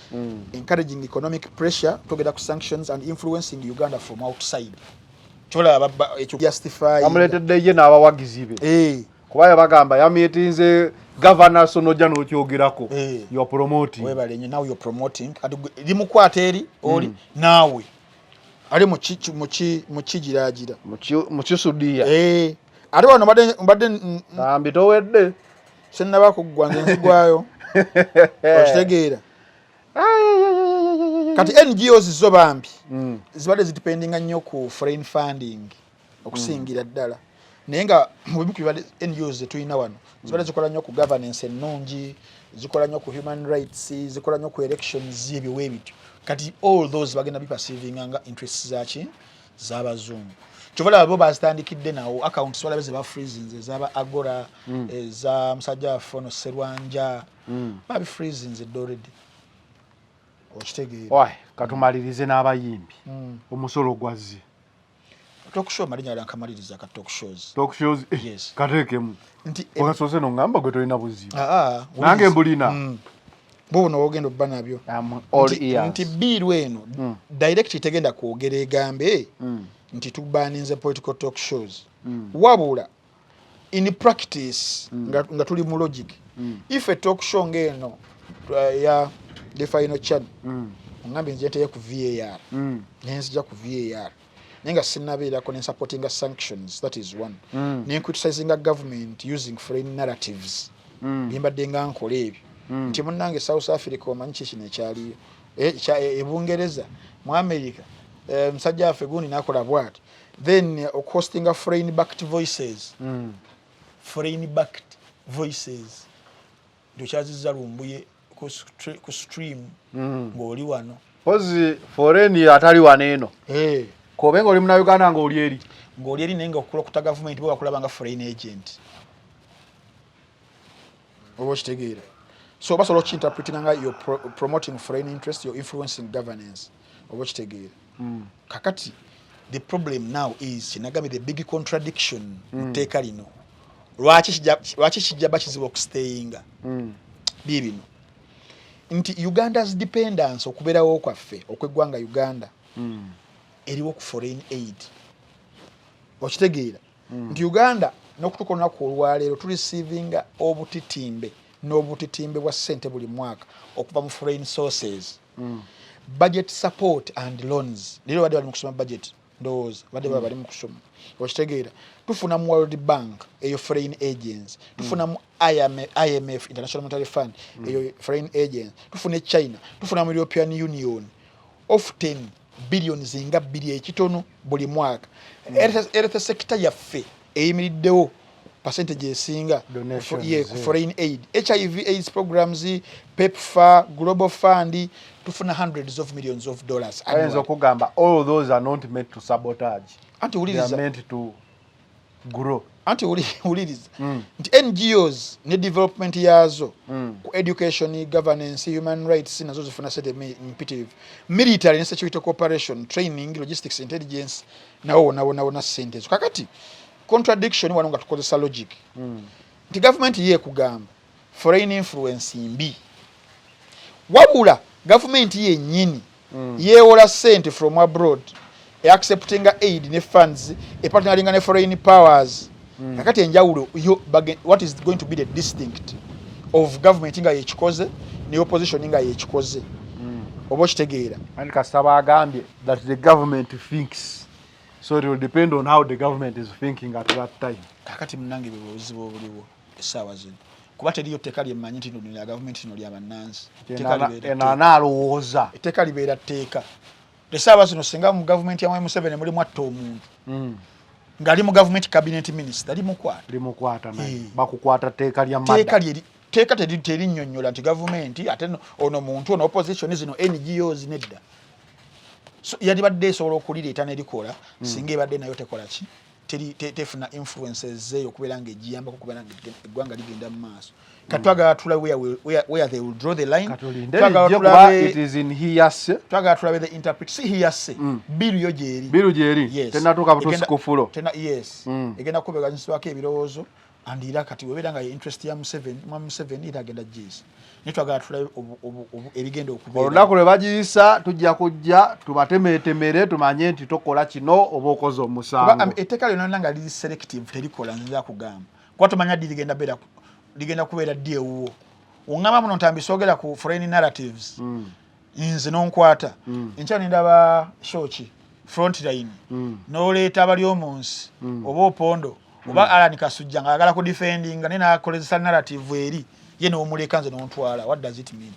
encouraging economic pressure, togeda ku sanctions, and influencing Uganda from outside. Kyolaba ekyo justify Amuleetedde ye n'abawagizi be. Eh, kuba yabagamba yamiitinze Gavana, so nojja n'okyogerako. Eh. You are promoting. Webale nnyo. Now you're promoting. Kati limukwata eri oli naawe ali mukigiraagira. Mukisudiya. Eh, ate wano mbadde Ntambi towedde. Sinnaba kuggwa, nze nzigwayo, okitegeera? Kati NGOs zo bambi zibadde zidependinga nnyo ku foreign funding okusingira ddala, naye nga mu bimu ku bibadde NGOs zetulina wano zibadde zikola nnyo ku governance ennungi, zikola nnyo ku human rights, zikola nnyo ku elections, ebyo weebityo. Kati all those bagenda biperceivinga nga interests zaki? Z'abazungu. Kyova laba bo bazitandikidde nawo accounts, walabe ze bafreezinze ezaba Agora, eza musajja waffe ono Serwanja, babifreezinze dda already, okitegeera? Oi, katumalirize n'abayimbi. Omusolo gwazze. Talk show mali nyala nkamaliriza ka talk shows. Talk shows, eh, Yes. kateekemu. Nti Wakasoose noŋŋamba gwe tolina buzibu. Ah, ah, Nange wuliriza. mbulina. Bo buno wogenda obba nabyo. I'm all ears. Nti bill eno direct tegenda kwogera egambe nti tubaninze political talk shows, wabula in practice, nga tuli mu logic, if a talk show ng'eno ya the final channel, ngambye nze nteye ku VAR, nenzija ku VAR, naye nga sinnabeerako nensupportinga sanctions, that is one, nencriticinga government using foreign narratives, byembadde nga nkola ebyo, nti munnange South Africa omanyi ki kino ekyaliyo, e Bungereza, mu America, musajja waffe gundi nakola bwati, then okuhostinga foreign backed voices, foreign backed voices, nti okyazizza Lumbuye ku stream ng'oli wano. Pozi foreign atali wano eno. Eh, Kobe ng'oli munnayuganda ng'oli eri. Ng'oli eri, naye nga okulokuta gavumenti bo bakulaba nga foreign agent. Oba okitegeera? So basobola okukinterpretinga nga you're promoting foreign interest, you're influencing governance. Oba okitegeera? Kakati the problem now is, kyenagambye, the big contradiction mu tteeka lino, lwaki kijja ba kizibu okustayinga, biibino nti Uganda's dependence, okubeerawo kwaffe okw'eggwanga Uganda, eriwo ku foreign aid. Okitegeera nti Uganda n'okutuuka olunaku olwaleero tureceivinga obutitimbe n'obutitimbe bwa ssente buli mwaka okuva mu foreign sources, budget support and loans. Leero badde bali mu kusoma budget, ndowooza badde baba bali mu kusoma. Okitegeera? Tufuna mu World Bank, eyo foreign agency. Tufuna mu IMF, International Monetary Fund, eyo foreign agency. Tufuna e China, tufuna mu European Union, often billions nga 2 ekitono buli mwaka. Health sector yaffe eyimiriddewo percentage esinga Donations, ku foreign aid, HIV AIDS programs, PEPFAR, Global Fund. Tufuna hundreds of millions of dollars Ayinza annually. okugamba all those are not meant to sabotage. Anti They are wuliriza. meant to grow. Anti wuliriza nti NGOs ne development yaazo ku education, governance, human rights, nazo zifuna sente mpitirivu. Military ne security cooperation, training, logistics, intelligence, nawo wona wona wona sente ezo. Kakati contradiction wano, nga tukozesa logic, nti gavumenti ye ekugamba foreign influence mbi, wabula gavumenti yennyini yeewola sente from abroad, eacceptinga aid ne funds, epartneringa ne foreign powers. Kakati enjawulo yo what is going to be the distinct of government nga yekikoze ne opposition nga yekikoze? Oba okitegeera? And kasita bagambye that the government thinks, so it will depend on how the government is thinking at that time. Kakati munange, bwe buzibu obuliwo essaawa zino, kuba teriyo tteeka lyemmanyi nti lino lya gavumenti, lino lya bannansi. Etteeka libeera Eno anaalowooza. Etteeka libeera tteeka. Essaawa zino singa mu gavumenti ya Mwami Museveni mulimu atta omuntu ng'ali mu gavumenti, cabinet minister, limukwata. Limukwata naye. Eh. Bakukwata tteeka lya Tteeka mada. Tteeka terinnyonnyola nti gavumenti ate ono muntu, ono opposition, zino NGOs, nedda. So yandibadde esobola okulireeta nerikola singa ebadde nayo tekola ki, tefuna influences eyo okubeera nga egiyambako okubeera nga eggwanga ligenda mu maaso. Kati twagala tulabe where they will draw the line. Katulinde Twagala lijje kuba it is in hearsay. Twagala tulabe the interpret, si hearsay, bill yo gyeri. Bill gyeri. Yes. Tenatuuka butuusi ku floor. Yes. Egenda kubeganyisibwako ebirowoozo, and era kati webeera nga ye interest ya Museveni, mwami Museveni, era agenda giyisa, naye twagala tulabe ebigenda okubeera. Olunaku lwe bagiyisa tujja kujja tubatemeetemere, tumanye nti tokola kino oba okoze Kuba, omusango. Etteeka lyonna lyonna nga liri selective terikola. Nziza kugamba kuba tomanya ddi ligenda kubeera ddi ewuwo. Oŋŋamba muno ntambi soogera ku foreign narratives, nze nonkwata enkya nendaba shoki Frontline, n'oleeta abali omunsi oba Opondo oba Alan Kasujja nga ayagala kudefendinga, naye nakolezesa narrative eri ye, n'omuleka nze nontwala. What does it mean?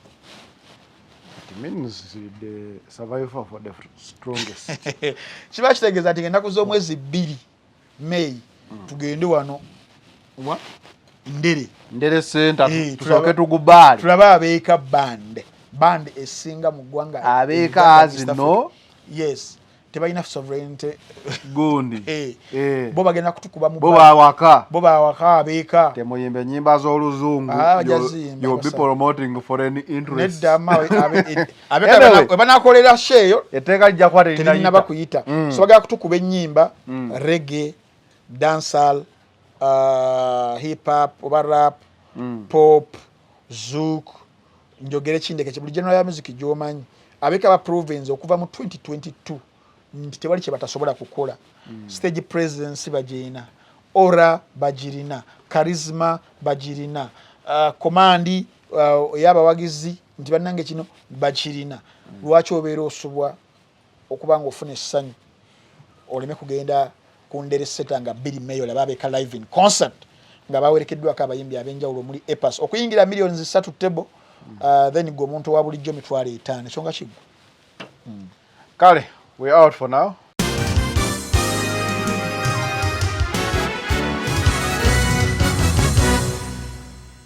It means the survival for the strongest. Kiba kitegeeza nti ennaku z'omwezi 2 May tugende wano wa Ndere. Ndere Center. Eh, tusooke tugubaale. Tulabe abeeka band esinga mu ggwanga. Abeeka Uganda, East zino. Africa. Yes, tebalina sovereignty. Gundi. Eh, Eh. bo bagenda kutukuba mu bo bawaka. Bo bawaka abeeka. Temuyimba ennyimba z'oluzungu. Ah, bajazimba, You'll be promoting foreign interests. Nedda, ma Anyway. banakolera sheeyo. Etteeka lijja kuba terinaba terinayita. Kuyita. So bagala kutukuba ennyimba reggae, dancehall, hip hop oba rap, pop, zouk, njogere kindeke, buli genre ya music gy'omanyi. Abeeka ba province okuva mu 2022 nti tewali kye batasobola kukola. Stage presence bagirina, aura bagirina, charisma bagirina, command ey'abawagizi nti bannange kino bakirina. Lwaki obeera osubwa okuba nga ofuna essanyu oleme kugenda ku Ndere Center nga 2 May olabe abeeka live in concert nga bawerekeddwako abayimbi ab'enjawulo omuli Epas, okuyingira millions 3 table, then gwe omuntu owa bulijjo 50,000, ekyo nga kiggwa. Kale, we out for now.